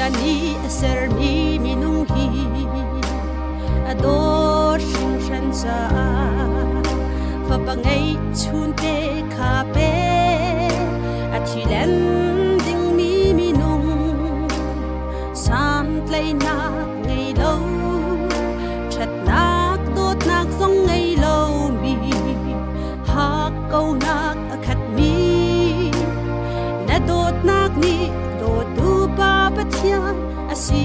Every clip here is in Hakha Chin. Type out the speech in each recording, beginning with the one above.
Pathian nih a sermi minung hi a dawt hringhran caah fapa ngeihchunte kha pe a thi len dingmi minung santlaihnak ngei lo ṭhatnak dawtnak zong ngei lomi hakkauhnak a khatmi na dawtnak nih dawtu Pa Pathian a si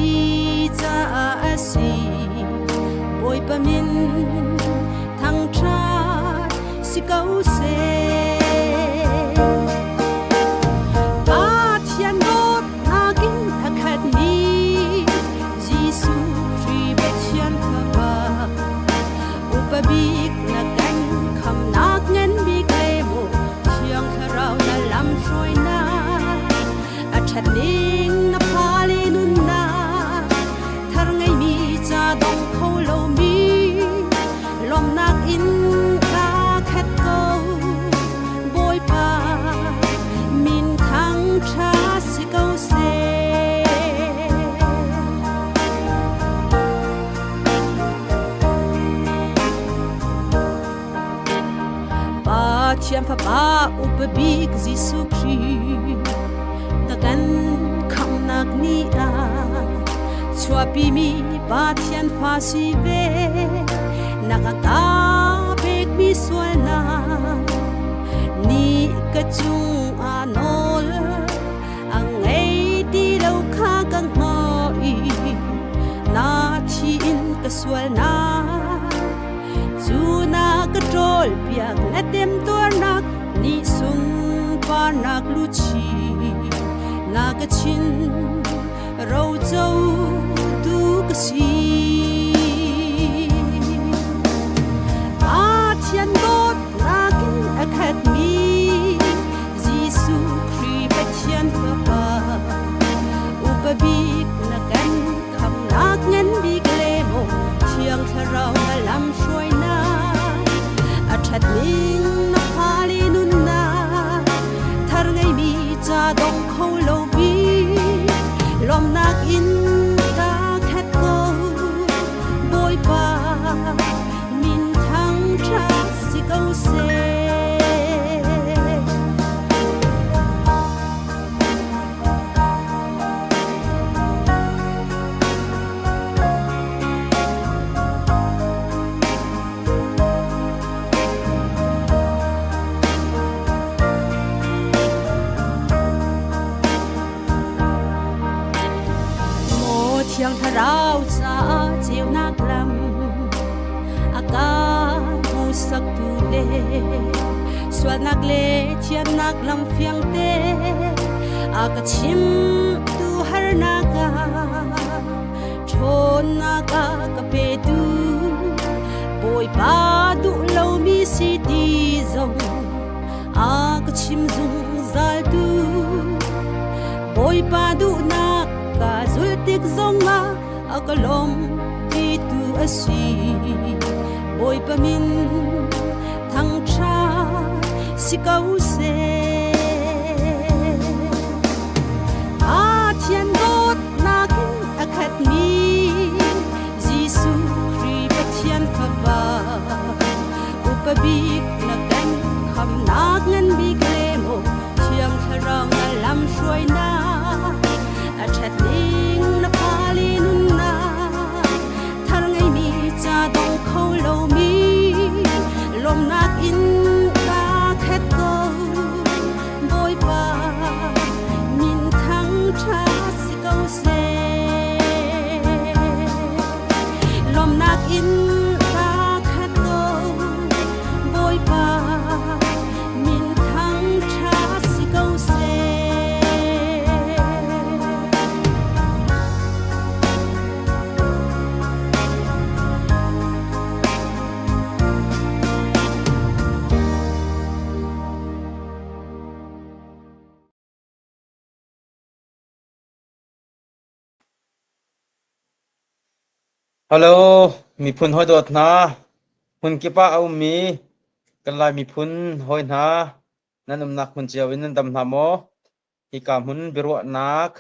caah a si. Bawipa min thangṭhat si ko seh. Pathian dawtnak in a khatmi Jesuh Khrih Pathian Fapa Upa bik na kan khamnak ngan bik le mu Thiang Thlarau na lam hruainak a ṭhat ning na fale nunnak thar ngeimi ca dong kho lomi lawmhnak in ka khat ko Bawipa min thang ṭha si ko seh. Pathian Fapa upa bik Jesuh Khrih na kan khamhnak ni ah chuahpimi Pathian fa si ve na ka ka pekmi sualnak ni ka cung ah nawl a ngei ti lo kha ka hngalh i na thi in ka sualnak cu na ka ṭawl piak na temtuarnak nih sunparnak luchi na ka chin roco tu ka si. Pathian dawtnak in a khatmi Jesuh Khrih Pathian Fapa upa bik na kan khamnak ngan bik le maw Thiang Thlarau na lam hruainak a ṭhat ning na fale nunnak thar ngeimi ca dong kho lomi lawmnak in ka khat ko Bawipa min thang ṭha si ko seh. Maw Thiang Thlarau caah ceunak lam a ka hmuhsaktu le sualnak le thiannak lam fiangte a ka chimtu harnak ah ṭhawnnak a ka petu Bawipa duh lomi si ti zong a ka chim zungzaltu Bawipa duhnak ka zulh tik zongah a ka lawmhpitu a si. Bawipa min thangṭhat si ko seh. Pathian dawtnak in a khatmi Jesuh Khrih Pathian Fapa upa bik na kan khamnak ngan bik le maw Thiang Thlarau na lam hruainak a ṭhat ning na fale nunnak thar ngeimi ca dong kho lomi lawmnak in ka khat ko Bawipa min thang ṭha si ko seh lawmnak in ka khat ko Bawipa min thang ṭha si ko seh. Hello, miphun hawi dawt hna. Hmunkip ah a ummi kan Lai miphun hawi hna, nan umnak hmun cio in nan dam hna maw? Hika hmun biaruahnak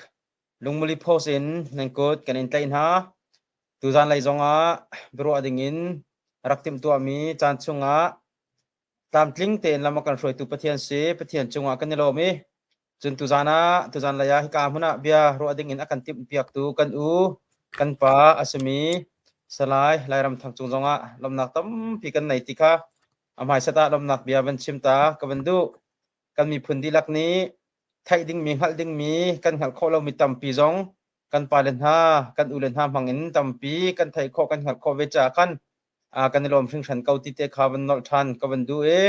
Lungmuli Post in nan kut kan in tlaih hna. Tuzan lei zongah biaruah dingin rak timhtuahmi caan chungah tlamtling tein lam a kan hruaitu Pathian si Pathian cungah kan i lawm i cun tuzan ah tuzan lei ah hika hmun ah bia ruah dingin a kan timhpiaktu kan u kan pa a simi Salai Lairam Thang cung zongah lawmhnak tampi kan nei ti kha a hmaisat ah lawmhnak bia van chim ta ka van duh. Kan miphun dihlak nih theih dingmi hngalh dingmi kan hngalh khawh lomi tampi zong kan pale hna kan ule hna hmang in tampi kan theih khawh kan hngalh khawh ve caah khan kan i lawm hringhran ko ti te kha van nolh ṭhan ka van duh i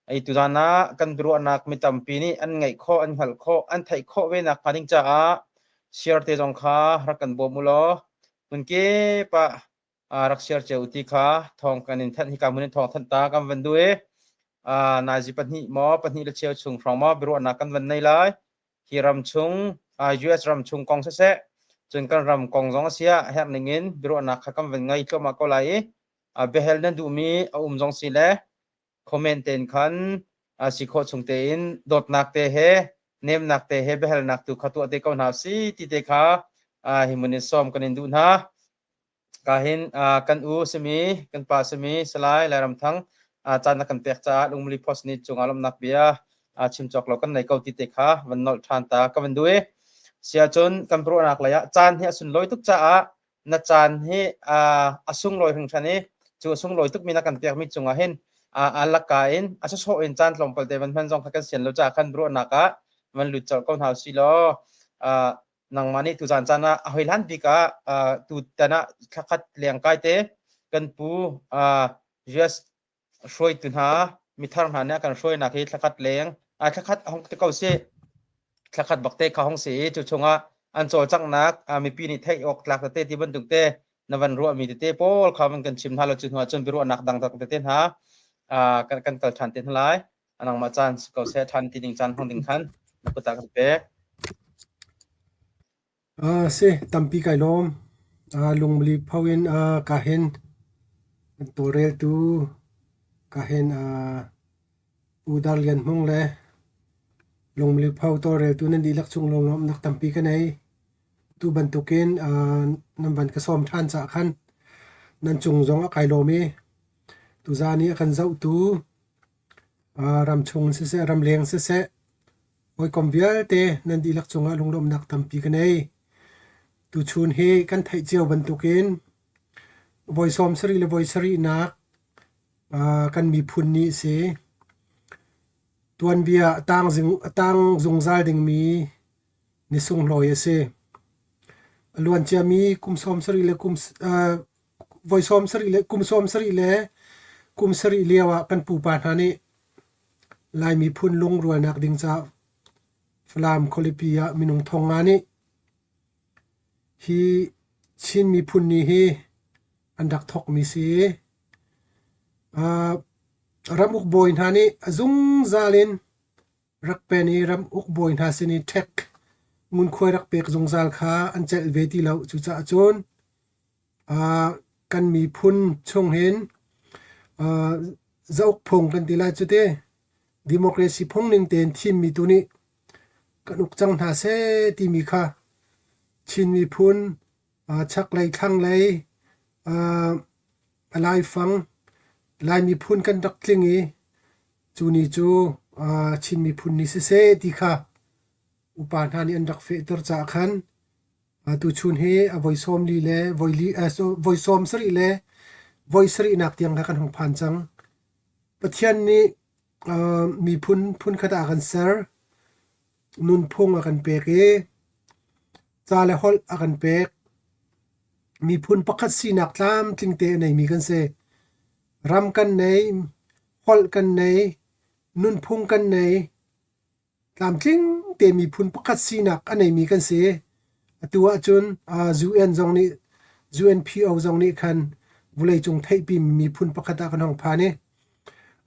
ai tuzan ah kan biaruahnak mi tampi nih an ngaih khawh an hngalh khawh an theih khawh ve nak hnga ding caah share te zong kha rak kan bawm u law hmun kip ah rak share cio ti kha thawng kan in thanh hika hmun in thawng thanh ta kan van duh i nazi pahnih maw pahnih le cheu chung hrawng maw biaruahnak kan van nei lai hi ram chung US ram chung kong siseh cun kan ram kong zong a si ah herh ning in biaruahnak kha kan van ngei thluahmah ko lai i biahel nan duhmi a um zong si le comment tein khan si khawh chung tein dawtnak te he nemnak te he biahalnak tu kha tuah te ko hna si ti te kha hi mun in sawm kan in duh hna. Ka hin kan u simi kan pa simi Salai Lairam Thang caan na kan pek caah Lungmuli Post nih cungah lawmhnak bia chim cawk lo kan nei ko ti te kha van nolh ṭhan ta ka van duh i sia cun kan ruahnak lei ah caan hi a sunlawi tuk caah na caan hi a sunglawi hringhran i cu a sunglawi tukmi na kan pekmi cungah hin a laka in a sawsawh in caan tlawmpal te van hman zong kha kan sian lo caah khan ruahnak ah van lut colh ko hna usih law nangmah nih tuzaan caan ah a hoi hlan bik ah tutan ah thlakhat leng kai te kan pu US hruaitu hna mithar hna nih a kan hruainak hi thlakhat leng thlakhat hong te ko si thlakhat bak te kha hong si i cu chungah an cawlcanghnak mipi nih theih awk tlak tete ti bantuk te na van ruahmi tete pawl kha van kan chim hna lo cu hnu ah cun biaruahnak dangdang tete hna kan kan kal ṭhan te hna lai nangmah caan si ko seh ṭhan ti ding caan hmang ding khan na kut ah kan pek. Si, tampi kai lawm. Lungmili pho in ka hen kan tawlreltu ka hen Pu Dar Lian Hmung le lungmili pho tawlreltu nan dihlak chung lunglawmhnak tampi ka nei. Tu bantukin nan van ka sawm ṭhan caah khan nan cung zong a kai lawm i tuzaan i a kan zohtu Ramchung siseh, ramleng siseh, hawikom vialte nan dihlak cungah lunglawmhnak tampi ka nei. Tuchun hi kan theih cio bantukin voi 70 le voi sarihnak kan miphun ni a si. Tuanbia a tang zungzal dingmi ni sunglawi a si. A luan ciami kum 70 le kum voi 70 le kum 70 le kum sarih lio ah kan pupa hna nih Lai miphun lungrualnak ding caah Falam khualipi ah minung thong nga nih hi Chin miphun ni hi an rak thawkmi si. Ramuk bawi hna nih a zungzal in rak pen i ramuk bawi hna sin i ṭhek ngunkhuai rak pek zungzal kha an celh ve ti lo. Cucaah cun Kan miphun chung hin zauk phung kan ti lai cu ti. Democracy phung ning tein thimmi tu nih kan uk cang hna seh timi kha Chin miphun chaklei thlanglei a laifang Lai miphun kan rak tling i cu ni cu Chin miphun ni siseh ti kha upa hna nih an rak fehter caah khan Tuchun hi a voi 40 le voi 70 le voi sarihnak tiang kha kan hung phan cang. Pathian nih miphun phunkhat ah a kan ser. Nunphung a kan pek i ca le holh a kan pek. Miphun pakhat sinak tlamtling te a neimi kan si. Ram kan nei, holh kan nei, nunphung kan nei. Tlamtling te miphun pakhat sinak a neimi kan si. Atu ahcun UN zong nih UNPO zong nih khan vawleicung theihpi miphun pakhat ah kan hong phan i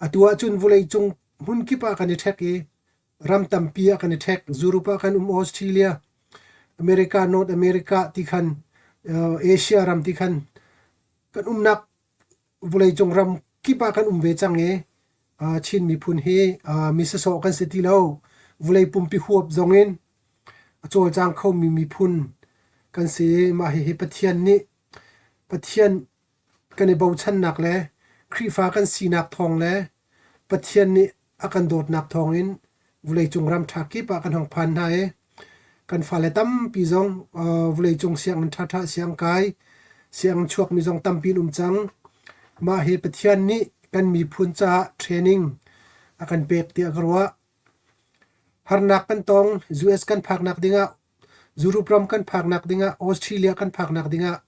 atu ahcun vawleicung hmunkip ah kan i ṭhek i ram tampi ah kan i ṭhek. Europe ah kan um, Australia, America, North America ti khan Asia ram ti khan kan umnak vawleicung ram kip ah kan um ve cang i Chin miphun hi mi sawsawh kan si ti lo. Vawlei pumpi huap zong in. A cawlcang khomi miphun kan si i mah hihi Pathian nih Pathian kan i bochannak le Khrihfa kan sinak thawng le Pathian nih a kan dawtnak thawngin vawleicung ram ṭha kip ah kan hung phan hna i kan fale tampi zong vawleicung sianginn ṭhaṭha siangkai, sianginn chuakmi zong tampi an um cang. Mah hi Pathian nih kan miphun caah training a kan pek tiah ka ruah. Harnak kan tong, US kan phaknak dingah, Europe ram kan phaknak dingah, Australia kan phaknak dingah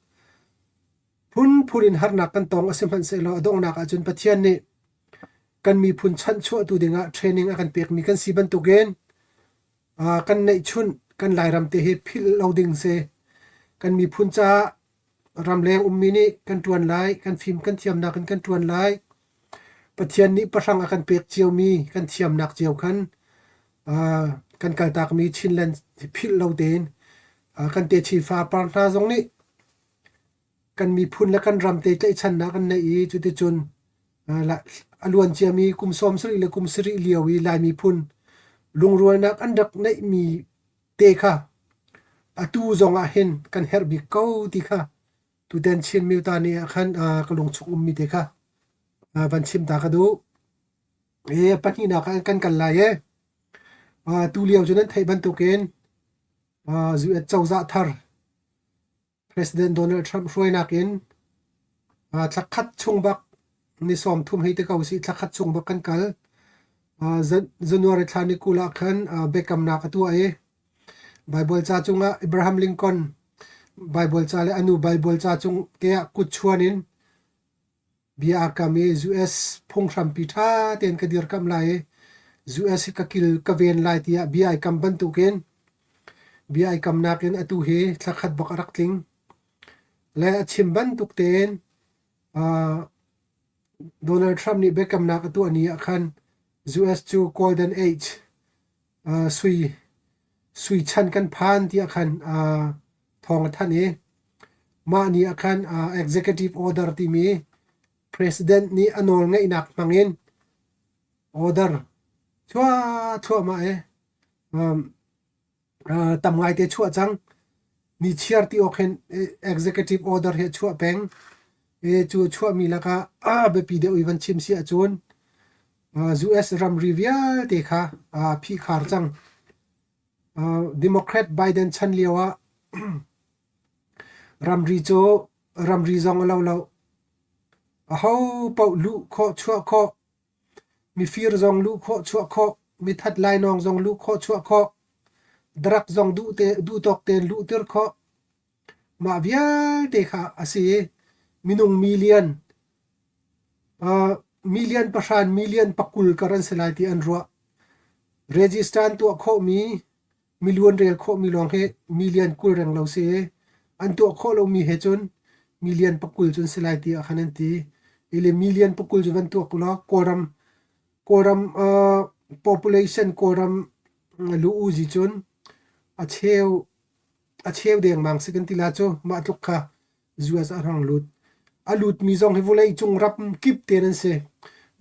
phunphun in harnak kan tong a si hmanhsehlaw a donghnak ahcun Pathian nih kan miphun chanhchuahtu dingah training a kan pekmi kan si bantukin kan neihchunh kan Lairam te hi philh lo ding si. Kan miphun caah ramleng ummi nih kan ṭuan lai, kan fim kan thiamnak in kan ṭuan lai. Pathian nih pahrang a kan pek ciomi kan thiamnak cio khan kan kaltakmi Chinland philh lo tein kan techin fapar hna zong nih kan miphun le kan ram te tlaihchannak kan neih i cuticun a luan ciami kum 70 le kum 70 lio i Lai miphun lungrualnak an rak neihmi te kha atu zong ah hin kan herh bik ko ti kha tutan Chin Myotta ni ah khan ka lungchung ummi te kha van chim ta ka duh. E pahnihnak ah kan kal lai e. Tu lio cu nan theih bantukin US cozah thar President Donald Trump hruainak in thla khat chung bak ni 30 hei ti ko usih thla khat chung bak kan kal. January thla ni 20 ah khan biakamnak a tuah i Baibal ca cungah Abraham Lincoln Baibal ca le a nu Baibal ca cung te ah kut chuan in Bia aa kam i US phunghrampi ṭha tein ka dirkamh lai i US hi ka kil ka ven lai tiah bia ai kam bantukin bia ai kamnak in atu hi thla khat bak a rak tling. Le a chim bantuk tein uh, Donald Trump nih biakamnak a tuah ni ah khan US cu Golden Age uh, sui sui chan kan phan tiah khan uh, thawng a thanh i mah ni ah khan uh, executive order timi president nih a nawl ngeihnak hmangin order chuah thluahmah i um, uh, tam ngaite chuah cang. Ni chiar ti awk hin executive order hi a chuah peng. E cu chuahmi lakah a biapi deuh i van chim si ahcun US ramri vialte kha aa phihkhar cang. Democrat Biden chan lio ah ramri cu ramri zong a lo lo. Aho paoh luh khawh chuah khawh, mifir zong luh khawh chuah khawh, mithat lainawng zong luh khawh chuah khawh, drug zong duh te duh tawk tein luhter khawh. Mah vialte kha a si i minung million million pahra in million pakul kar an si lai ti an ruah. Register an tuah khawhmi miluan rel khawhmi lawng hi million 20 reng lo si i an tuah khawh lomi he cun million pakul cun si lai tiah khan an ti. Ile million pakul cu van tuak ulaw Kawlram Kawlram population Kawlram lu-uzi cun a cheu a cheu dengmang si kan ti la cu mah tluk kha US ah a hung lut. A lutmi zong hi vawleicung ram kip te an si.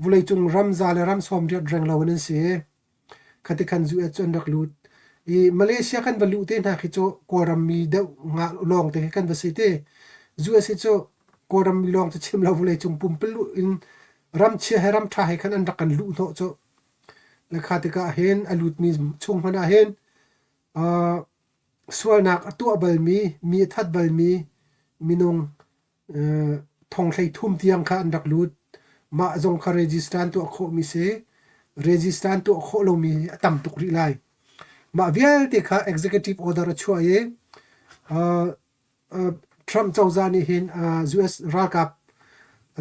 Vawleicung ram za le ram sawmriat renglo in an si. Khati khan US cu an rak lut. I Malaysia kan va luh te hna khi cu Kawlram mi deuh nga lawng te khi kan va si te. US hi cu Kawlram mi lawng cu chim lo vawleicung pumpululh in ram chia he ram ṭha he khan an rak kan luh hnawh cu. Le kha tikah hin a lutmi chung hmanh ah hin uh, Sualnak a tuah balmi, mi a that balmi minung thong 33 tiang kha an rak lut. Mah zong kha register an tuah khawhmi si. Register an tuah khawh lomi a tam tuk rih lai. Mah vialte kha executive order a chuah i Trump cozah nih hin US ralkap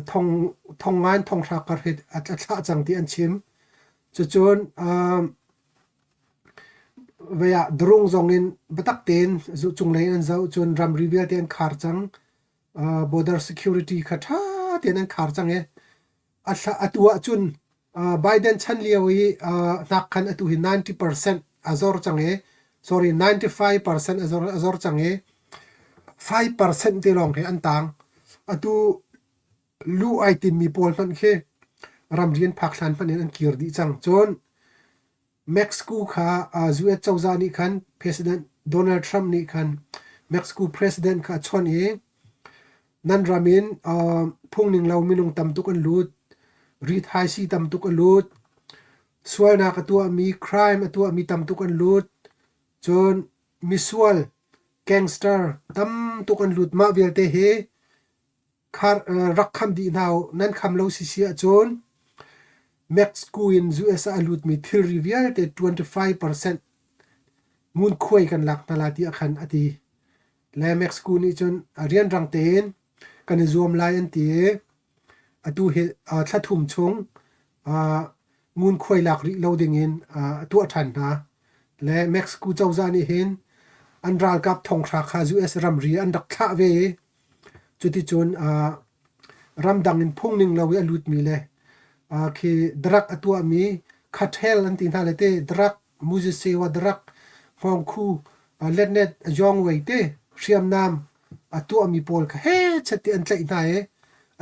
thong thong nga in thong hra kar hi a thlah cang ti an chim. Cucun Vei ah drone zong in biatak tein cunglei in an zoh cun ramri vialte an khar cang. Border security kha ṭha tein an khar cang i atu ahcun Biden chan lio i hnak khan atu hi 90% a zor cang i sorry 95% a zor cang i 5% te lawng hi an tang. Atu luh ai timmi pawl hmanh khi ramri an phak hlan hmanh in an kir dih cang. Cun Mexico kha US cozah nih khan President Donald Trump nih khan Mexico president kha a chawnh i nan ram in phungning lo minung tam tuk an lut, rithaisii tam tuk a lut, sualnak a tuahmi, crime a tuahmi tam tuk an lut, cun misual, gangster tam tuk an lut. Mah vialte hi rak kham dih hna u. Nan kham lo sisi ahcun Mexico in US ah a lutmi thilri vialte 25% ngunkhuai kan lak hna lai tiah khan a ti. Le Mexico nih cun rianrang tein kan i zuam lai an ti i atu hi thla thum chung ngunkhuai lak rih lo dingin a tuah ṭhan hna. Le Mexico cozah nih hin an ralkap thonghra kha US ramri an rak thlah ve i cuticun ramdang in phungning lo i a lutmi le khi drug a tuahmi cartel an ti hna le te drug muzisewa drug hngawngkhu letnet yongwei te hriamnam a tuahmi pawl kha hechet ti an tlaih hna i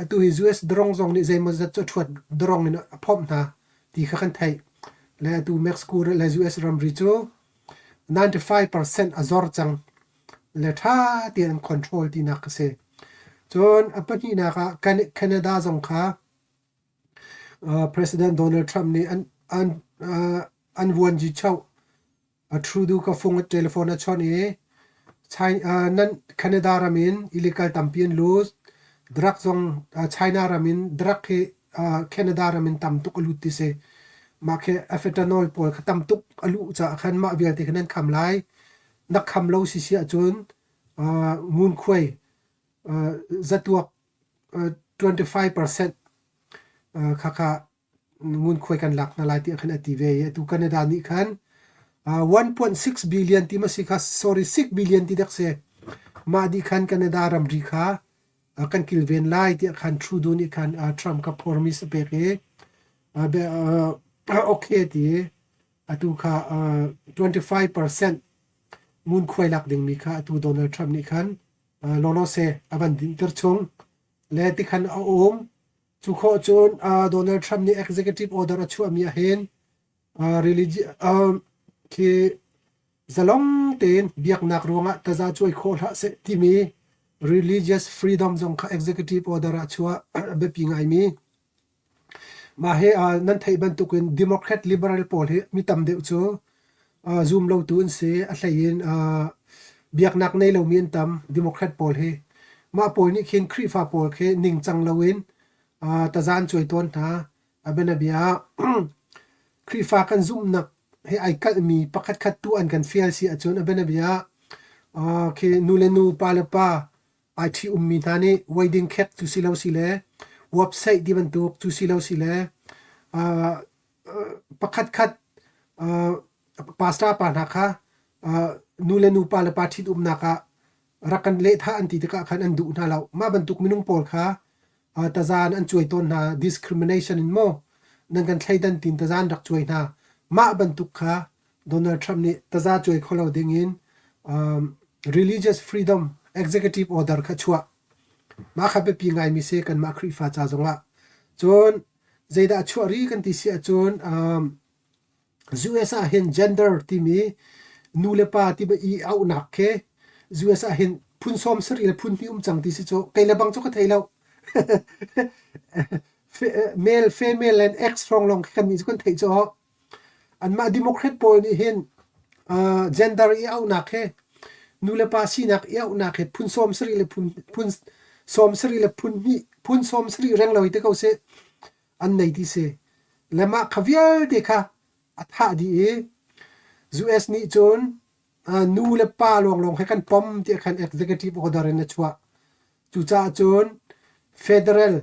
atu hi US drong zong nih zeimawzat cu a ṭhuat drong in a phomh hna ti kha kan theih. Le atu Mexico le US ramri cu 95% a zor cang. Le ṭha tein an control tinak a si. Cun a pahnihnak ah Canada zong kha President Donald Trump nih an vuanci choh Trudeau ka fung telephone a chawnh i nan Canada ram in illegal tampi an lut. Drug zong China ram in drug hi Canada ram in tam tuk a lut ti si. Mah khi fentanyl pawl kha tam tuk a luh caah khan mah vialte kha nan kham lai. Na kham lo si si ahcun ngunkhuai zatuak 25% khakha ngunkhuai kan lak hna lai tiah khan a ti ve i atu Canada nih khan 1.6 billion ti ma si kha sorry 6 billion ti dak si mah dih khan Canada ramri kha kan kilven lai tiah khan Trudeau nih khan Trump kha promise a pek i okay ti atu kha 25% ngunkhuai lak dingmi kha atu Donald Trump nih khan lawlawse a van dinter chung le tikhan a um Cu khawh cun Donald Trump nih executive order a chuahmi ahhin khi zalong tein biaknak ruangah taza cuai khawh hlah seh timi religious freedom zong kha executive order ah chuah a biapi ngaimi. Mah hi nan theih bantukin Democrat liberal pawl hi mi tam deuh cu zum lotu an si. A hlei in biaknak nei lomi an tam Democrat pawl hi. Mah pawl nih khin Khrihfa pawl khi ningcang loin taza an cuai tawn hna. A bianabia ah Khrihfa kan zumhnak he ai kalhmi pakhatkhat tu an kan fial si ahcun a bianabia ah khi nu le nu, pa le pa ai ṭhi-ummi hna nih wedding cake cu si lo si le website ti bantuk cu si lo si le pakhatkhat pastor pa hna kha nu le nu pa le pa ṭhitumnak ah rak kan lehthah an ti tikah khan an duh hna lo. Mah bantuk minung pawl kha tazan an cuai tawn hna discrimination in maw nan kan thleidan tin tazan rak cuai hna. Mah bantuk kha Donald Trump nih taza cuai kho lo ding in religious freedom executive order kha chuah. Mah kha biapi ngaimi si kanmah Khrihfa ca zongah. Cun zeidah a chuah rih kan ti si ahcun US ah hin gender timi nu le pa ti i auhnak khi US ah hin phun sawm sarih le phun hnih um cang ti si cu kei le bang cu ka thei lo. Male, female and X hrawng lawng khi kannih cu kan theih cu. Anmah Democrat pawl nih hin gender i auhnak hi nu le pa sinak i auhnak hi phun sawm sarih le phun phun sawm sarih le phun hnih phun sawm sarih reng lo hi ti ko seh an nei ti si. Le mah kha vialte kha a thah dih i US nih cun nu le pa lawnglawng he kan pom tiah khan executive order in a chuah. Cucaah cun federal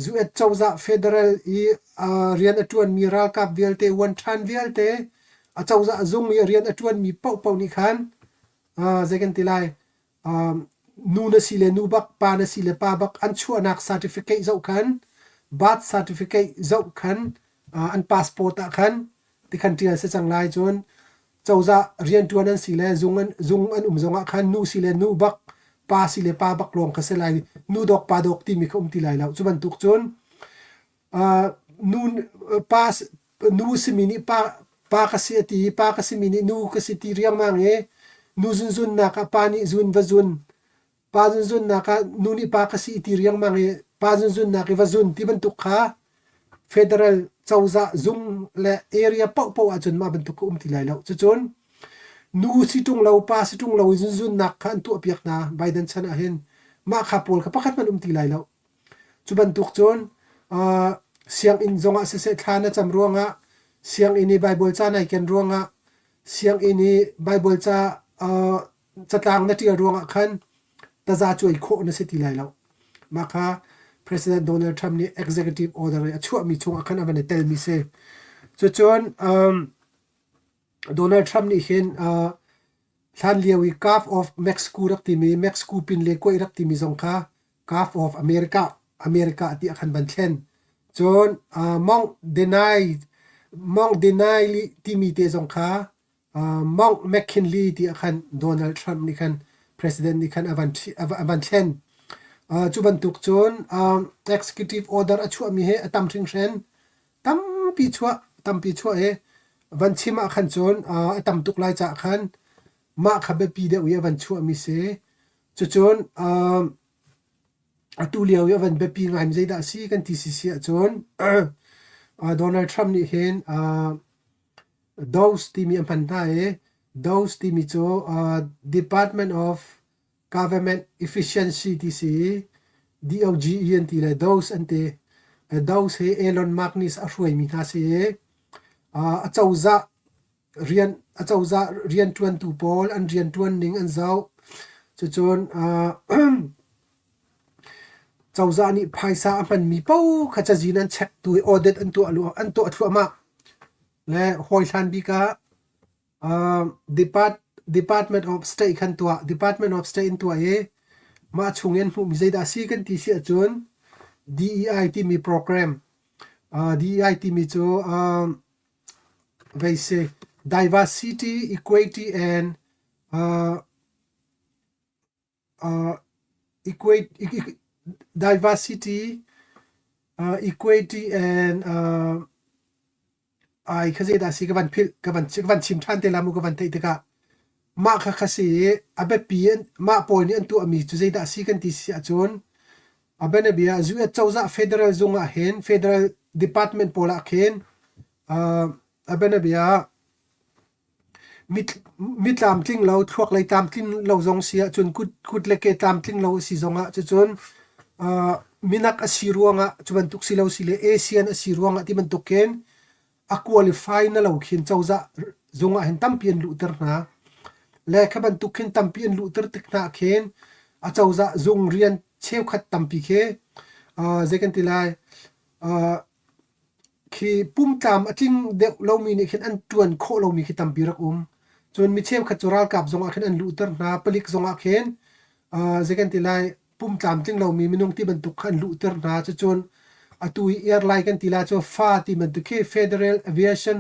US cozah federal i rian a ṭuanmi ralkap vialte, uanṭhan vialte, a cozah zung i rian a ṭuanmi paohpaoh nih khan zei kan ti lai, nu na si le nu bak, pa na si le pa bak an chuahnak certificate zoh khan, birth certificate zoh khan, an passport ah khan tikhan ṭial si cang lai. Cun cozah rianṭuan an si le zung an zung an um zongah khan nu si le nu bak pa si le pa bak lawng kha si lai nu dawk pa dawk timi kha um ti lai lo cu bantuk cun uh, nu pa nu simi nih pa pa ka si a ti pa ka simi nih nu ka si ti riangmang i. Nu zunzunnak ah pa nih zun va zun, pa zunzunnak ah nu nih pa ka si ti riangmang i pa zunzunnak i va zun ti bantuk kha federal cozah zung le area paohpaoh ahcun mah bantuk ka um ti lai lo. Cucun nu si ṭung lo, pa si ṭung lo i zunzunnak kha an tuahpiak hna Biden chan ah hin mah kha pawl kha pakhat hmanh um ti lai lo. Cu bantuk cun uh, sianginn zongah siseh thla na cam ruangah sianginn i Baibal ca nai ken ruangah sianginn i Baibal ca uh, catlang na ṭial ruangah khan taza cuai khawh na si ti lai lo. Mah kha President Donald Trump nih executive order i a chuahmi chungah khan a van i telmi si. Cucun um, Donald Trump nih hin uh, hlan lio i Gulf of Mexico rak timi Mexico pinle kuaih rak timi zong kha Gulf of America America ti ah khan van thlen. Cun uh, Mount Denai Mount Denali timi te zong kha Mount McKinley ti ah khan Donald Trump nih khan president nih khan a van a van thlen. Cu bantuk cun executive order a chuahmi hi a tam hringhran. Tampi chuah tampi chuah i van chim ah khan cun a tam tuk lai caah khan mah kha biapi deuh i a van chuahmi si. Cucun atu lio i a van biapi ngaimi zeidah a si kan ti si si ahcun Donald Trump nih hin DOGE timi a hman hna i DOGE timi cu Department of Government Efficiency ti si i DOGE an ti le DOGE an ti. DOGE hi Elon Musk nih a hruaimi hna si i acozah rian acozah rianṭuantu pawl an rianṭuan ning an zoh. Cucun Cozah nih phaisa a hmanmi paoh kha cazin an chektu i audit an tuah an tuah thluahmah. Le hawihlan bik ah Depart Department of State khan tuah. Department of State in tuah i mah chung in hmuhmi zeidah a si kan ti si ahcun DEI timi program DEI timi cu vei si Diversity, Equity and Diversity, equity and ai kha zeidah a si ka van philh ka van ka van chim ṭhan te lai mu ka van theih tikah mah kha kha si i a biapi in mah pawl nih an tuahmi cu zeidah a si kan ti si ahcun a bianabia US cozah federal zung ah hin federal department pawl ah khin a bianabia Mi tlamtling lo, thluaklei tlamtling lo zong si ahcun kut le ke tlamtling lo a si zongah cucun minak a si ruangah cu bantuk si lo si le Asian a si ruangah ti bantuk khin a qualify na lo khin cozah zung ah hin tampi an luhter hna. Le kha bantuk khin tampi an luhter tik hna khin a cozah zung rian cheukhat tampi khi zei kan ti lai Khi pumtlam a tling deuh lomi nih khin an ṭuan khawh lomi khi tampi rak um. Cun mi cheukhat cu ralkap zongah khin an luhter hna, palik zongah khin zei kan ti lai, pumtlam tling lomi minung ti bantuk kha an luhter hna. Cucun atu i airline kan ti lai cu FA ti bantuk khi Federal Aviation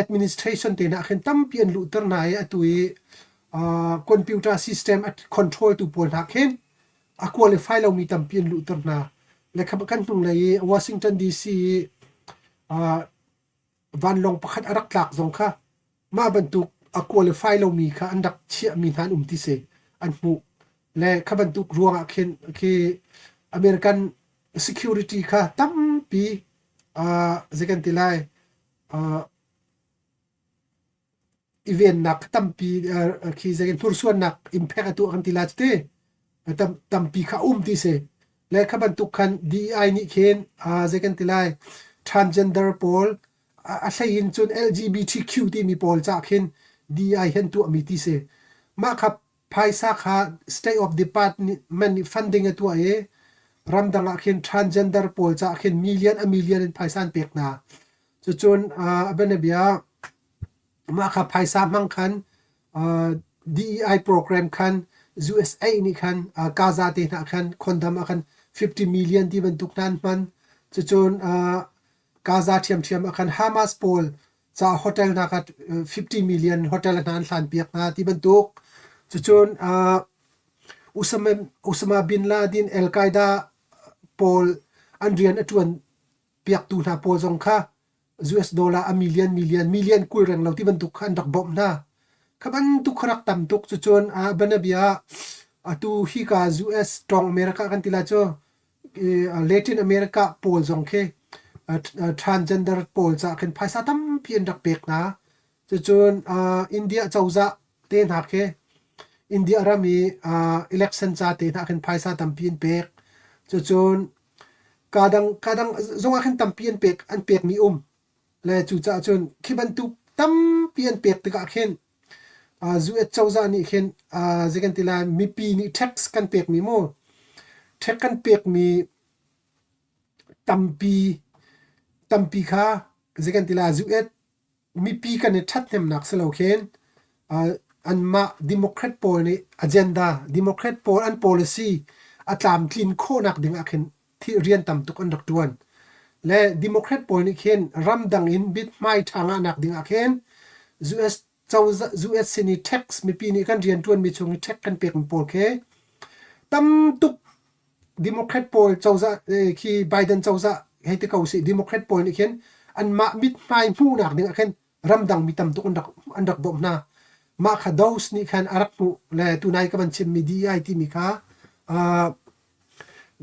Administration te hna ah khin tampi an luhter hna i atu i computer system a control tu pawl hna khin a qualify lomi tampi an luhter hna. Le kan hnunglei i Washington DC i vanlawng pakhat a rak tlak zong kha mah bantuk a qualify lomi kha an rak chiahmi hna an um ti si an hmuh. Le kha bantuk ruangah khin khi American security kha tampi zei kan ti lai i vennak tampi khi zei hnursuannak impact a tuah kan ti la cu ti tampi kha um ti si le kha bantuk khan DEI nih khin zei kan ti lai transgender pawl a hlei in cun LGBTQ timi pawl ca khin DEI hen tuahmi ti si mah kha phaisa kha state of department nih funding a tuah i ramdang ah khin transgender pawl ca khin million a million in phaisa an pek hna cucun a bianabia Mah kha phaisa hmang khan DEI program khan USA nih khan Gaza te hna khan condom ah khan 50 million ti bantuk hna an hman. Cucun Gaza ṭhiamṭhiam ah khan Hamas pawl ca hotel hna kha 50 million hotel hna an hlan piak hna ti bantuk. Cucun Osama bin Laden Al Qaeda pawl an rian a ṭuan piaktu hna pawl zong kha US dollar a million million million 20 reng lo ti bantuk kha an rak bawmh hna. Kha bantuk kha rak tam tuk. Cucun bianabia ah atu hika US tawng America kan ti lai cu Latin America pawl zong khi transgender pawl caah khin phaisa tampi an rak pek hna. Cucun India cozah te hna khi India ram i election ca te hna khin phaisa tampi an pek. Cucun kaa dang zong ah khin tampi an pek an pekmi um. Le cucaah cun khi bantuk tampi an pek tikah khin US cozah nih khin zei kan ti lai mipi nih tax kan pekmi mu tax kan pekmi tampi tampi kha zei kan ti lai US mipi kan i ṭhathnemnak si lo khin anmah Democrat pawl nih agenda Democrat pawl an policy a tlamtlin khawhnak ding ah khin rian tam tuk an rak ṭuan. Le Democrat pawl nih khin ramdang in mithmai ṭha ngahnak ding ah khin US cozah US sin i tax mipi nih kan rianṭuanmi chung i tax kan pekmi pawl khi tam tuk Democrat pawl cozah khi Biden cozah hei ti ko sih Democrat pawl nih khin anmah mithmai hmuhnak ding ah khin ramdang mi tam tuk an rak bawmh hna. Mah kha DOS nih khan a rak hmuh le tunai ka van chimmi DEI timi kha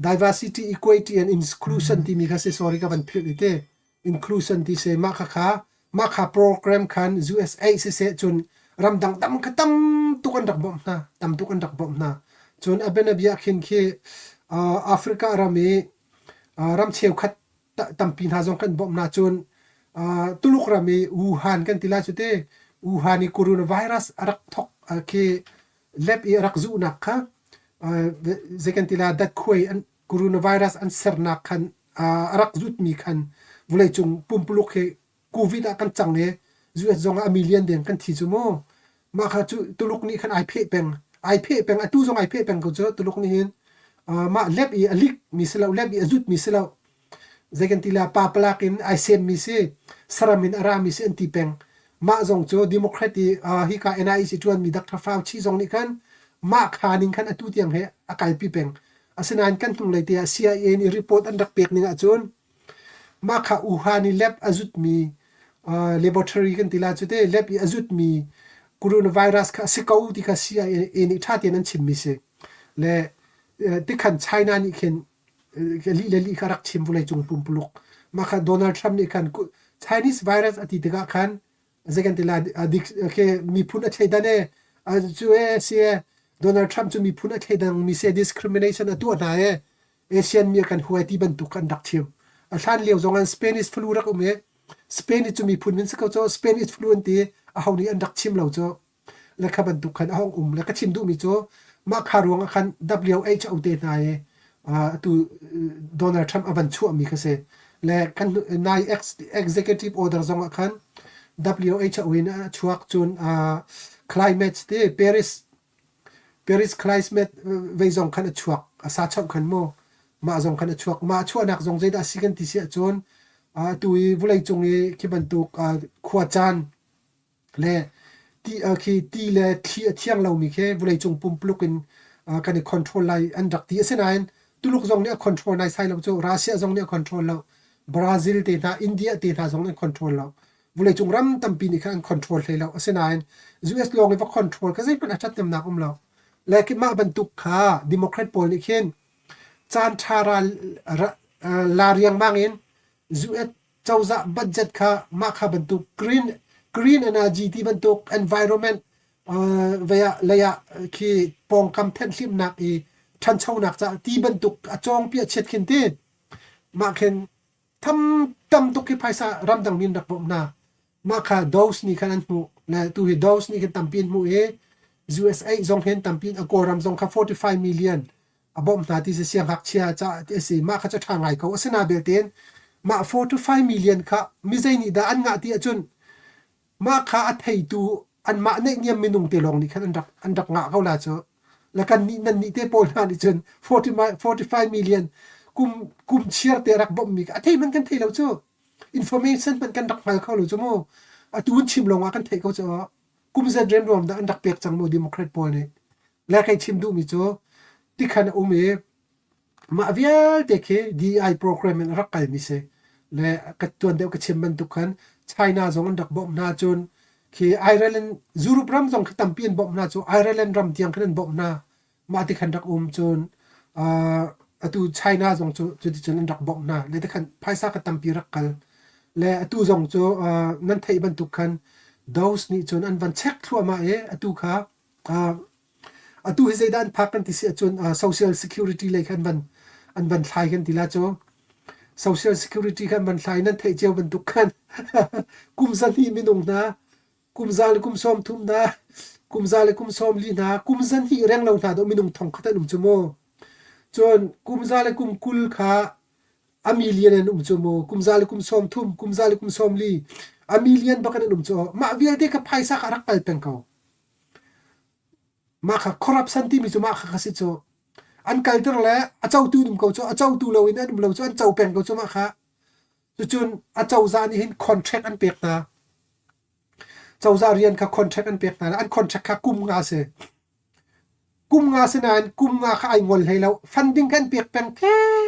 diversity, equity and inclusion timi kha si sorry ka van philh i te inclusion ti si mah kha kha mah kha program khan USA siseh cun ramdang tam kha tam tuk an rak bawmh hna tam tuk an rak bawmh hna cun a bianabia khin khi Africa ram i ram cheukhat tampi hna zong kan bawmh hna cun Tuluk ram i Wuhan kan ti lai cu te Wuhan i coronavirus a rak thok khi lab i a rak zuhnak kha zei kan ti la datkhuai an coronavirus an sernak khan a rak zutmi khan vawleicung pumpuluk hi COVID ah kan cang i US zong ah a million deng kan thi cu mu. Mah kha cu Tuluk nih khan ai pheh peng. Ai pheh peng. Atu zong ai pheh peng ko cu Tuluk nih hin. Mah lab i a leak mi si lo, lab i a zut mi si lo. Zei kan ti la pa palak in ai sem mi si, saram in a ra mi si an ti peng. Mah zong cu Democrat i hika NIH i ṭuan mi Dr. Fauci zong nih khan mah kha ning khan atu tiang he a kalpi peng. Asinain kan hnunglei te ah CIA nih report an rak pek ning ahcun Mah kha Wuhan i lab a zutmi laboratory kan ti lai cu te lab i a zutmi coronavirus kha a si ko ti kha CIA nih ṭha tein an chimmi si. Le tikhan China nih khin lih le lih kha rak chim vawleicung pumpuluk. Mah kha Donald Trump nih khan Chinese virus a ti tikah khan zei kan ti lai miphun a thleidan e cu e si e Donald Trump cu miphun a thleidang mi si discrimination a tuah hna e Asian mi a kan huai ti bantuk an rak chim. A hlan lio zong an Spanish flu rak um i Spanish cu miphun min si ko cu Spanish flu an ti aho nih an rak chim lo cu le kha bantuk khan a hong um le ka chim duhmi cu mah kha ruang ah khan WHO te hna i atu Donald Trump a van chuahmi kha si le kan nai executive order zong ah khan WHO in a chuak cun climate te Paris Paris climate vei zong khan a chuak a sa chauh khan mu mah zong khan a chuak mah chuahnak zong zeidah a si kan ti si ahcun atu i vawleicung i khi bantuk khua caan le ti khi ti le thli a thiang lomi khi vawleicung pumpuluk in kan i control lai an rak ti. Asinain Tuluk zong nih a control naisai lo cu. Russia zong nih a control lo. Brazil te hna, India te hna zong an control lo. Vawleicung ram tampi nih khan an control hlei lo. Asinain US lawng i va control kha zeihmanh a ṭhathnemnak um lo. Le khi mah bantuk kha Democrat pawl nih khin caan ṭha ral la riangmang in US cozah budget kha mah kha bantuk green green energy ti bantuk environment vei ah lei ah khi pawngkam thenhhlimnak i ṭhanchonak caah ti bantuk a cawngpi a chiat khin ti mah khin tham tam tuk khi phaisa ramdang min rak bawmh hna mah kha DOS nih khan an hmuh le tu hi DOS nih khin tampi an hmuh i USA zong hin tampi a Kawlram zong kha 45 million a bawmh hna ti si siangngakchia caah ti a si mah kha cu ṭha ngai ko asina belte mah 4 to 5 million kha mizei nih dah an ngah ti ahcun mah kha a theitu anmah neihniam minung te lawng nih khan an rak ngah ko la cu la kan nih nan nih te pawl hna nih cun 45 million kum kum chiar te rak bawmh mi a thei man kan thei lo cu information man kan rak hngal kho lo cu mu atu in chim lawng ah kan theih ko cu kum zat remruam dah an rak pek cang mu democrat pawl nih Le kei chim duhmi cu tikhan a um i mah vialte khi DEI program in a rak kalmi si. Le ka tuan deuh ka chim bantuk khan China zong an rak bawmh hna cun Khi Ireland Europe ram zong khi tampi an bawmh hna cu Ireland ram tiang khin an bawmh hna. Mah ti khan rak um cun uh, atu China zong cu cuticun an rak bawmh hna. Le ti khan phaisa kha tampi rak kal. Le atu zong cu uh, nan theih bantuk khan Doge nih cun an van check thluahmah i atu kha uh, Atu hi zeidah an phak kan ti si ahcun social security lei kha an van thlai kan ti la cu. Social security kha an van thlai nan theih cio bantuk khan kum 200 minung hna, kum za le kum 30 hna, kum za le kum 40 hna, kum 200 renglo hna dawh minung thong khat an um cu mu. Cun kum za le kum 20 kha a million an um cu mu. Kum za le kum 30, kum za le kum 40, a million bak in an um cu. Mah vialte kha phaisa kha a rak kal peng ko. Mah kha corruption timi cu mah kha kha si cu. An kalter le a cotu an um ko cu, a cotu loin an um lo cu an co peng ko cu mah kha. Cucun a cozah nih hin contract an pek hna. Cozah rian kha contract an pek hna le an contract kha kum nga si. Kum nga si nain kum nga kha ai ngol hlei lo. Funding kha an pek peng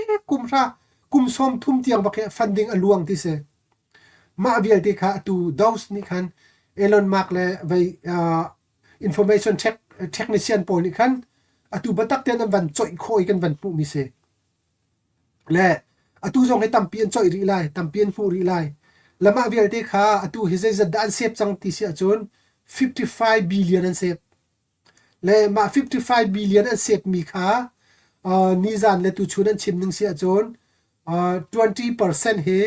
the kum hra kum 30 tiang bak hi funding a luang ti si. Mah vialte kha atu Doge nih khan Elon Musk le vei uh, information tech, technician pawl nih khan atu biatak tein an van coih khawh i kan van hmuhmi si. Le atu zong hi tampi an coih rih lai, tampi an hmuh rih lai. Le mah vialte kha atu hi zeizat dah an save cang ti si ahcun 55 billion an save. Le mah 55 billion an save mi kha uh, nizan le tuchun an chim ning si ahcun uh, 20% hi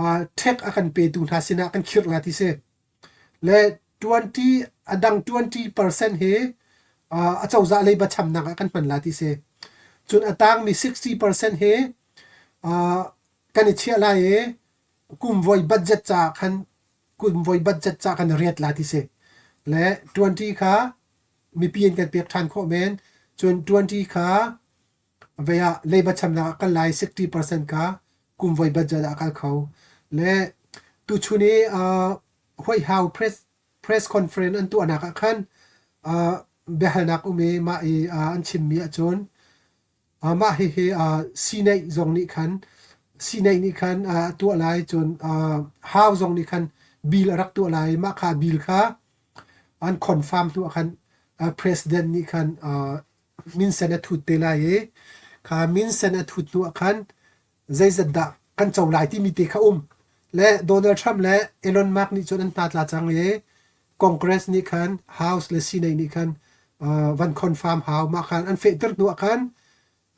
uh, tax a kan petu hna sinah kan khirh la ti si. Le 20 a dang 20% hi uh, a cozah leiba chamnak ah kan hman la ti si. Cun a tangmi 60% hi uh, kan i chiah lai i kum voi budget ca khan kum voi budget ca kan riat la ti si. Le 20 kha mipi in kan pek ṭhan khawh men. Cun 20 kha Vei ah leiba chamnak ah kal lai 60% kha kum voi budget ah a kal kho. Le tuchun i uh, White House press conference an tuahnak ah khan uh, biahalnak um i mah i uh, an chimmi ahcun uh, mah hihi uh, Senate zong nih khan Senate nih khan uh, tuah lai cun uh, House zong nih khan bill a rak tuah lai mah kha bill kha an confirm hnu ah khan uh, president nih khan uh, minsen a thut te lai i kha minsen a thut hnu ah khan zeizat dah kan co lai timi te kha um. Le Donald Trump le Elon Musk nih cun an hna tla cang i Congress nih khan House le Senate nih khan uh, van confirm hau mah khan an fehter hnu ah khan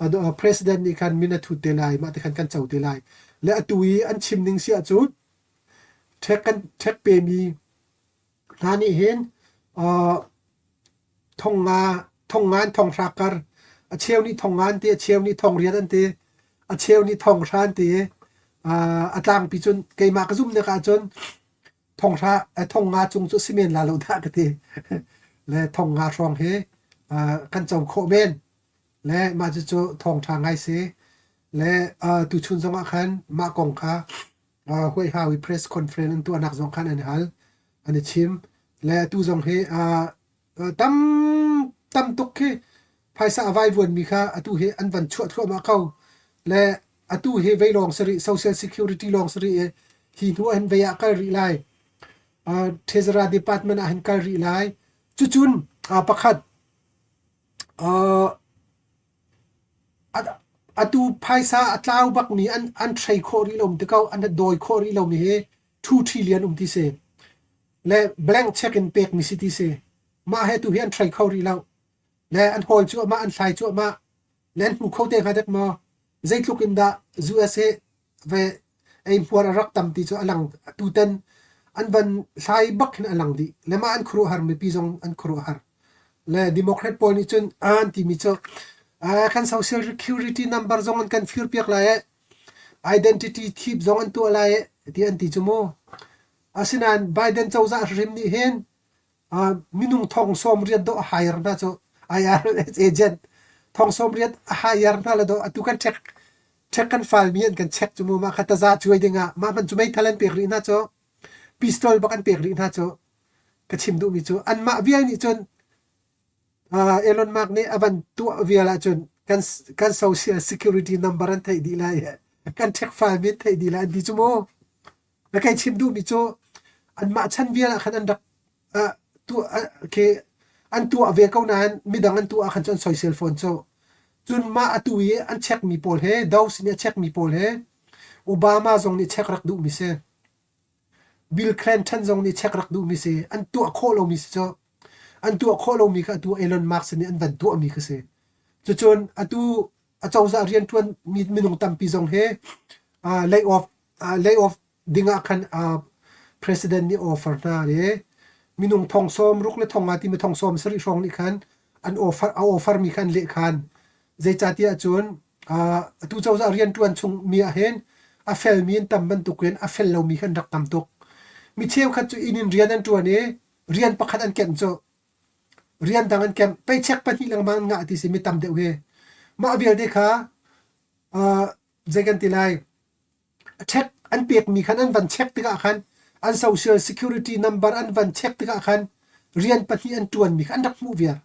uh, president nih khan min a thut te lai mah te khan kan co te lai le atu i an chim ning si ahcun ṭhek kan ṭhek pemi hna nih hin uh, Thongnga, thongnga in thonghra kar, a cheu nih thongnga an ti, a cheu nih thongriat an ti, a cheu nih thonghra an ti i uh, a tlangpi cun keimah ka zumhnak ahcun thonghra thongnga cung cu si men la lo dah ka ti. Le thongnga hrawng hi uh, kan co khawh men. Le mah cucu thawngṭha ngai si. Le uh, tuchun zongah khan mah kong kha uh, Huaihau i press conference an tuahnak zong khan an hal, an i chim. Le atu zong hi uh, tam tam tuk khi phaisa a vaivuanmi kha atu hi an van chuah thluahmah ko. Le atu hi vei lawng si rih, social security lawng si rih i hi hnu ah hin vei ah kal rih lai. Uh, Treasury Department ah hin kal rih lai. Cucun uh, pakhat uh, Atu phaisa a tlau bakmi an threi khawh rih lo ti ko, an dawi khawh rih lomi hi 2 trillion um ti si. Le blank check in pekmi si ti si. Mah he tu hi an threi kho rih lo. Le an hawl cuahmah, an hlai cuahmah. Le an hmu kho te hnga dek maw? Zeitluk in dah USA ve eihmuar a rak tam ti cu a lang. Tutan an van hlai bak hin a lang dih. Le mah an khuaruahhar mipi zong an khuaruahhar. Le Democrat pawl nih cun an timi cu kan social security number zong an kan firpiak lai eh identity thief zong an tuah lai eh ti an ti cu mu. Asinain Biden cozah hrim nih hin minung thong 80 dawh a hire hna cu IRS agent thong 80 a hire hna le dawh atu kan check check kan file mi an kan check cu mu mah kha taza cuai ding ah mah hman cu meithal an pek rih hna cu pistol bak an pek rih hna cu ka chim duhmi cu anmah vial nih cun Elon Musk nih a van tuah vial ahcun kan kan social security number an theih dih lai kan check file mi an theih dih lai an ti cu mu. Na kai chim duhmi cu Anmah chan vial ah khan an rak uh, tuah uh, khi an tuah ve ko nain midang an tuah ah khan cun an soisel fawn cu. Cun mah atu i an checkmi pawl he Doge nih a checkmi pawl he Obama zong nih check rak duhmi si. Bill Clinton zong nih check rak duhmi si. An tuah khawh lomi si cu. An tuah khawh lomi kha atu Elon Musk nih an van tuahmi kha si. Cucun atu acozah rianṭuan mi minung tampi zong he uh, lay off uh, lay off ding ah khan uh, president nih offer hna i minung thong sawm ruk le thong nga timi thong sawm sarih hrawng nih khan an offer a offer mi khan leh khan zeicahtiah cun uh, atu cozah rianṭuan chung mi ah hin a felmi an tam bantukin a fel lomi khan rak tam tuk mi cheukhat cu inn in rian an ṭuan i rian pakhat an kemh cu rian dang an kemh paycheck pahnih lengmang an ngah ti si mi tam deuh hi mah vialte kha uh, zei kan ti lai check an pekmi khan an van check tikah khan an social security number an van check tikah khan rian pahnih an ṭuanmi kha an rak hmuh viar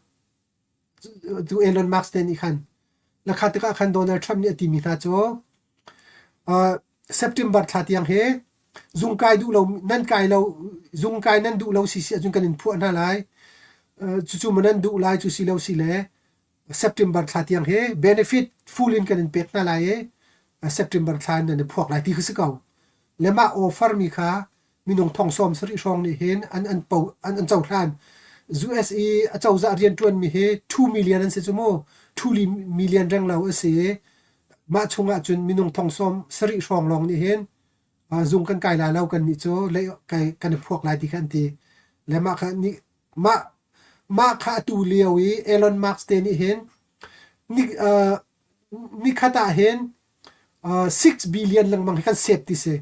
tu Elon Musk te nih khan lakha tikah khan Donald Trump nih a timi hna cu uh, September thla tiang hi zung kai duh lo nan kai lo zung kai nan duh lo si si ahcun kan in phuah hna lai uh, cucu ma nan duh lai cu si lo si le September thla tiang hi benefit full in kan in pek hna lai i September thla in nan i phuak lai ti kha si ko. Le mah offer mi kha minung thong sawm sarih hrawng nih hin an an po an an cohlan. US i a cozah rianṭuan mi hi 2 million an si cu mu. 2 million reng lo a si i mah chungah cun minung thong sawm sarih hrawng lawng nih hin zung kan kai lai lo kan nih cu le kai kan i phuak lai ti kha an ti. Le mah kha nih Mah mah kha atu lio i Elon Musk te nih hin ni, uh, nikhat ah hin uh, 6 billion lengmang hi kan save ti si.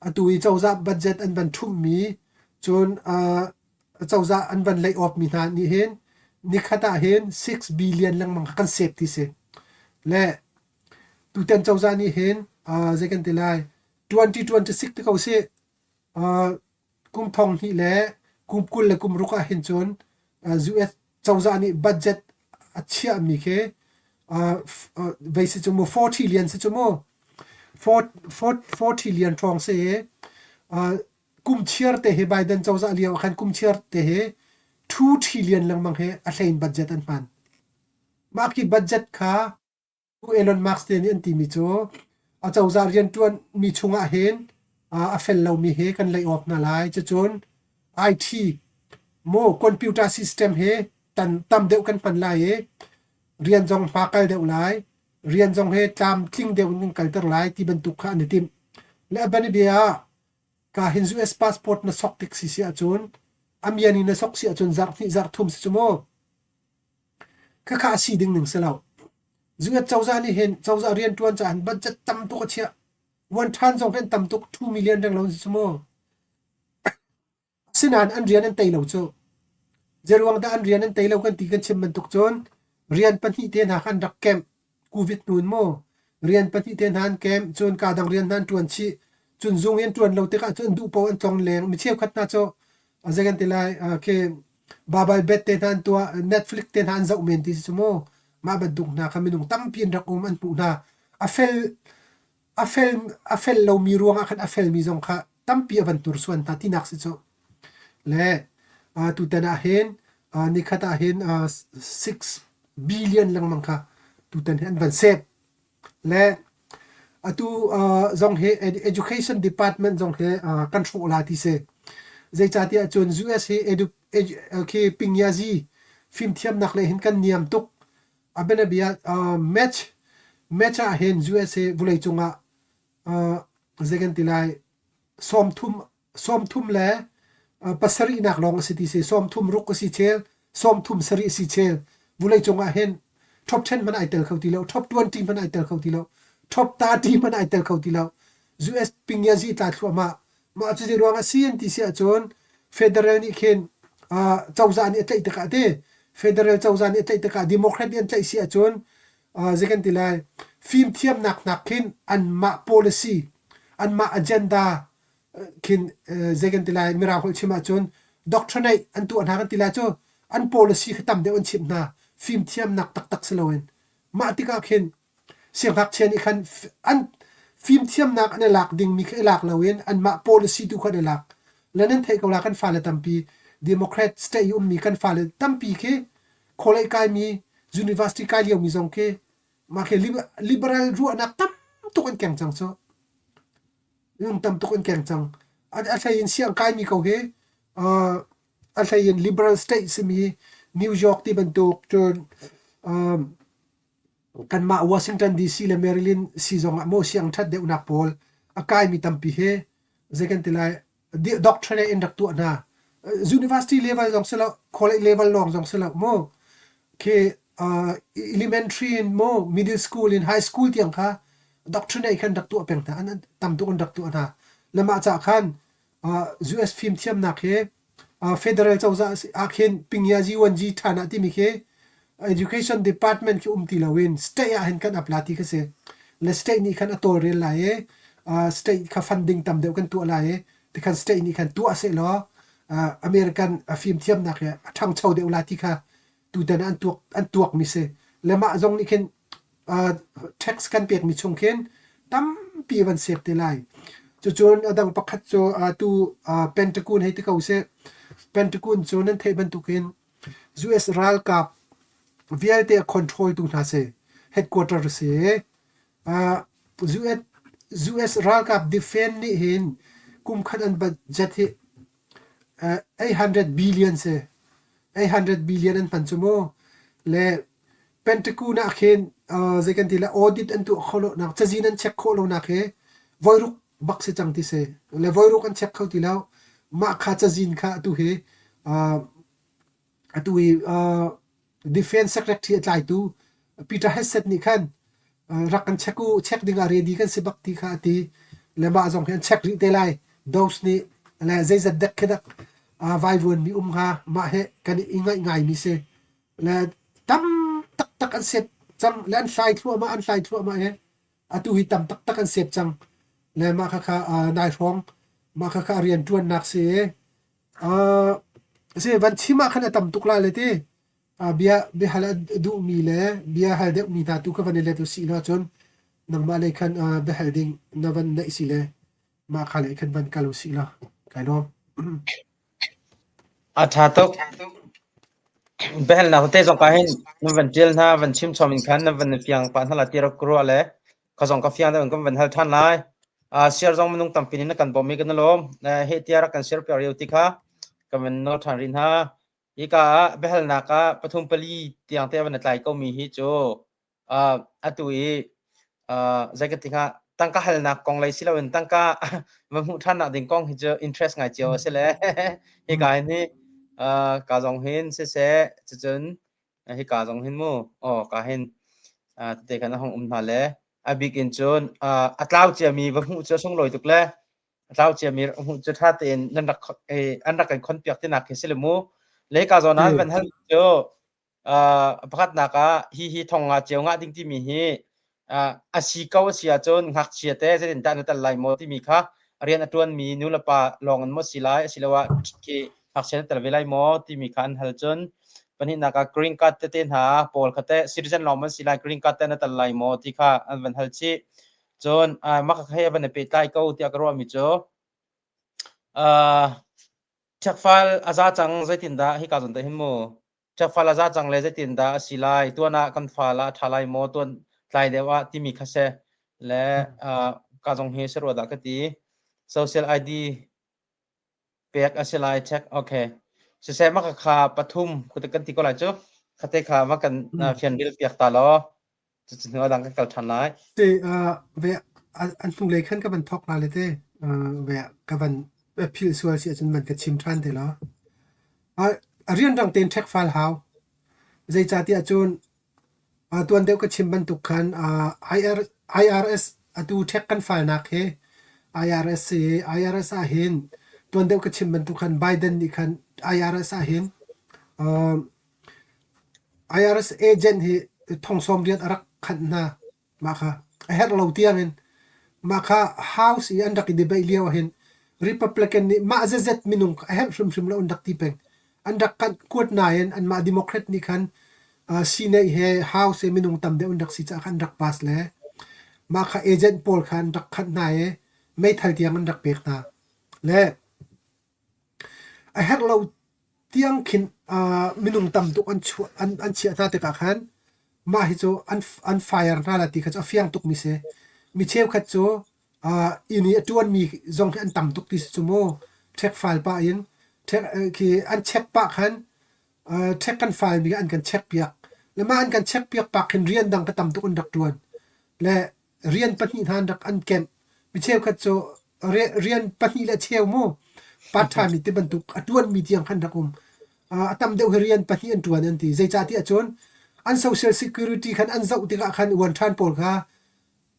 Atu i cozah budget an van ṭhumhmi cun uh, cozah an van lay off mi hna nih hin nikhat ah hin 6 billion lengmang kha kan save ti si. Le tutan cozah nih hin uh, zei kan ti lai 2026 ti ko sih uh, Kum thong hnih le kum 20 le kum ruk ahhin cun US cozah nih budget a chiahmi khi vei si cu mu 40 lian si cu mu 40 lian hrawng si i kum chiar te hi Biden cozah lio ah khan kum chiar te hi 2 trillion lengmang hi a hlein budget an hman. Mah khi budget kha Elon Musk te nih an timi cu acozah rianṭuanmi chungah hin a fel lomi hi kan lei awk hna lai. Cucun IT mu computer system hi tan tam deuh kan hman lai i rian zong hma kal deuh lai. Rian zong hi tlamtling deuh in kan kalter lai ti bantuk kha an i timh. Le a bianabia ah ka hin US passport na sok tik si si ahcun a mian in na sok si ahcun zarh hnih zarh thum si cu mu. Khakha a si ding ning si lo. Zuat cozah nih hin cozah rianṭuan caah hin budget tam tuk a chiah. Uan ṭhan zong hin tam tuk 2 million reng lo si mu. Asinain an rian an tei lo cu. Zeiruang dah an rian an tei lo kan ti kan chim bantuk cun rian pahnih te hna kha an rak kemh. Covid hnu in mu rian pahnih te hna an kemh cun kaa dang rian hna an ṭuan chih. Cun zung i an ṭuan lo tikah cun an duh paoh an tlong leng. Mi cheukhat hna cu zei kan ti lai khi Babal bet te hna an tuah Netflix te hna an zoh men ti si cu mu. Mah bantuk hna kha minung tampi an rak um an hmuh hna. A fel a fel a fel lomi ruangah khan a felmi zong kha tampi a van tursuan hna tinak si cu. Le tutan ah hin nikhat ah hin 6 billion lengmang kha tutan hi an van save. Le atu zong hi education department zong hi kan hrawh la ti si. Zeicahtiah cun US hi edu, khi pingyazi fimthiamnak le hin kan niam tuk. A bianabia match match ah hin USA vawleicung ah zei kan ti lai sawmthum sawmthum le pasarihnak lawng a si ti si sawmthum ruk a si chel sawmthum sarih a si chel vawleicung ah hin top 10 hmanh ai tel kho ti lo top 20 hmanh ai tel kho ti lo top 30 hmanh ai tel kho ti lo US pingyazi tla thluahmah mah cu ruang a si an ti si ahcun federal nih khin cozah nih a tlaih tikah te federal cozah nih a tlaih tikah democrat nih an tlaih si ahcun zei kan ti lai fimthiamnak nak khin anmah policy anmah agenda khin zei kan ti lai mirang holh chim ahcun doctrinate an tuah hna kan ti lai cu an policy kha tam deuh an chimh hna fimthiamnak taktak si loin mah tikah khin siangngakchia nih khan an fimthiamnak an i lak dingmi kha i lak loin anmah policy tu kha an i lak. Le nan theih ko la kan fale tampi Democrat state i ummi kan fale tampi khi college kaimi university kai liomi zong khi mah khi liberal ruahnak tam tuk an keng cang cu. Yung tam tuk an keng cang. A hlei in siang kaimi ko hi a hlei in liberal state simi New York ti bantuk cun kanmah Washington DC le Maryland si zong ah maw siang ṭhat deuhnak pawl a kaimi tampi hi zei kan ti lai doctorate in rak tuah hna. University level zong si lo, college level lawng zong si lo mu. Khi elementary in mu, middle school in high school tiang kha doctorate khan rak tuah peng hna. An tam tuk an rak tuah hna. Le mah ca khan US fimthiamnak hi federal cozah ah khin pingyazi wanji ṭhan ah timi khi education department khi um ti loin state ah hin kan ap la ti kha si. Le state nih khan a tawlrel lai i state kha funding tam deuh kan tuah lai i tikhan state nih khan tuah sehlaw American fimthiamnak hi a ṭhangcho deuh la ti kha tutan an tuak an tuakmi si. Le mah zong nih khin tax kan pekmi chung khin tampi van sek te lai. Cucun a dang pakhat cu atu Pentagon hei ti ko seh. Pentagon cu nan theih bantukin US ralkap vialte a control tu hna si. Headquarter si. US, US ralkap defense nih hin kum khat an budget hi 800 billion si. 800 billion an hman cu mu. Le Pentagon ah khin zei kan ti le audit an tuah khawh lonak cazin an check khawh lonak hi voiruk bak si cang ti si. Le voiruk an check kho ti lo. Mah kha cazin kha atu hi atu hi Defense Secretary a tlaitu Peter Hegseth nih khan rak kan check u, check ding ah ready kan si bak ti kha a ti. Le mah zong hi an check rih te lai. Dos nih le zeizat dek khi dak vaivuan mi um hnga mah he kan i ngaih ngai mi si. Le tam taktak an sep cang le an hlai thluahmah an hlai thluahmah he atu hi tam taktak an sep cang. Le mah khakha nai hrawng mah khakha rian ṭuannak si Si van chim ah khan a tam tuk lai le ti. Bia biahal a duhmi le bia hal deuhmi hna tu kha van i let usih law cun nangmah lei khan biahal ding na van neih si le mah kha lei khan van kal usih law kai lawm. A ṭha tuk. Biahalnak tete zong ka hin nan van ṭial hna, van chim chom in khan nan van fiang pah hna la ti rak ka ruah le Ka zong ka fiang deuh in kan van hal ṭhan lai. Share zong minung tampi nih na kan bawmh i kan i lawm. Heh tiah rak kan share piak rih u ti kha kan van nawl ṭhan rih hna. Hika ah biahalnak ah pathum pali tiang te van i tlai komi hi cu atu i zei ka ti hnga tangka halnak kong lei si loin tangka va hmuh ṭhannak ding kong hi cu interest ngai cio a si le hika hin hi ka zong hin siseh cucun Hika zong hin mu aw ka hin tete khan a hung um hna le a bik in cun a tlau ciami va hmuh cu a sunglawi tuk le a tlau ciami hmuh cu ṭha tein nan rak an rak kan khonpiak tinak khi si le mu. Le ka zawn ah van hal cu pakhatnak ah hi hi thong nga cio ngah ding timi hi a si ko a si ahcun ngakchia te zeitindah na tel lai maw timi kha rian a ṭuanmi nulepa lawng in maw si lai asiloah khi ngakchia na tel ve lai maw timi kha an hal cun pahnihnak ah green card tete hna pawl kha teh citizen lawng man si lai green card te na tel lai maw ti kha an van hal chih cun mah kha hei van i pehtlai ko tiah ka ruahmi cu check file a za cang zeitindah hika zawn te hin mu Cafal a za cang le zeitindah a si lai, tuan ah kan fal ah a ṭha lai maw, tuan tlai deuh ah timi kha si. Le ka zong hi si rua dah ka ti. Social ID pek a si lai check okay. Siseh mah kha pathum kan ti ko lai cu. Khate kha va kan fian ril piak ta law. Cucu hnu a dang kan kal ṭhan lai. Te ve an hnulei khan ka van thawk la le te ve ka van philh sual si ahcun van ka chim ṭhan te law. A rianrang tein ṭhek fal hau. Zeicahtiah cun tuan deuh ka chim bantuk khan IRS atu ṭhek kan falnak hi IRS si IRS ah hin tuan deuh ka chim bantuk khan Biden nih khan IRS ah hin IRS agent hi thong 80 a rak khanh hna. Mah kha a herh lo tiangin mah kha House i an rak i debate lio ahhin Republican nih mah zazet minung a herh hrimhrim lo an rak ti peng. An rak kanh kuat nain anmah Democrat nih khan Senate he House he minung tam deuh an rak si caah khan an rak pass le mah kha agent pawl kha an rak khanh hna i meithal tiang an rak pek hna. Le. A herh lo tiang khin minung tam tuk an chuah an chiah hna tikah khan mah hi cu an fire hna la ti kha cu a fiang tukmi si. Mi cheukhat cu inn i a ṭuanmi zong hi an tam tuk ti si cu mu. Ṭhek fal pah in ṭhek khi an check pah khan ṭhek kan falmi an kan check piak. Le mah an kan check piak pah khin rian dang ka tam tuk an rak ṭuan. Le rian pahnih hna an rak an kemh. Mi cheukhat cu rian pahnih le cheu mu part time ti bantuk a ṭuanmi tiang khan rak um. A tam deuh hi rian pahnih an ṭuan an ti. Zeicahtiah cun an social security khan an zoh tikah khan uan ṭhan pawl kha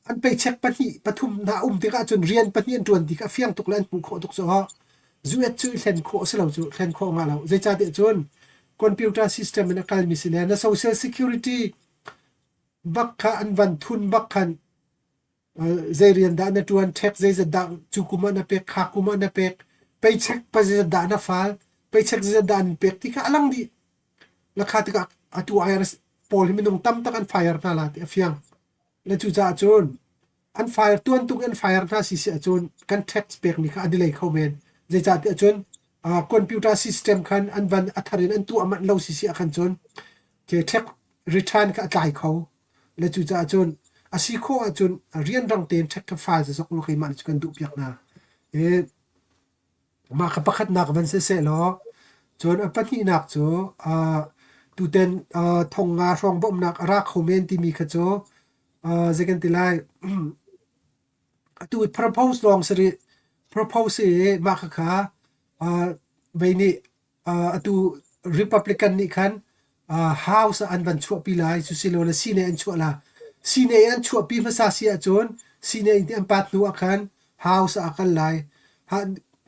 an paycheck pahnih pathum hna um tikah cun rian pahnih an ṭuan ti kha a fiang tuk le an hmuh khawh tuk cu US cu i hlen khawh a si lo cu hlen khawh nga lo. Zeicahtiah cun computer system in a kalmi si le na social security bak kha an van thun bak khan zei rian dah na ṭuan, ṭhek zeizat dah cu kum ah na pek, kha kum ah na pek, paycheck pa zeizat dah na fal, paycheck zeizat dah an pek ti kha a lang dih. La kha tikah atu IRS pawl hi minung tam tak an fire hna la ti a fiang. Le cucaah cun an fire tuan tuk in fire hna si si ahcun kan tax pekmi kha a delay kho men. Zeicahtiah cun computer system khan an van a thar in an tuah manh lo si si ahkhan cun ke tax return kha a tlai kho. Le cucaah cun a si khawh ahcun rianrang tein tax kha file zok law keimah nih cun kan duh piak hna. I mah kha pakhatnak van si sehlaw cun a pahnihnak cu tuten thong nga hrawng bawmhnak a ra kho men timi kha cu zei kan ti lai atu propose lawng si rih. Propose i mah khakha vei nih atu Republican nih khan House ah an van chuahpi lai cusilole Senate an chuah la. Senate an chuahpi hmasa si ahcun Senate nih an pass hnu ah khan House ah a kal lai.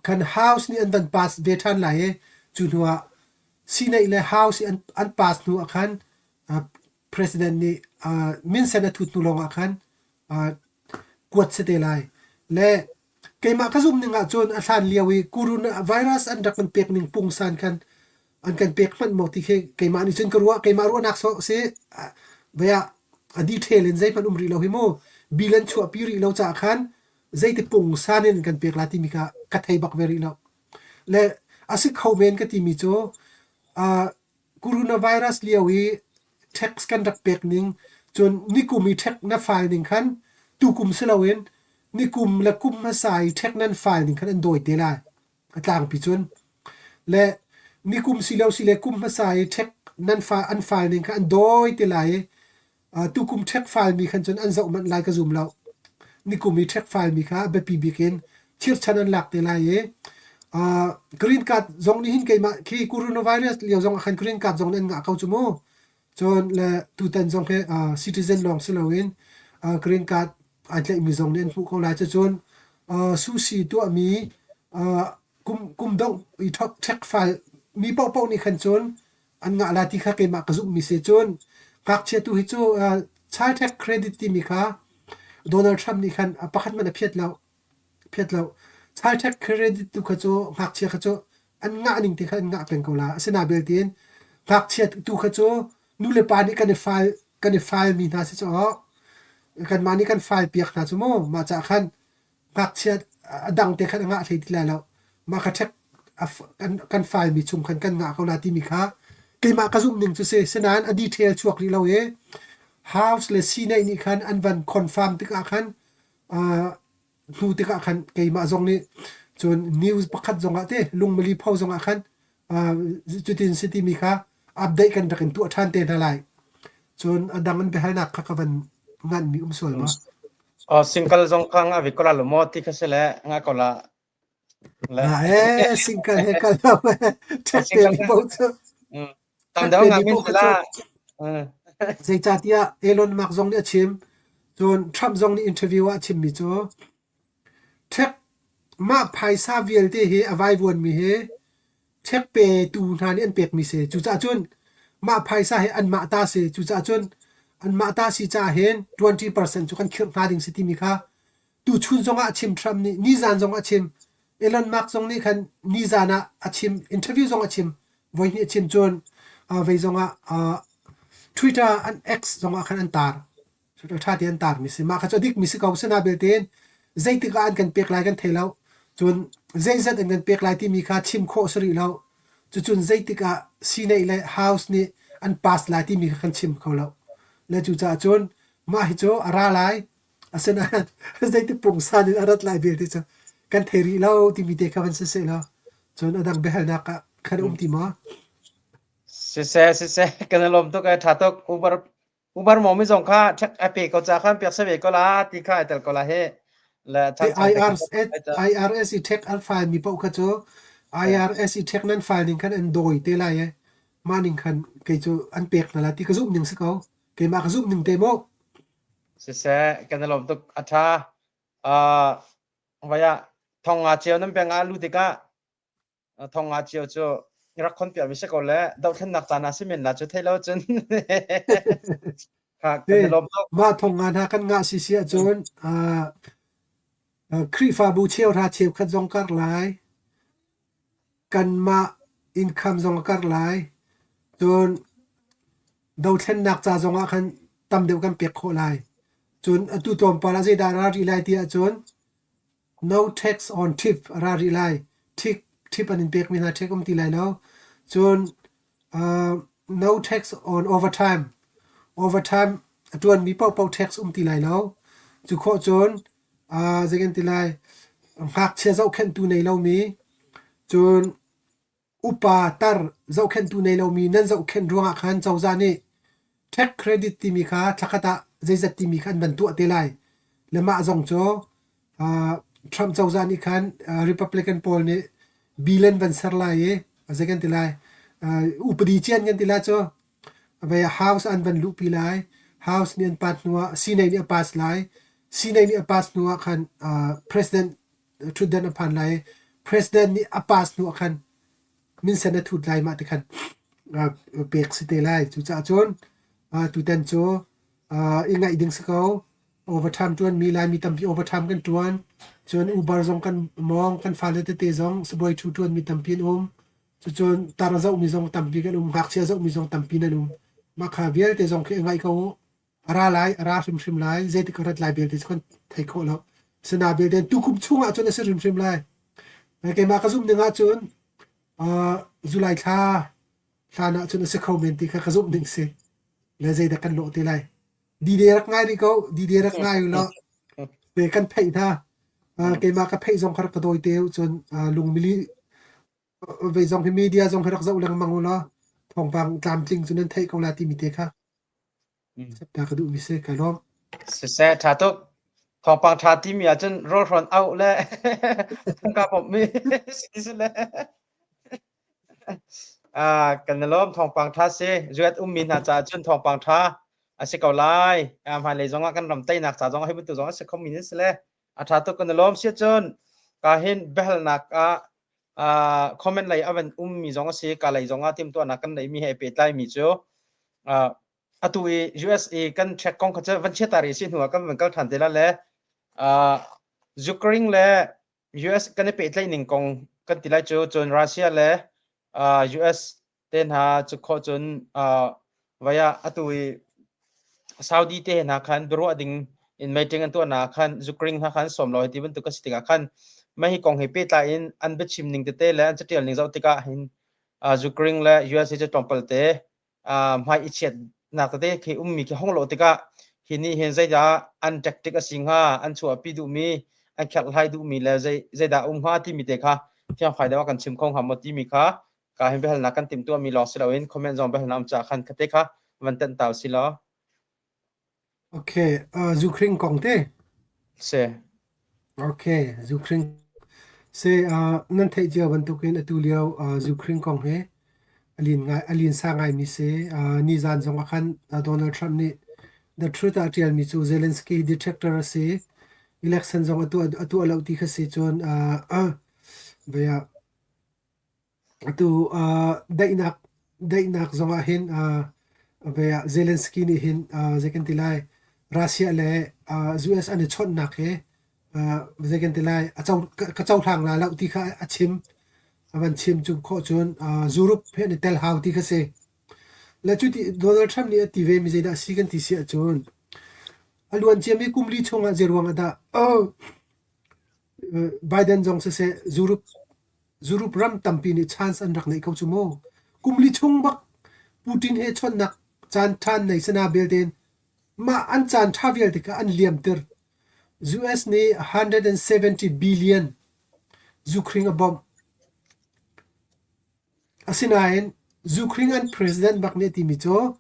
Khan House nih an van pass ve ṭhan lai i cu hnu ah Senate le House i an pass hnu ah khan President nih minsen a thut hnu lawng ah khan kuat si te lai. Le keimah ka zumh ning ahcun a hlan lio i coronavirus an rak kan pek ning pungsan khan an kan pek hmanh maw ti khi keimah nih cun ka ruah. Keimah ruahnak sawh si vei ah a detail in zeihmanh um rih lo hi mu. Bill an chuahpi rih lo caah khan zeiti pungsan in an kan pek la timi kha ka thei bak ve rih lo. Le a si kho men ka timi cu Coronavirus lio i tax kan rak pek ning cun nikum i tax na file ning khan tukum si loin nikum le kum hmasa i tax nan file ning khan an dawi te lai. A tlangpi cun. Le nikum si lo si le kum hmasa i tax nan fa an file ning kha an dawi te lai i Tukum ṭhek falmi khan cun an zoh manh lai ka zum lo. Nikum i ṭhek falmi kha biapi bik in chirchan an lak te lai i green card zong nih hin keimah khi coronavirus lio zong ah khan green card zong nih an ngah ko cu mu. Cun le tutan zong hi citizen lawng si loin green card ai tlaihmi zong nih an hmuh ko lai. Cucun sushi tuahmi kum kum dongh i ṭhek fal mi paohpaoh nih khan cun an ngah la ti kha keimah ka zumhmi si. Cun ngakchia tu hi cu child tax credit timi kha Donald Trump nih khan pakhat hmanh a phiat lo. Phiat lo. Child tax credit tu kha cu ngakchia kha cu an ngah ning te kha an ngah peng ko la. Asinain belte ngakchia tu kha cu nu le pa nih kan i file kan i file mi hna si cu kanmah nih kan file piak hna cu mu. Mah cah khan ngakchia a dang te khan a ngah hlei ti lai lo. Mah kha ṭhek kan file mi chung khan kan ngah ko la timi kha keimah ka zumh ning cu si. Sinain a detail chuak rih lo i House le Senate nih khan an van confirm tikah khan hnu tikah khan keimah zong nih cun news pakhat zongah te lungmali pho zongah khan cutin si timi kha update kan rak in tuah ṭhan te hna lai. Cun a dang in biahalnak kha ka van nganmi um sual ma. Single zong kha nga ve ko la lo maw ti kha si le nga ko la. Le eh single he kal lo ṭhek te mi po cu. Tam deuh nga min la. Zeicahtiah Elon Musk zong nih a chim. Cun Trump zong nih interview ah a chimmi cu ṭhek mah phaisa vialte hi a vaivuanmi hi Check petu hna nih an pekmi si. Cucaah cun mah phaisa hi anmah ta si. Cucaah cun anmah ta si caah hin 20% cu kan khirh hnga ding si timi kha tuchun zongah a chim Trump nih nizan zong a chim. Elon Musk zong nih khan nizan ah a chim interview zong a chim voihnih a chim cun vei zongah Twitter an X zongah khan an tar. Ṭha tein an tarmi si. Mah kha cu a dikmi si ko. Asinain belte zeitik ah an kan pek lai kan thei lo. Cun zeizat in kan pek lai timi kha chim khawh si rih lo. Cucun zeitik ah Senate le House nih an pass lai timi kha kan chim kho lo. Le cucaah cun mah hi cu a ra lai. Asinain zeitik pungsan in a rat lai belte cu kan thei rih lo timi te kha van si seh law cun a dang biahalnak ah khan a um ti maw? Siseh, siseh, kan i lawm tuk ee, ṭha tuk. Uber Uber maw mi zong kha ṭhek a pe ko ca khan piak se ve ko la ti kha ai tel ko la hi. Le Te chang chang te kha IRS IRS i ṭhek an file mi paoh kha cu IRS i ṭhek nan file ning khan an dawi te lai i mah ning khan kei cu an pek hna lai ti ka zumh ning si ko. Keimah ka zumh ning te mu. Siseh, kan i lawm tuk. A ṭha. Uh, vaya thong nga cio nan peng ah lu tikah thong nga cio cu rak khon piak mi si ko le dohthlennak caan ah si men la cu thei lo cun kha Te kan i lawm tuk. mah thong nga hna kan ngah si si ahcun uh, Khrihfabu cheuhra cheukhat zong karh lai. Kanmah income zong a karh lai. Cun dothlennak ca zong ah khan tam deuh kan pek khawh lai. Cun atu tlawmpal ah zeidah a ra rih lai ti ahcun no tax on tip a ra rih lai. Tip, tip an in pekmi hna tax um ti lai lo. Cun uh, no tax on overtime. Overtime a ṭuanmi paohpaoh tax um ti lai lo. Cu khawh cun uh, zei kan ti lai, ngakchia zohkhenhtu nei lomi, cun upa tar zohkhenhtu nei lomi nan zohkhenh ruangah khan cozah nih tax credit timi kha thlakhat ah zeizat timi kha an van tuah te lai. Le mah zong cu uh, Trump cozah nih khan uh, Republican pawl nih bill an van ser lai i zei kan ti lai uh, upadi cian kan ti lai cu vei house an van luhpi lai house nih an pass hnuah Senate nih a pass lai Senate nih a pass hnuah khan uh, president ṭhutdan a phan lai i president nih a pass hnuah khan minsen a thut lai mah ti khan uh, pek si te lai cucaah cun uh, tutan cu uh, i ngaih ding si ko overtime ṭuan mi Laimi tampi overtime kan ṭuan cun Uber zong kan mawng kan fale tete zong sibawi ṭhu ṭuan mi tampi an um cucun tar a zohmi zong tampi kan um ngakchia zohmi zong tampi nan um mah kha vialte zong khi i ngaih ko u a ra lai a ra hrimhrim lai zeitik a rat lai belte cu kan thei khawh lo sina belte tukum chungah cun a si hrimhrim lai keimah ka zumh ning ahcun uh, July thla hlan ah cun a si kho men ti kha ka zumh ding si le zeidah kan lawh te lai D-Day rak ngai rih ko D-Day rak ngai u law te kan theih hna uh, keimah ka theih zong kha rak ka dawi te u cun uh, lungmili vei zong hi media zong hi rak zoh lengmang u law thawngpang tlamtling cu nan theih ko la timi te kha ta ka duhmi si ka lawm. Siseh ṭha tuk. Thawngpang ṭha timi ahcun rawlhrawn auh le thangka pommi si le Ah kan i lawm thawngpang ṭha si. Zuat ummi hna caah cun thawngpang ṭha a si ko lai. Ah hmailei zongah kan ram teinak ca zongah hi bantuk zong a si khomi nan si le a ṭha tuk kan i lawm. Si cun ka hin biahalnak ah comment lei a van ummi zong a si ka lei zong ah timhtuahnak kan neihmi he pehtlaimi cu atu i USA kan check kong kha cu van chiata ri si hnu ah kan van kal ṭhan te la le Ukraine le US kan i pehtlaih ning kong kan ti lai cu cun Russia le US te hna cu khawh cun vaya atu i Saudi te hna khan biaruah ding in meeting an tuahnak khan Ukraine hna khan sawm lo ti bantuk a si tikah khan mah hi kong he pehtlai in an biachim ning tete le an catial ning zoh tikah hin Ukraine le USA cu tlawmpal te hmai i chiatnak tete khi ummi khi hong lo tikah hi nih hin zeidah an tactic a si hnga an chuahpi duhmi an kherhlai duhmi le zei zeidah um hnga timi te kha fiangfai deuh ah kan chim kho hnga maw timi kha ka hin biahalnak kan timhtuahmi lawng si loin comment zong biahalnak um caah khan khate kha van tenh ta si law. Okay, uh, Zukhring kong te. Si. Okay, Zukhring. Se uh, nan theih cio bantukin atu lio uh, Zukhring kong he alin ngai alin sa ngai mi se uh, ni zan zong ah khan uh, Donald Trump nih the truth a tial mi cu Zelensky detractor a si election zong atu atu alo ti kha si cun uh, uh, vaya Atu daihnak daihnak zongah hin Zelensky nih hin zei kan ti lai Russia le US an i chawnhnak hi zei kan ti lai a co ka cohlang la lo ti kha a chim. A van chim cu khawh cun Europe he an i tel hau ti kha si. Le cuti Donald Trump nih a ti ve mi zeidah a si kan ti si ahcun a luan ciami kum li chungah zeiruang ah dah oh! Biden zong siseh Europe Europe ram tampi nih chance an rak neih ko cu mu. Kum li chung bak Putin he chawnhnak caan ṭhan nei sana belte in mah an caan ṭha vialte kha an liamter. US nih 170 billion Ukraine a bawmh. Asinain Ukraine an president bak nih a timi cu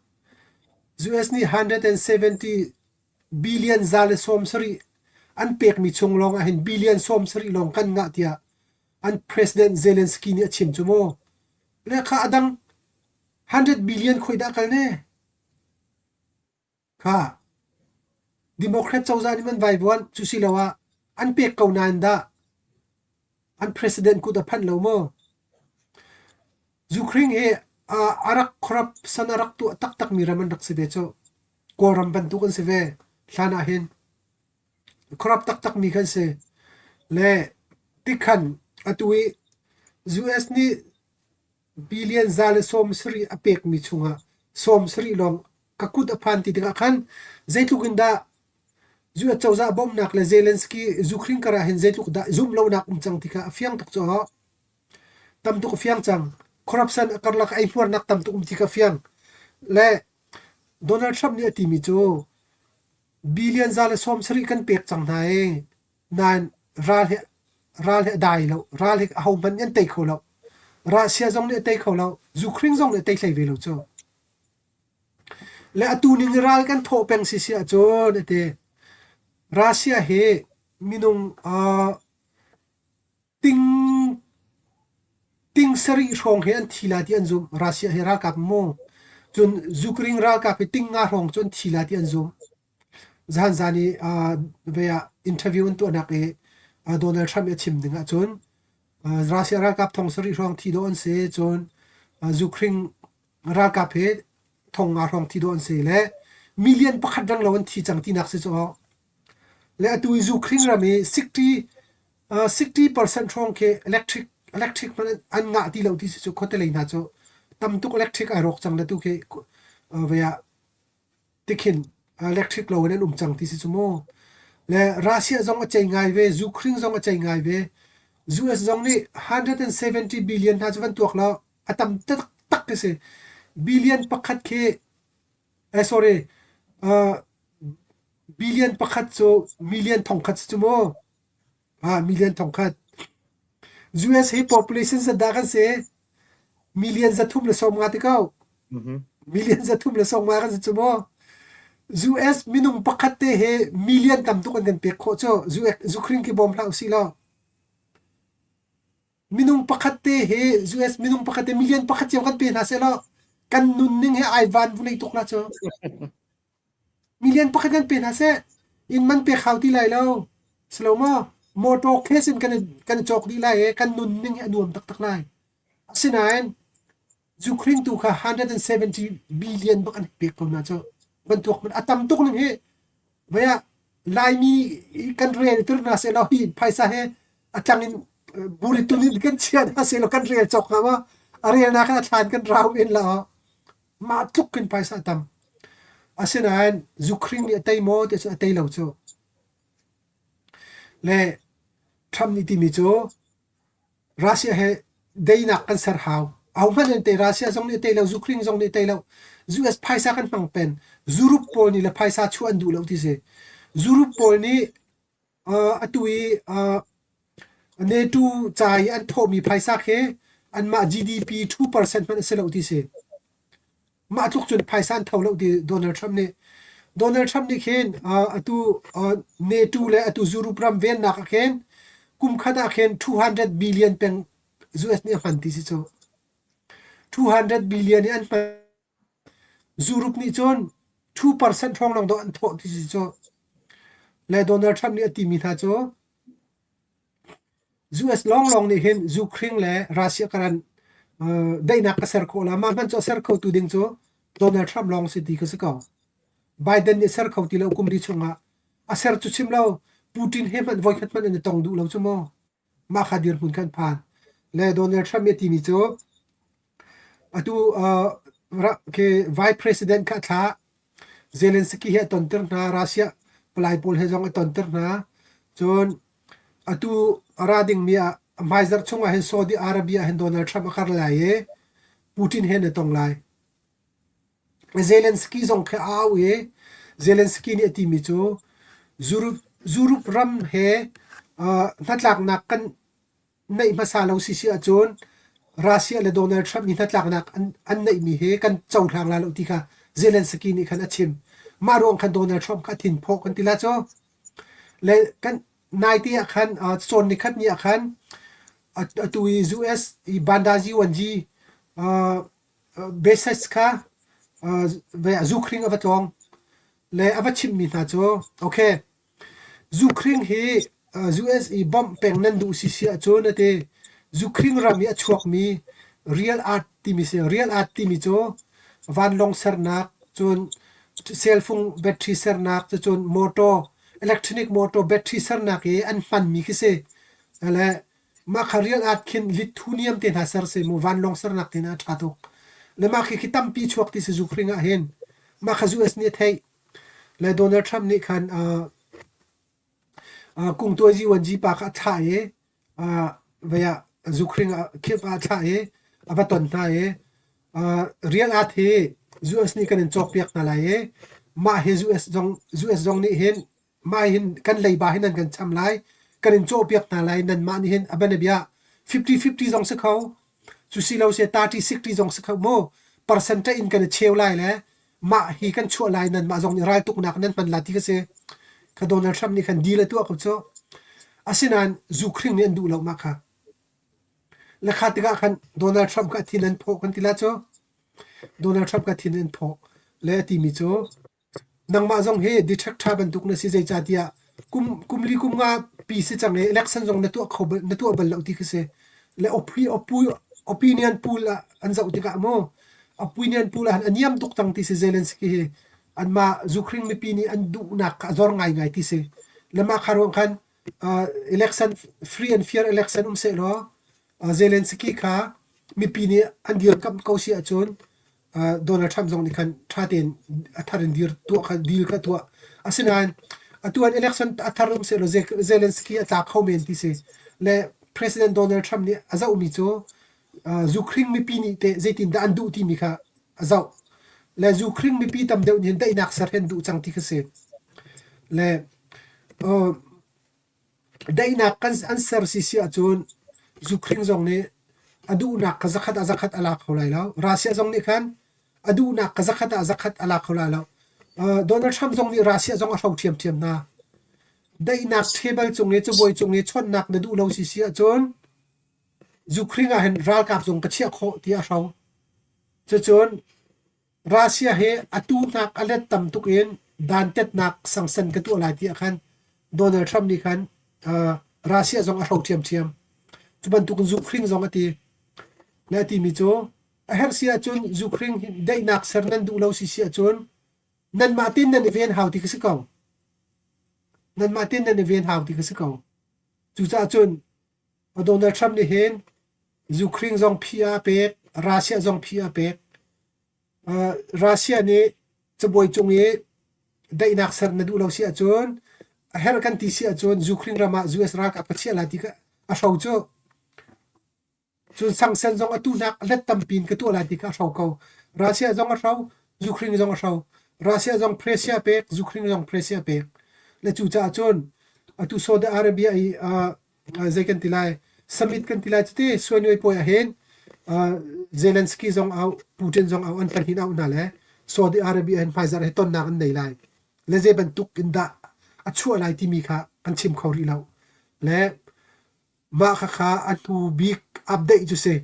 US nih 170 billion 170 an pekmi chung lawng ahhin billion 70 lawng kan ngah tiah an president Zelensky nih a chim cu mu. Le kha a dang 100 billion khoi dah kal ne? Kha Democrat cozah nih an vaivuan cu siloah an pek ko nain dah an president kut a phanh lo maw? Ukraine hi a rak corruption a rak tuah taktakmi ram an rak si ve cu. Kawlram bantuk an si ve. Hlan ah hin corrupt taktakmi kan si. Le tikhan atu i US nih Billion 170 a pekmi chungah 70 lawng ka kut a phan ti tikah khan zeitluk in dah US cozah bawmhnak le Zelensky Ukraine kar ah hin zeitluk dah zumhlonak um cang ti kha a fiang tuk caw. Tam tuk a fiang cang. Corruption a karlak eihmuarnak tam tuk um ti kha a fiang. Le Donald Trump nih a timi cu billion 170 kan pek cang hna i Nain ral hi ral hi a dai lo. Ral hi ahohmanh nih an tei kho lo. Russia zong nih a tei kho lo. Ukraine zong nih a tei hlei ve lo cu. Le atu ning ral kan thawh peng si si ahcun a ti. Russia hi minung uh, ting ting sarih hrawng hi an thi lai ti an zumh. Russia hi ralkap mu. Cun Ukraine ralkap hi ting nga hrawng cu an thi lai ti an zumh. Zahan i vei ah interview an tuahnak i Donald Trump i a chim ding ahcun Russia ralkap thong sarih hrawng thi dawh an si, cun Ukraine ralkap hi thong nga hrawng thi dawh an si le million pakhat renglo an thi cang tinak si cu. Le atu i Ukraine ram i 60 60% hrawng khi electric electric hmanh an ngah ti lo ti si cu khuatelei hna cu tam tuk electric ai rawk cang le tu khi vei ah tikhin electric lo in an um cang ti si cu mu. Le Russia zong a cei ngai ve, Ukraine zong a cei ngai ve. US zong nih 170 billion hna cu van tuak law a tam taktak khi si. Billion pakhat khi eh sorry uh, billion pakhat cu million thong khat si cu mu. Ah, million thong khat. US hi population zat dah kan si? Million 350 ti ko. Million 350 kan si cu mu. US minung pakhat te he million tam tuk an kan pek khawh cu. Ukraine khi bawm hlah usih law. Minung pakhat te he US minung pakhat te million pakhat cio kan pe hna seh law kan nunning he ai van vulei tuk la cu. Million pakhat kan pe hna seh. Inn man pek hau ti lai lo. Si lo maw? Motor cash in kan kan i cawk dih lai i kan nunning hi a nuam taktak lai. Asinain Ukraine tu kha 170 billion bak an pek ko hna cu. Bantuk a tam tuk ning hi vei ah Laimi kan rel tir hna seh law hi phaisa he a tlang in buri tun in kan chia hna seh law kan rel cawk hnga maw? A relnak in a thlan kan rau men la. Mah tluk in phaisa a tam. Asinain Ukraine nih a tei maw ti ahcun a tei lo cu. Le Trump nih timi cu Russia he deinak kan ser hau. Ahohmanh an tei Russia zong nih a tei lo, Ukraine zong nih a tei lo. US phaisa kan hmang pen. Europe pawl nih le phaisa chuah an duh lo ti si. Europe pawl nih atu i NATO ca i an thawhmi phaisa khi anmah GDP 2% hmanh a si lo ti si. Mah tluk cun phaisa an tho lo ti Donald Trump nih. Donald Trump nih khin atu NATO le atu Europe ram vennak ah khin kum khat ah khin 200 billion peng US nih a hman ti si cu. 200 billion i an hman Europe nih cun 2% hrawng lawng dawh an thawh ti si cu. Le Donald Trump nih a timi hna cu US lawnglawng nih hin Ukraine le Russia karan daihnak a ser khawh la. Mah hmanh cu a ser kho tu ding cu Donald Trump lawng si ti ka si ko. Biden nih ser kho ti lo kum li chungah a ser cu chim lo Putin he hmanh voikhat hmanh an i tong duh lo cu mu. Mah kha dirhmun khan phan. Le Donald Trump nih a timi cu atu uh, ke vice president kha a thlah. Zelensky he a tonter hna, Russia palai pawl he zong a tonter hna. Cun. Atu a ra dingmi ah hmaizarh chung ah hin Saudi Arabia ah hin Donald Trump a kar lai i Putin he an i tong lai. Zelensky zong khi a au i Zelensky nih a timi cu Europe, Europe ram he uh, hnatlaknak kan neih hmasa lo si si ahcun Russia le Donald Trump nih hnatlaknak an, an neihmi hi kan cohlang lai lo ti kha Zelensky nih khan a chim. Mah ruang khan Donald Trump kha a thinphawh kan ti la cu. Le kan naite ah khan uh, cawn nikhat ni ah khan atu i US i Bandazi 1G uh, Bases kha uh, zukhring a va tlawng le a va chimhmi hna cu okay Zukhring hi US i bawmh peng nan duh si si ahcun a ti. Zukhring ram i a chuakmi real art timi si. Real art timi cu vanlawng sernak, cun cellphone battery sernak, cucun motor, electronic motor battery sernak i an hmanmi khi si. Le mah kha real art khin lithium te hna ser si mu vanlawng sernak te hna a ṭha tuk. Le mah khi khi tampi chuak ti si zukhring ah hin. Mah kha US nih a theih. Le Donald Trump nih khan uh, uh, kungtuazi wanji pa kha a thlah i uh, vei ah zukhring ah Kiev ah a thlah i a va ton hna i uh, real art hi US nih kan in cawkpiak hna lai i mah hi US zong US zong nih hin mah hin kan leiba hin nan kan cham lai kan in cawhpiak hna lai nanmah nih hin a banabia 50-50 zong si kho cu si lo se 30-60 zong si kho mu percentage in kan i cheu lai le mah hi kan chuah lai nanmah zong nih raltuknak nan hman la ti ka si kha Donald Trump nih khan deal a tuah ko cu asinain zukhring nih an duh lo mah kha le kha tikah khan Donald Trump kha a thin an phawh kan ti la cu Donald Trump kha thin an phawh le a timi cu Nangmah zong hi detector bantuk na si zeicahtiah kum kum li kum nga pi si cang i election zong na tuah kho bal na tuah bal lo ti khi si. Le opi opu opinion pool ah an zoh tikah mu opinion pool ah a niam tuk cang ti si Zelensky hi anmah Ukraine mipi nih an duhnak kha a zor ngaingai ti si. Le mah kha ruang khan uh, election free and fair election um sehlaw uh, Zelensky kha mipi nih an dirkamh ko si ahcun Donald Trump zong nih khan ṭha tein a thar in dir tuah kha deal kha tuah. Asinain atu an election a thar um sehlaw Zelensky a tla kho men ti si. Le President Donald Trump nih a zohmi cu Ukraine mipi nih teh zeitindah an duh timi kha a zoh. Le Ukraine mipi tam deuh nih daihnak ser hi an duh cang ti kha si. Le Daihnak kan an ser si si ahcun zukhring zong nih a duhnak kha zakhat ah zakhat a la kho lai lo. Russia zong nih khan a duhnak kha zakhat ah zakhat a la kho lai lo. Uh, Donald Trump zong nih Russia zong a hro ṭhiamṭhiam hna. Daihnak table cung i cabuai cung i chawnhnak na duh lo si si ahcun zukhring ah hin ralkap zong ka chiah khawh tiah a hro. Cucun Russia hi atu hnak a let tam tuk in dantatnak sangsan ka tuah lai tiah khan Donald Trump nih khan uh, Russia zong a hro ṭhiamṭhiam. Cu bantuk in Ukraine zong a ti. Le a timi cu a herh si ahcun Ukraine daihnak ser nan duh lo si si ahcun nanmah tein nan i ven hau ti ka si ko. Nanmah tein nan i ven hau ti ka si ko. Cucaah cun Donald Trump nih hin Ukraine zong phi a pek, Russia zong phi a pek. Uh, Russia nih cabuai cung i daihnak ser na duh lo si ahcun a herh kan ti si ahcun Ukraine ram ah US ralkap ka chiah lai ti ka a hro cu. Cun sangsen zong atu nak let tampi in ka tuah lai ti kha a hro ko. Russia zong a hro, Ukraine zong a hro. Russia zong pressure pek, Ukraine zong pressure pek. Le cucaah cun atu Saudi Arabia i uh, zei kan ti lai summit kan ti lai cuti suainuai puai ah hin Zelensky zong au Putin zong au an pahnih au hna le Saudi Arabia hin hmaizarh hi tonnak an nei lai le zei bantuk in dah a chuah lai timi kha kan chim kho rih lo le mah khakha a hnu bik update cu si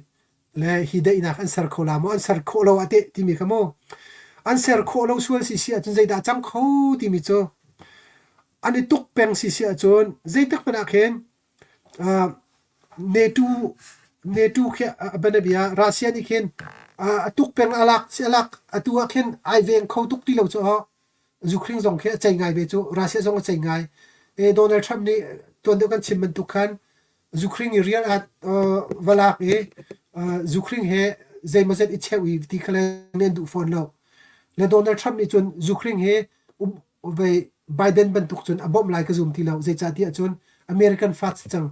le hi daihnak an ser kho la maw an ser khawh lo ah teh timi kha mu an ser khawh lo sual si si ahcun zeidah cang kho timi cu an i tuk peng si si ahcun zeitik hmanh ah khin uh, NATO NATO khi banabia Russia nih khin a tuk peng alak si alak atu ah khin ai veng kho tuk ti lo cu Ukraine zong khi a cei ngai ve cu Russia zong a cei ngai e Donald Trump nih tuan deuh kan chim bantuk khan Zukhring i rial ah va lak i zukhring he zeimawzet i cheuh i ti kha le an duh fawn lo. Le Donald Trump nih cun zukhring hi ve Biden bantuk cun a bawmh lai ka zum ti lo. Zeicahtiah cun American fa si cang.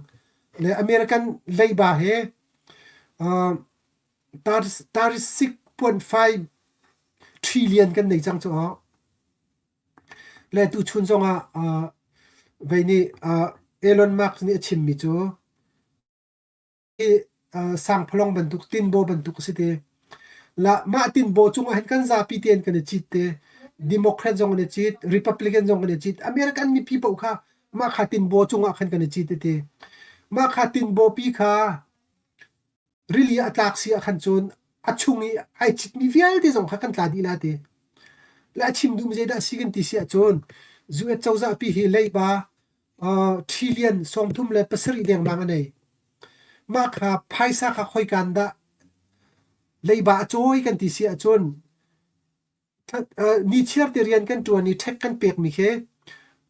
Le American leiba he uh, 36.5 trillion kan nei cang cu aw. Le tuchun zongah uh, vei nih uh, Elon Musk nih a chimmi cu uh, sangphalawng bantuk tinbaw bantuk a si te. La mah tinbaw cungah hin kan zapi tein kan i cit te. Democrat zong an i cit, Republican zong an i cit, American mipi paoh kha mah kha tinbaw cungah khan kan i cit te. Mah kha tinbaw pi kha Rili a tlak si ahkhan cun a chung i ai citmi vialte zong kha kan tla dih la ti. Le a chim duhmi zeidah a si kan ti si ahcun US cozah pi hi leiba uh, trillion 37 dengmang a nei. Mah kha phaisa kha khoikan dah leiba a cawi kan ti si ahcun Nichiar te rian kan ṭuan i ṭhek kan pekmi khi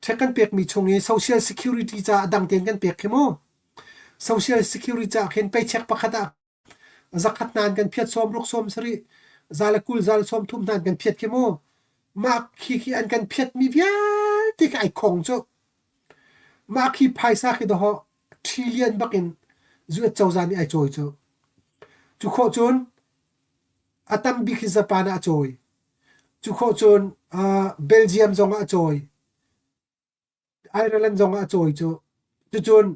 ṭhek kan pekmi chung i social security ca a dang tein kan pek khi mu. Social security ca khin paycheck pakhat ah zakhat hna an kan phiat 60 70 za le 20 za le 30 hna an kan phiat khi mu. Mah khi khi an kan phiatmi vialte khi ai khong cu. Mah khi phaisa khi dawh trillion bak in US cozah nih ai cawi cu. Cu khawh cun A tam bik hi Japan ah a cawi. Cu khawh cun uh, Belgium zong ah a cawi. Ireland zong ah a cawi cu. Cucun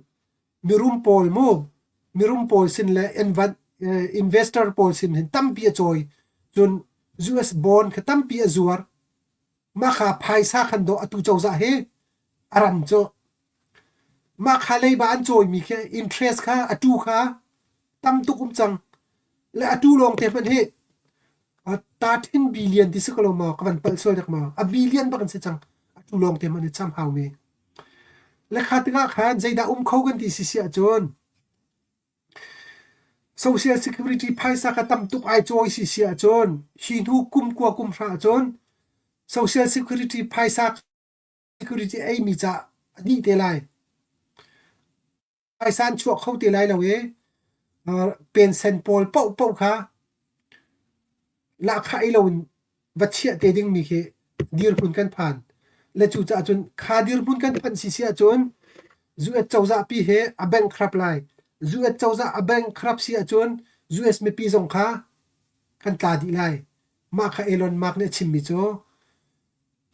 mirum pawl mu, mirum pawl sin le investor pawl sin hin tampi a cawi. Cun US bond kha tampi a zuar. Mah kha phaisa khan dawh atu cozah hi a ran cu. Mah kha leiba an cawimi khi interest kha atu kha tam tuk um cang. Le atu lawng te hmanh hi 13 billion ti si ko lo maw ka van palh sual dek maw a billion bak an si cang atu lawng te hmanh hi cham hau mi le kha tikah khan zeidah um kho kan ti si si ahcun Social Security phaisa kha tam tuk ai cawi si si ahcun hi hnu kum kua kum hra ahcun Social Security phaisa security eimi ca a dih te lai. Phaisa an chuak kho te lai lo i pensen pawl paohpaoh kha lahkhah ei loin va chiah te dingmi khi dirhmun kan phan. Le cucaah cun kha dirhmun kan phanh si si ahcun US cozah pi he a bankrupt lai. US cozah a bankrupt si ahcun US mipi zong kha kan tla dih lai. Mah kha Elon Musk nih a chimmi cu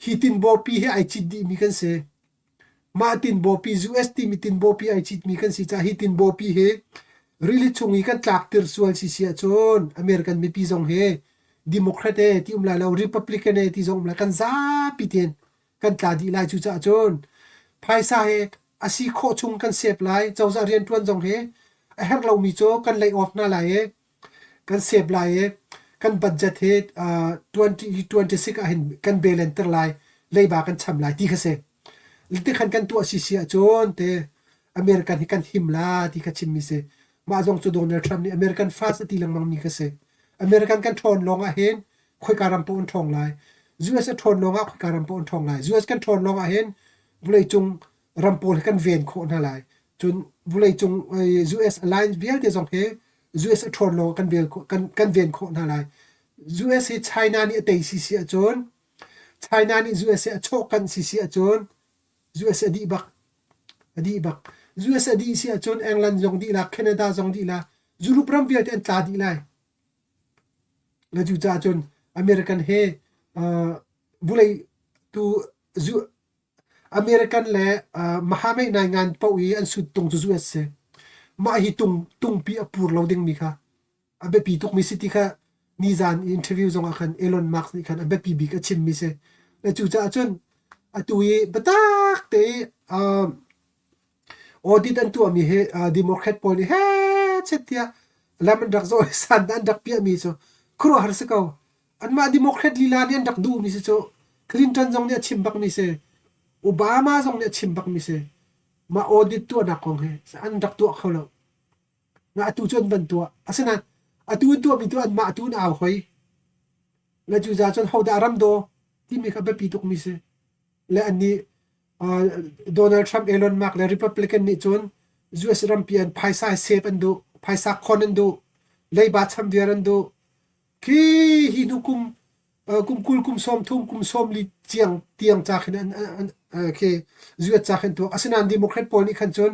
Hi tinbawpi hi ai cit dihmi kan si. Mah tinbawpi US timi tinbawpi ai citmi kan si caah hi tinbawpi hi rili chung i kan tlaktir sual si si ahcun American mipi zong hi Democrat e ti um lai lo Republican e ti zong um lai kan zapi tein kan tla dih lai cucaah cun phaisa he a si khawh chung kan sep lai cozah rianṭuan zong hi a herh lomi cu kan lay off hna lai i Kan sep lai i kan budget hi 2026 ah hin kan balance lai, leiba kan cham lai ti kha si. Tikhan kan tuah sisi ahcun te American hi kan him la ti kha chimmi si. Mah zong cu Donald Trump nih American first a ti lengmang mi kha si. American kan ṭhawn lawng ah hin khoika ram paoh an ṭhawng lai. US a ṭhawn lawng ah khoika ram paoh an ṭhawng lai. US kan ṭhawn lawng ah hin vawleicung ram pawl hi kan ven khawh hna lai. Cun vawleicung US alliance vialte zong hi US a ṭhawn lawng kan vel kan kan ven khawh hna lai. US hi China nih a tei si si ahcun China nih US hi a chawhkanh si si ahcun US a dih bak. A dih bak. US a dih si ahcun England zong dih la, Canada zong dih la, Europe ram vialte an tla dih lai. Le cucaah cun American he uh, vulei tu American le Mahamei naingan paoh i an suttung cu US si. Mah hi tung tungpi a pur lo dingmi kha a biapi tukmi si ti kha nizan interview zongah khan Elon Musk nih khan a biapi bik a chimmi si. Le cucaah cun atu i biatak te i audit an tuahmi hi Democrat pawl nih heh chet tiah lam an rak zawh i san an rak piahmi cu khuaruahhar si ko. Anmah Democrat lila nih an rak duhmi si cu Clinton zong nih a chim bakmi si. Obama zong nih a chim bakmi si. Mah audit tuahnak kong hi an rak tuah kho lo. Na atu cu an van tuah. Asinain atu an tuahmi tu anmah tu an au hoi. Le cucaah cun hodah ram daw timi kha biapi tukmi si. Le annih Donald Trump, Elon Musk le Republican nih cun US rampi an phaisa save an duh, phaisa khon an duh, leiba cham viar an duh. Khi hi hnu kum kum 20 kum 30 kum 40 tiang tiang ca khin an an Khi US ca khin tuak. Asinain Democrat pawl nih khan cun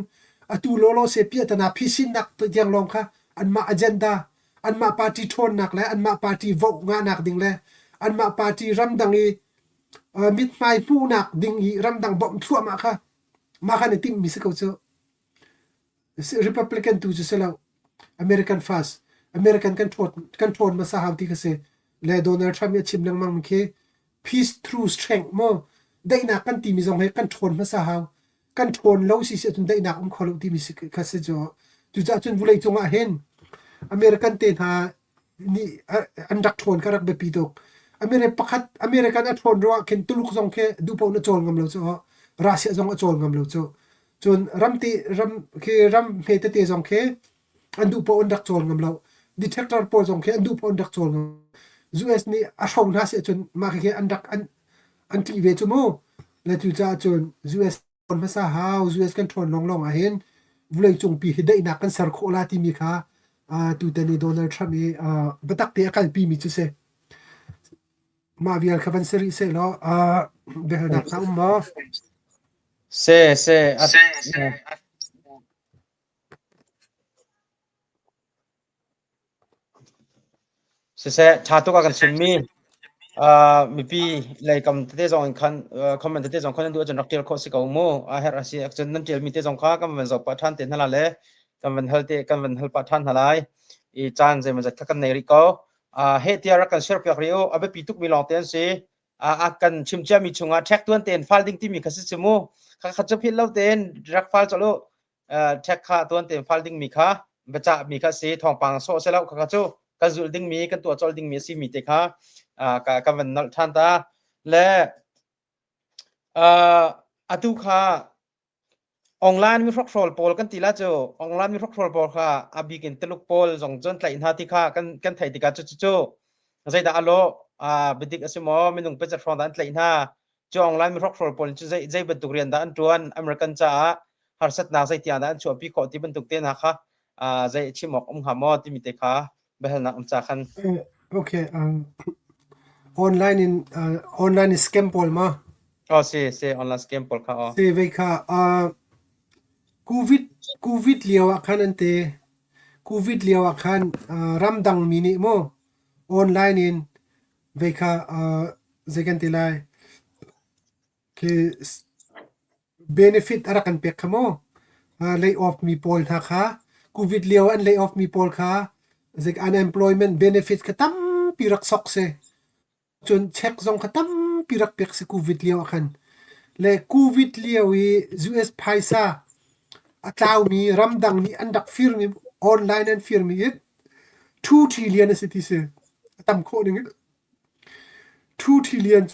atu lawlaw se piahtana phisinnak tiang lawng kha anmah agenda, anmah party ṭhawnnak le anmah party vote ngahnak ding le anmah party ramdang i mithmai hmuhnak ding i ramdang bawmh thluahmah kha mah khan i timhmi si ko cu. Republican tu cu si lo. American first. American kan ṭhawn kan ṭhawn hmasa hau ti kha si. Le Donald Trump nih a chim lengmang mi khi peace through strength maw daihnak kan timi zong hi kan ṭhawn hmasa hau. Kan ṭhawn lo si si ahcun daihnak um kho lo timi si kha si cu. Cucaah cun vulei cung ah hin American te hna nih an rak ṭhawn kha rak biapi tuk. American pakhat American a ṭhawn ruangah khin Tuluk zong khi duh paoh in a cawl ngam lo cu. Russia zong a cawl ngam lo cu. Cun ramte ram khi ram hme tete zong khi an duh paoh an rak cawl ngam lo. Detector pawl zong khi an duh paoh an rak cawl ngam. US nih a hro hna si ahcun mah khi an rak an an ṭih ve cu mu. Le cucaah cun US ṭhawn hmasa hau US kan ṭhawn lawnglawng ahhin vawleicung pi hi daihnak kan ser khawh la timi kha uh, tutan i Donald Trump i uh, biatak te a kalpi mi cu si. Mah vial kha van si rih sehlaw uh, biahalnak hna um maw? Se se at Siseh, ṭha tuk a kan chimmi uh, mipi lei kam tete zong in khan uh, comment tete zong khan nan duh ahcun rak ṭial khawh si ko mu. A herh a si ahcun nan ṭialmi te zong kha kan van zoh pah ṭhan te hna la le kan van hal te kan van hal pah ṭhan hna lai. I caan zeimawzat kha kan nei rih ko. Uh, heh tiah rak kan share piak rih u. A biapi tukmi lawng te an si. A kan chim ciami chungah ṭhek tuan tein fal ding timi kha si si mu. Kha kha cu philh lo tein rak fal colh u. Check kha tuan tein fal dingmi kha biacah mi kha si thawngpang sawh se lo kha kha cu kan zulh dingmi kan tuah colh dingmi a si mi te kha ka kan van nolh than ta le atu kha online mi hrokhrawl pawl kan ti la cu online mi hrokhrawl pawl kha a bik in Tuluk pawl zong cun tlaih hna ti kha kan kan theih tikah cu cu cu zeidah a lawh biadik a si maw minung pezat hrawng dah an tlaih hna Cu online mi hrokhrawl pawl cu zei, zei bantuk rian dah an ṭuan, American caah harsatnak zei tiang dah an chuahpi khawh ti bantuk te hna kha uh, zei chim awk um hnga maw timi te kha biahalnak um ca khan. Okay, um, online in uh, online in scam pawl ma? Oh, si, si, online scam pawl kha oh. Si vei kha uh, COVID COVID lio ah khan an te COVID lio ah khan uh, ramdang mi nih mu online in Vei kha uh, zei kan ti lai khi benefit a rak kan pek kha mu. Uh, lay off mi pawl hna kha COVID lio an lay off mi pawl kha zik unemployment benefit kha tampi rak sok si. Cun check zong kha tampi rak pek si COVID lio ah khan. Le COVID lio i US phaisa a tlaumi ramdang nih an rak firmi online an firmi i 2 trillion a si ti si. A tam khawh ning in 2 trillion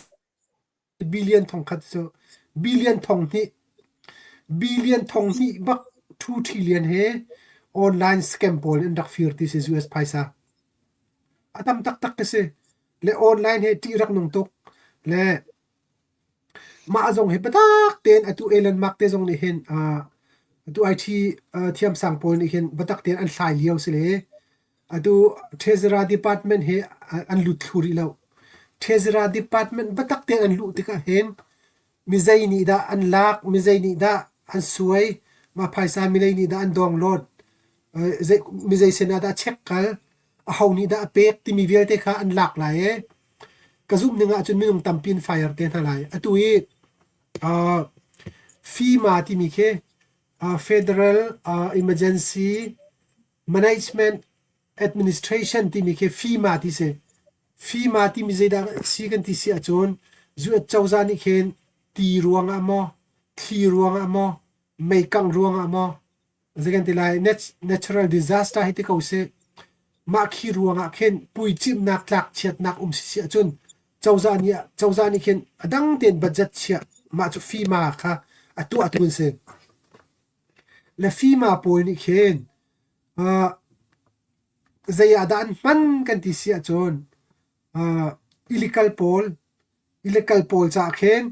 billion thong khat cu billion thong hnih billion thong hnih bak 2 trillion he online scam pawl in rak fir ti si US phaisa. A tam taktak ka si. Le online he ṭih rak nung tuk. Le Mah zong hi biatak tein atu Elon Musk te zong nih hin uh, atu IT uh, thiamsang pawl nih hin biatak tein an hlai lio si le atu Treasury Department hi an lut thlu rih lo. Treasury Department biatak tein an luh tikah hin mizei nih dah an lak, mizei nih dah an suai, mah phaisa milei nih dah an download, mizei sin ah dah check kal, aho nih dah a pek timi vialte kha an lak lai i ka zumh ning ahcun minung tampi in fire te hna lai. Atu i uh, FEMA timi khi uh, Federal uh, Emergency Management Administration timi khi FEMA ti si. FEMA timi zeidah si kan ti si ahcun US cozah nih khin ti ruangah maw, thli ruangah maw, meikang ruangah maw, zei kan ti lai natural disaster hi ti ko sih mah khi ruangah khin puicimhnak tlakchiatnak um si si ahcun cozah nih cozah nih khin a dang tein budget chiah mah cu FEMA kha a tuah tu an si le FEMA pawl nih khin uh, zei ah dah an hman kan ti si ahcun uh, illegal pawl illegal pawl caah khin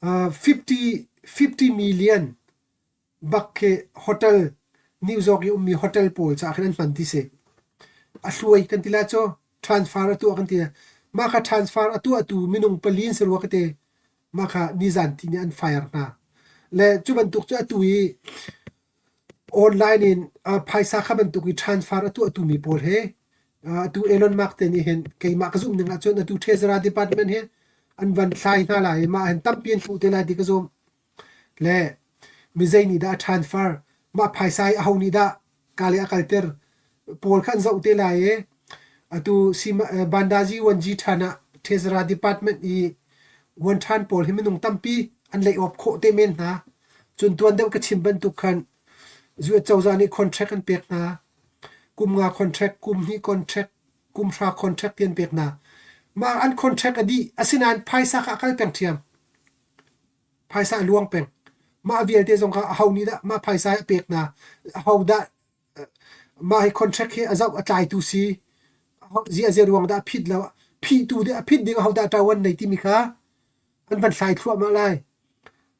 uh, 50 50 million Bak khi hotel New York i ummi hotel pawl caah khin an hman ti si. A hluai kan ti lai cu transfer a tuah kan ti. Mah kha transfer a tuahtu minung pali an si rua ka ti. Mah kha nizan ti nih an fire hna. Le cu bantuk cu atu i online in phaisa kha bantuk i transfer a tuahtu mi pawl he atu Elon Musk te nih hin keimah ka zumh ning ahcun atu Treasury Department he an van thlai hna lai i mah hin tampi an hmuh te lai ti ka zumh. Le mizei nih dah a transfer, mah phaisa hi aho nih dah ka le a kalter pawl kha an zoh te lai i atu Bandazi 1G ṭhan ah Treasury Department i vuanṭhan pawl hi minung tampi an lei awp khawh te men hna. Cun tuan deuh ka chim bantuk khan US cozah nih contract an pek hna. Kum nga contract, kum hnih contract, kum hra contract ti an pek hna. Mah an contract a dih. Asinain phaisa kha a kal peng ṭhiam. Phaisa a luang peng. Mah vialte zong kha aho nih dah mah phaisa hi a pek hna? Aho dah mah hi contract hi a zoh a tlaitu si? Ziah ruang dah a phit lo? Phihtu ding a phit ding aho dah ṭawan nei timi kha an van hlai thluahmah lai.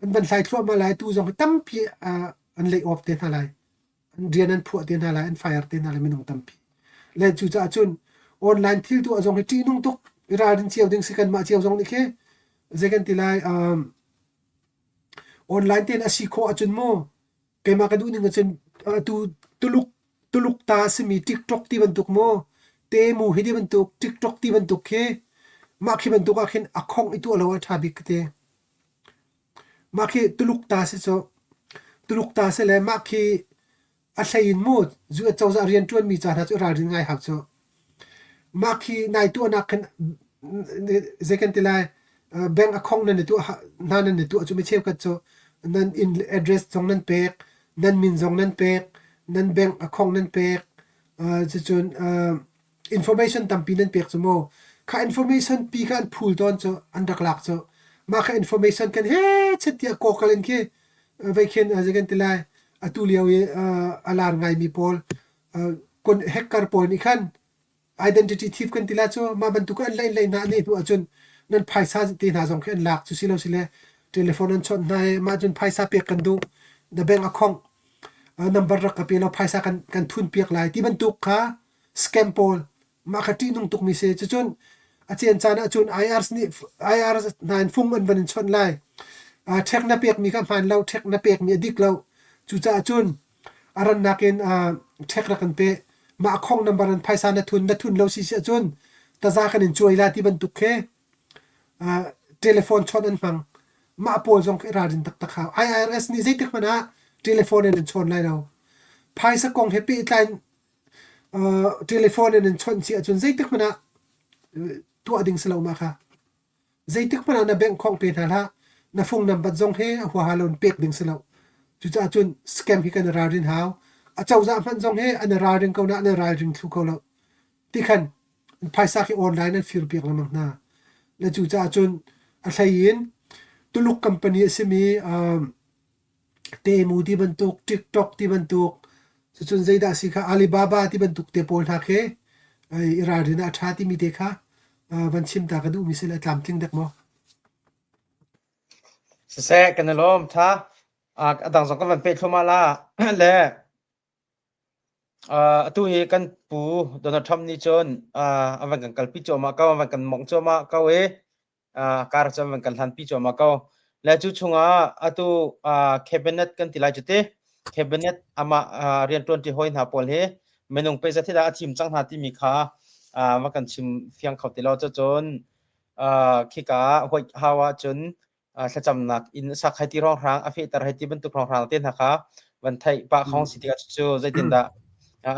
An van hlai thluahmah lai. Tu zong hi tampi an lay off te hna lai. An rian an phuah te hna lai, an fire te hna lai minung tampi. Le cucaah cun online thil tuah zong hi ṭihnung tuk i ralrin cio ding si kanmah cio zong nih khi zei kan ti lai online tein a si khawh ahcun mu keimah ka duh ning ahcun atu Tuluk Tuluk ta a simi TikTok ti bantuk mu Temu hi ti bantuk TikTok ti bantuk khi mah khi bantuk ah khin a khongh i tuah lo a ṭha bik ka ti. Mah khi Tuluk ta si cu. Tuluk ta si le mah khi a hlei in mu US cozah rianṭuanmi ca hna cu ralrin ngai hau cu. Mah khi nai tuahnak khin zei kan ti lai bank account nan i tuah hna nan i tuah cu mi cheukhat cu nan inn address zong nan pek, nan min zong nan pek, nan bank account nan pek, cucun information tampi nan pek cu mu. Kha information pi kha an phul tawn cu an rak lak cu. Mah kha information kan he chet tiah kawkal in khi vei khin zei kan ti lai atu lio i a lar ngaimi pawl hacker pawl nih khan identity thief kan ti la cu mah bantuk an laih laih hna an hnu ahcun nan phaisa te hna zong khi an lak cu si lo sile telephone an chawnh hna i mah cun phaisa pek kan duh na bank account number rak ka pe law phaisa kan kan thun piak lai ti bantuk kha scam pawl mah kha ṭihnung tukmi si. Cucun a cen caan ahcun IRS nih IRS hna in fung an van in chawnh lai. Ṭhek na pekmi kha hmaan lo, ṭhek na pekmi a dik lo. Cucaah cun a rannak in ṭhek rak kan pe. Mah khong number in phaisa na thun, na thun lo si si ahcun taza kan in cuai la ti bantuk khi telephone chawnh an hmang. Mah pawl zong khi ralrin taktak hau. IRS nih zeitik hmanh ah telephone in an chawn lai lo. Phaisa kong he pehtlai Telephone in an chawnh chih ahcun zeitik hmanh ah tuah ding si lo mah kha. Zeitik hmanh ah na bank khong pe hna hlah. Na phone number zong hi a huaha lo in pek ding si lo. Cucaah cun scam hi kan i ralrin hau. A cozah hmanh zong hi an i ralring ko na an i ralring thlu kho lo. Tikhan phaisa khi online an fir piak lengmang hna. Le cucaah cun a hlei in Tuluk company a simi Temu ti bantuk, TikTok ti bantuk, cucun zeidah a si kha Alibaba ti bantuk te pawl hna khi i ralrin ah a ṭha timi te kha van chim ta ka duhmi si le a tlamtling dek maw? Siseh, kan i lawm. Ṭha. A dang zong kan van peh thluahmah la. Le Atu hi kan pu Donald Trump nih cun a van kan kalpi cuahmah ko, a van kan mawngh cuahmah ko i kar cu an van kan hlanpi cuahmah ko. Le cu chungah atu cabinet kan ti lai cu ti, cabinet amah rianṭuanṭi hawi hna pawl hi minung pe zat hi dah a thim cang hna timi kha va kan chim fiang kho ti lo. Cucun khika White House ahcun thlacamnak inn a sak hei ti hrawnghrang a fehter hei ti bantuk hrawnghrang te hna kha van theih pah khong si tikah cu zeitindah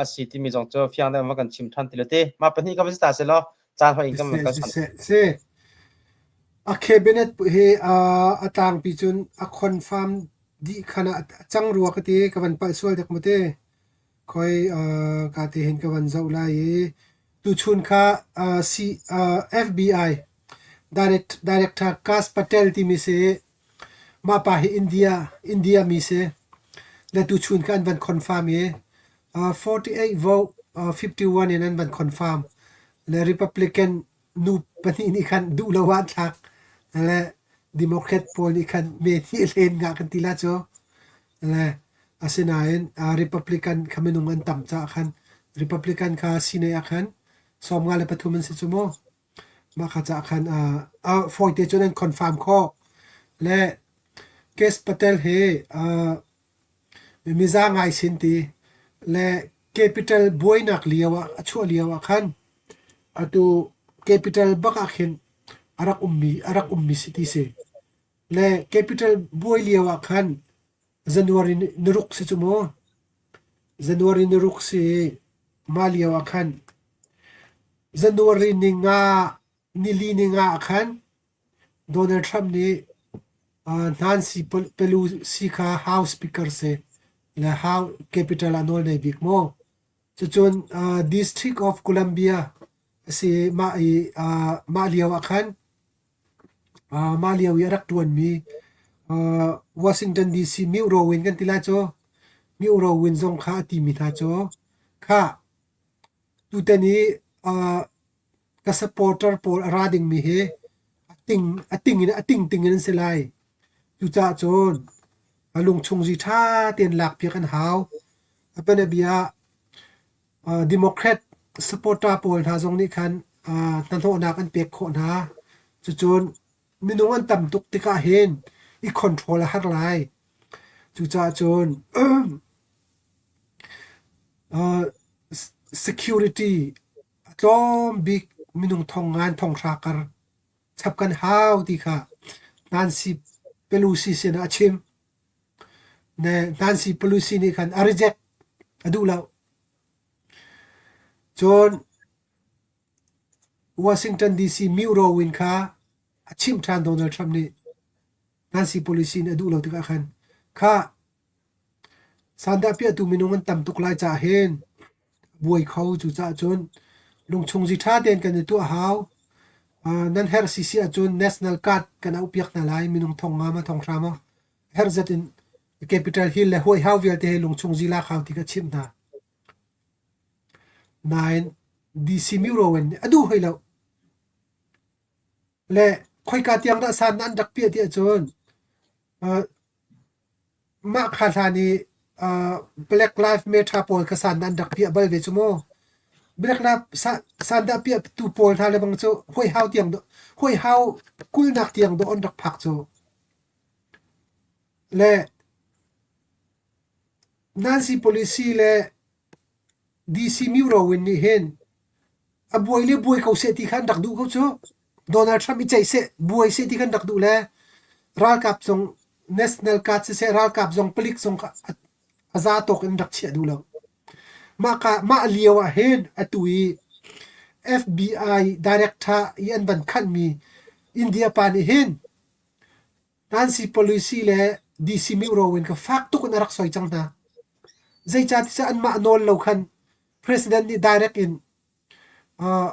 a si timi zong cu fiang deuh va kan chim than ti le ti ma pahnih ka va si ta se law caan hoi in kan van kal Si si a cabinet hi a tlangpi cun a confirm dih khan ah a cang rua ka ti ka van palh sual dek mu te khoi ka te hin ka van zoh lai i tuchun kha C FBI Director Kash Patel timi si. Mah pa hi India India mi si. Le tuchun kha an van confirm i 48 vote 51 in an van confirm. Le Republican nu pahnih nih khan duh lo ah an thlak. Le Democrat pawl nih khan me hnih hlen ngah kan ti la cu. Le asinain Republican kha minung an tam caah khan Republican kha sine ah khan 53 an si cu mu. Mah kha caah khan fawite cun an confirm khawh. Le Kes Patel hi miza ngai sin ti le capital buainak lio ah a chuah lio ah khan atu capital bak ah khin a rak ummi a rak ummi si ti si. Le capital buai lio ah khan January ni ruk si cu mu. January ni ruk si i mah lio ah khan January ni nga nili ni nga ah khan Donald Trump nih Nancy Pelosi kha House Speaker si le House Capitol ah nawl nei bik maw. Cucun District of Columbia a si i mah i mah lio ah khan Mah lio i a rak ṭuanmi Washington DC Myo in kan ti lai cu. Myo Win zong kha a timi hna cu, khah tutan i ka supporter pawl a ra dingmi hi a ting a ting in a tingting in an si lai. Cucaah cun a lungchungzi ṭha tein lakpiak an hau. A bianabia ah Democrat supporter pawl hna zong nih khan hnahnawhnak an pek khawh hna. Cucun minung an tam tuk tikah hin i control a har lai. Cucaah cun security a tlawm bik minung thong ngan thong hra kar chap kan hau ti kha Nancy Pelosi sinah a chim. Nancy Pelosi nih khan a reject a duh lo. Cun Washington DC Myo Win kha a chimh ṭhan Donald Trump nih Nancy Pelosi nih a duh lo tikah khan khah sandahpiahtu minung an tam tuk lai caah hin a buai kho cucaah cun lungchungzi ṭha tein kan i tuah hau. Nan herh sisi ahcun National Guard kan auhpiak hna lai minung thong nga maw thong hra maw herhzat in Capitol Hill le huaihau vialte he lungchungzi lak hau ti ka chimh hna. Nain DC Muro in a duh hoi lo. Le khoika tiang dah san an rak piah ti ahcun mah kha hlan i Black Lives Matter pawl kha san an rak piah bal ve cu mu. Black Lives sandah piah tu pawl hna le bang cu huaihau tiang huaihau kulnak tiang dawh an rak phak cu. Le Nancy Pelosi le DC Murowin nih hin a buai le buai ko seh ti kha an rak duh ko cu. Donald Trump i ceih seh, buai seh ti kha an rak duh le ralkap zong National Guard siseh ralkap zong palik zong kha a za tawk in rak chiah duh lo. Mah ka mah lio ah hin atu i FBI director i an van khanhmi India pa nih hin Nancy Pelosi le DC Muro in ka fak tuk in a rak soi cang hna. Zeicahtiah anmah nawl lo khan President nih direct in uh,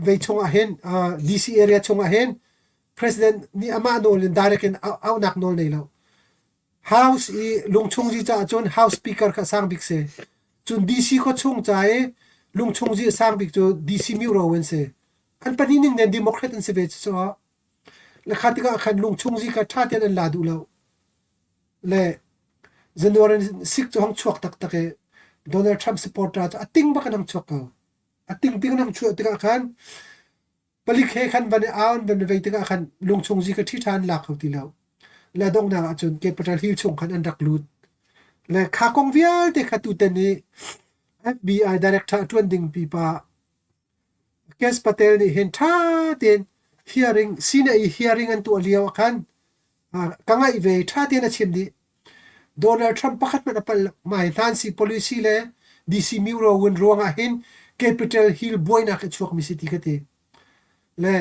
vei chungah hin uh, DC area chungah hin President nih amah nawl in direct in auhnak nawl nei lo. House i lungchungzi caah cun House Speaker kha sang bik si. Cun DC khua chung ca i lungchungzi a sang bik cu DC Muro an si. An pahnih ning nen Democrat an si ve cu. Le kha tikah khan lungchungzi kha ṭha tein an la duh lo. Le January 6 cu hong chuak taktak i Donald Trump supporter cu a ting bak in hong chuak ko. A ting ting in hong chuah tikah khan palik he khan van i aun van i vei tikah khan lungchungzi kha ṭhi ṭha an la kho ti lo. Le donghnak ah cun Capitol Hill chung khan an rak lut. Le kha kong vialte kha tutan i FBI director a ṭuan ding pipa Kes Patel nih hin ṭha tein hearing sine i hearing an tuah lio ah khan ka ngaih ve i ṭha tein a chim dih. Donald Trump pakhat hmanh a palh lo. Mah hi Nancy Pelosi le DC Muro win ruangah hin Capitol Hill buainak hi a chuakmi si ti ka ti. Le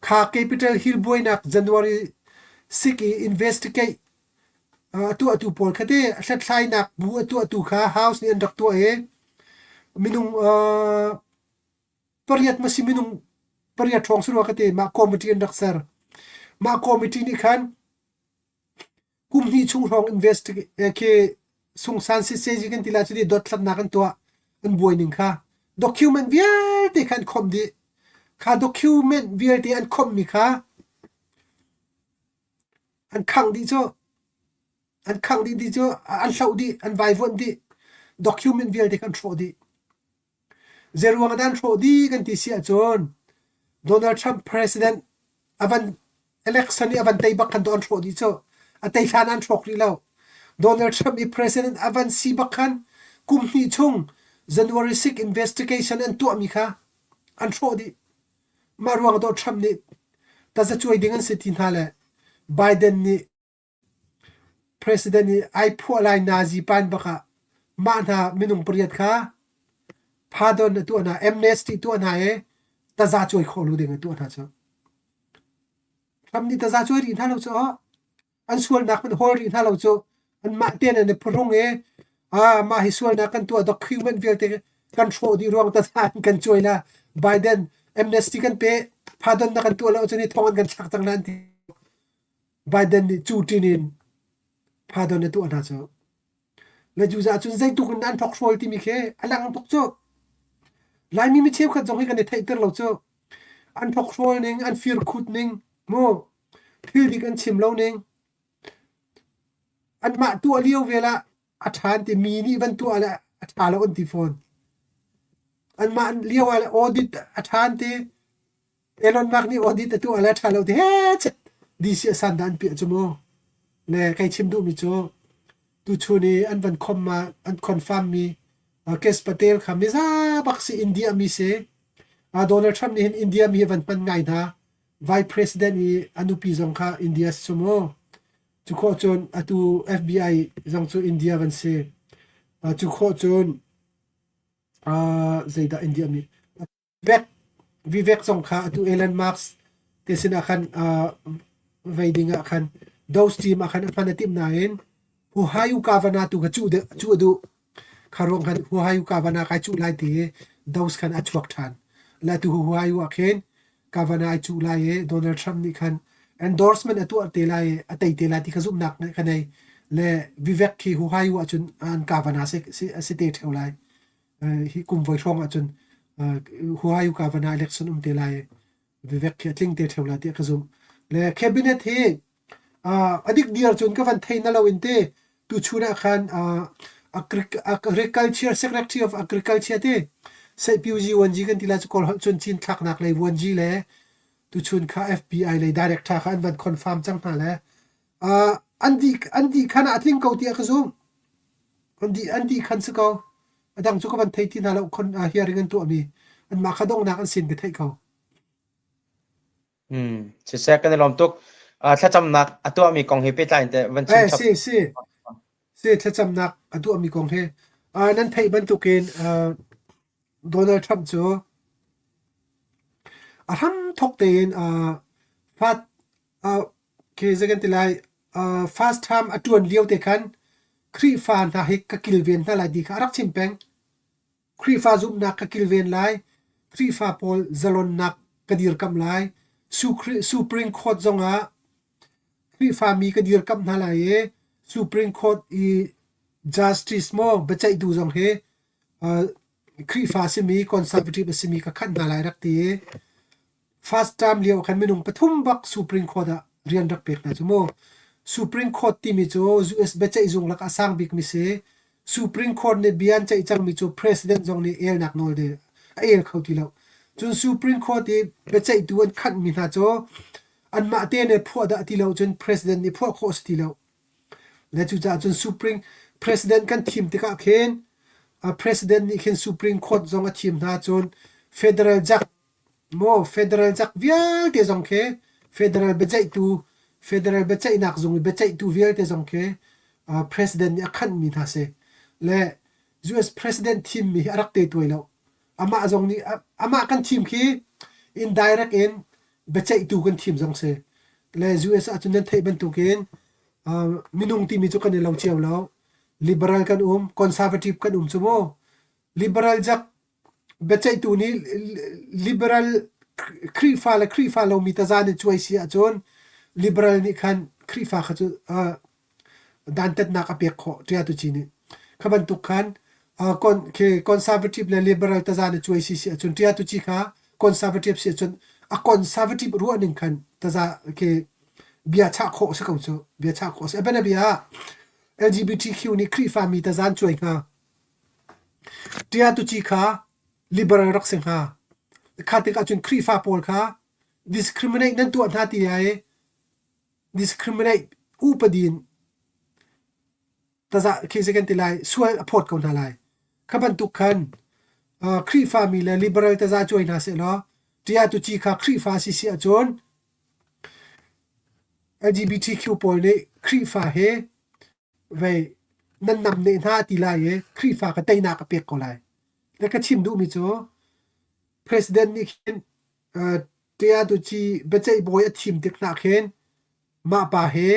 kha Capitol Hill buainak January 6 i investigate a tuahtu pawl kha te hlathlainak bu a tuahtu kha House nih an rak tuah i minung pariat ma si minung pariat hrawng si rua ka ti mah committee an rak ser. Mah committee nih khan kum hnih chung hrawng investigate khi sungsan sisezi kan ti lai cu ti dothlatnak an tuah an buai ning kha document vialte kha an khomh dih. Kha document vialte an khomhmi kha An khangh dih cu. An khangh dih ti cu an hloh dih, an vaivuanh dih. Document vialte kha an hrawh dih. Zeiruang ah dah an hrawh dih kan ti si ahcun Donald Trump president a van Election i a van tei bak khan an hrawh dih cu. A tei hlan an hrawk rih lo. Donald Trump i president a van si bak khan kum hnih chung January 6 investigation an tuahmi kha an hrawh dih. Mah ruang ah Trump nih tazacuai ding an si ti hna le Biden nih President nih ai phuah lai nazi pan bak ah mah hna minung pariat kha pardon a tuah hna, amnesty tuah hna i taza cuai khawh lo ding a tuah hna cu. Trump nih taza cuai rih hna lo cu aw. An sualnak hmanh hawl rih hna lo cu. Anmah tein an i phuhrung i ah mah hi sualnak kan tuah document vialte kan hrawh dih ruang taza an kan cuai la. Biden amnesty kan pe, pardon na kan tuah lo ahcun hi thong an kan thlak cang la an ti. Biden nih cu ṭin in pardon a tuah hna cu. Le cucaah cun zeitluk in an hrokhrawl timi khi a lang tuk cu. Laimi mi cheukhat zong hi kan i theihter lo cu. An hrokhrawl ning, an firkhut ning, mu thil dik an chim lo ning. Anmah tuah lio vel ah a ṭha an ti, mi nih van tuah le a ṭha lo an ti fawn. Anmah lio ah le audit a ṭha an ti, Elon Musk nih audit a tuah le ṭha lo ti he DC a san dah an piah cu mu. Le kei chim duhmi cu tuchun i an van khom ma an confirm mi Kes Patel kha miza bak si India mi si. Donald Trump nih hin India mi hi van hman ngai hna. Vice President i a nupi zong kha India si cu mu. Cu khawh cun atu FBI zong cu India van si. Cu khawh cun zeidah India mi Vivek zong kha atu Elon Musk te sinah khan vei ding ah khan Doge team ah khan a hman a timh nain Huhayu Kavana tu kha cuh cuh a duh. Kha ruang khan Huhayu Kavana kai cuh lai ti i Doge khan a chuak ṭhan. Le atu Huhayu ah khin Kavana ai cuh lai i Donald Trump nih khan endorsement a tuah te lai i a tei te lai ti kha zumhnak ka nei. Le Vivek khi Huhayu ahcun an Kavana si, si, a si te ṭheo lai. Hi kum voi hrawng ahcun Huayu Kavana election um te lai Vivek khi a tling te ṭheo lai tiah ka zumh. Le cabinet hi a dik diar cun ka van thei na lo in te tuchun ah khan agriculture secretary of agriculture te Seihpiuzi Wanji kan ti lai cu kawl holh cun cin thlaknak lei Wanji le tuchun kha FBI lei director kha an van confirm cang hna le an dih an dih khan ah a tling ko tiah ka zumh. An dih an dih khan si ko. A dang cu ka van thei ti hna lo khon hearing an tuahmi anmah kha donghnak an sin ka theih ko. Hmm, siseh kan i lawm tuk. Thlacamnak a tuahmi kong he pehtlai in teh van chim Eh chap. si si si thlacamnak a tuahmi kong he nan theih bantukin Donald Trump cu a hramthawk tein fat khi zei kan ti lai first term a ṭuan lio te khan Khrihfa hna hi ka kilven hna lai ti kha a rak chim peng. Khrihfa zumhnak ka kilven lai, Khrihfa pawl zalonnak ka dirkamh lai, Supreme Court zongah Khrihfa mi ka dirkamh hna lai i Supreme Court i justice maw biaceihtu zong hi Khrihfa a simi conservative a simi ka khanh hna lai rak ti i First term lio khan minung pathum bak Supreme Court ah rian rak pek hna cu mu. Supreme Court timi cu US biaceih zung lakah a sang bikmi si. Supreme Court nih bia an ceih cangmi cu President zong nih elnak nawl de a el kho ti lo. Cun Supreme Court i biaceihtu an khanhmi hna cu anmah te nih phuah dah ti lo cun President nih phuah khawh a si ti lo. Le cucaah cun Supreme President kan thim tikah khin President nih khin Supreme Court zong a thim hna cun Federal Judge Maw federal cak vialte zong khi federal biaceihtu federal biaceihnak zung i biaceihtu vialte zong khi president nih a khanhmi hna si. Le US president thimmi hi a rak te tuai lo. Amah zong nih amah kan thim khi indirect in biaceihtu kan thim zong si. Le US ahcun nan theih bantukin minung timi cu kan i lo cio lo. Liberal kan um, conservative kan um cu mu. Liberal jak Biaceihtu nih liberal Khrihfa le Khrihfa lomi taza nih cuai si ahcun liberal nih khan Khrihfa kha cu dantatnak a pek khawh ṭiatuci nih. Kha bantuk khan conservative le liberal taza nih cuai si si ahcun ṭiatuci kha conservative si ahcun a conservative ruahning khan taza khi bia chah khawh a si ko cu. Bia chah khawh a si. A bianabia ah LGBTQ nih Khrihfa mi taza an cuai hnga. Ṭiatuci kha liberal rak si hnga. Kha tikah cun Khrihfa pawl kha discriminate nan tuah hna ti ai. discriminate upadi in taza khi zei kan ti lai sual a phawt ko hna lai. Kha bantuk khan Khrihfami le liberal taza cuai hna sehlaw ṭia tuci kha Khrihfa si si ahcun LGBTQ pawl nih Khrihfa he vei nan namneh hna ti lai i Khrihfa ka teinak a pek ko lai. Le ka chim duhmi cu President nih khin ṭia tuci biaceih bawi a thim tik hna khin Mah pa hi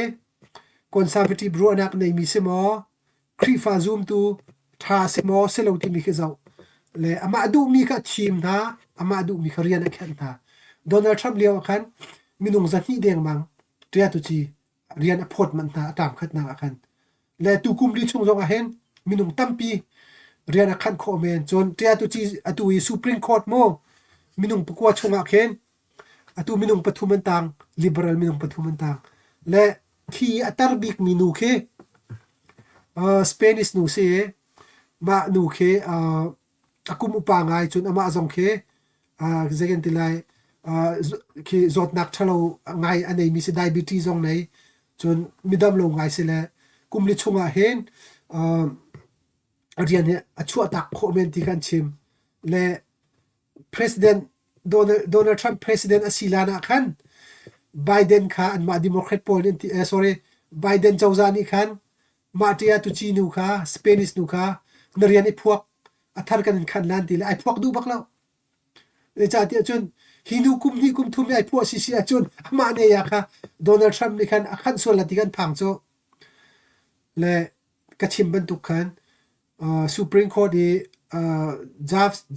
conservative ruahnak neimi si maw, Khrihfa zumtu ṭha si maw si lo timi khi zoh. Le amah duhmi kha a thim hna, amah duhmi kha rian a khenh hna. Donald Trump lio ah khan minung 200 dengmang ṭiatuci rian a phawt manh hna a ṭam khatnak ah khan. Le tu kum li chung zong ah hin minung tampi rian a khanh khawh men. Cun ṭiatuci atu i Supreme Court mu minung pakua chung ah khin Atu minung pathum an tang, liberal minung pathum an tang. Le khi a tar bikmi nu khi Spanish nu si i mah nu khi a kum upa ngai cun amah zong khi zei kan ti lai khi zawtnak ṭhalo ngai a neimi si diabetes zong nei cun midam lo ngai si le kum li chungah hin a rian hi a chuahtak khawh men ti kha an chim. Le President Donald Trump president a si lan ah khan Biden kha anmah Democrat pawl nih an ti sorry Biden cozah nih khan mah ṭia tuci nu kha Spanish nu kha na rian i phuak a thar kan in khan lan ti le ai phuak duh bak lo. Zeicahtiah cun hi nu kum hnih kum thum i ai phuah sisi ahcun amah ne ya kha Donald Trump nih khan a khanh sual la ti kan phang cu. Le ka chim bantuk khan Supreme Court i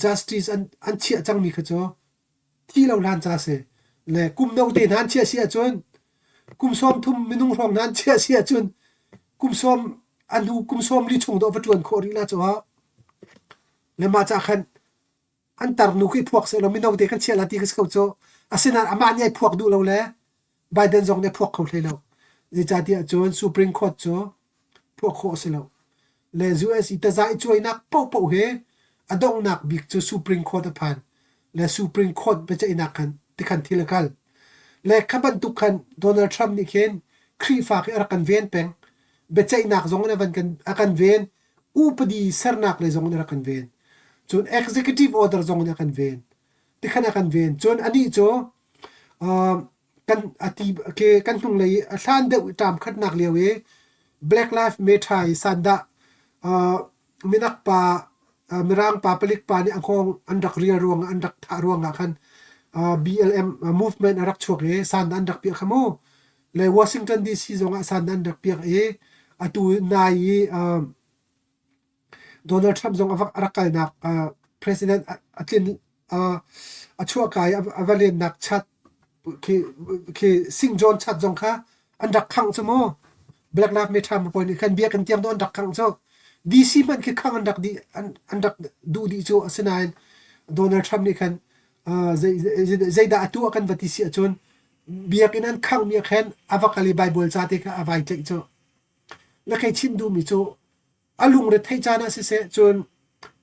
justice an chiah cangmi kha cu thi lo hlan ca si. Le kum no te hna an chiah si ahcun kum 30 minung hrawng hna an chiah si ahcun kum sawm a hnu kum 40 chung dawh va ṭuan khawh rih la cu. Le mah ca khan an tarnu khi phuak sehlaw mino te kan chiah la ti ka si ko cu. Asinain amah nih ai phuak duh lo le Biden zong nih a phuak kho hlei lo. Zeicahtiah cun Supreme Court cu phuak khawh a si lo. Le US i taza i cuainak paohpaoh hi a donghnak bik cu Supreme Court a phan. Le Supreme Court biaceihnak khan tikhan thil a kal. Le kha bantuk khan Donald Trump nih khin Khrihfa khi a rak kan ven peng. Biaceihnak zong in a van kan a kan ven. Upadi sernak lei zong in a rak kan ven. Cun executive order zong in a kan ven. Tikhan a kan ven. Cun anih cu kan a ti ke kan hnunglei i a hlan deuh i ṭam khatnak lio i Black Lives Matter i sandah minak pa Mirang pa palik pa nih a hngawng an rak rial ruangah an rak thah ruangah khan BLM movement a rak chuak i sandah an rak piah kha mu. Le Washington DC zongah sandah an rak piak i atu nai i Donald Trump zong a rak kalnak president a tlin a chuahka i a va lennak chat khi khi Sing John chat zong kha an rak khangh cu mu. Black Lives Matter pawl nih khan biakinn tiang an rak khangh cu. DC hmanh khi khangh an rak dih an rak duh dih cu asinain Donald Trump nih khan zeidah a tuah kan va ti si ahcun biakinn an khanghmi ah khan a va kal i Bible ca te kha a vai tlaih cu. Na kei chim duhmi cu a lungre theih caan ah siseh cun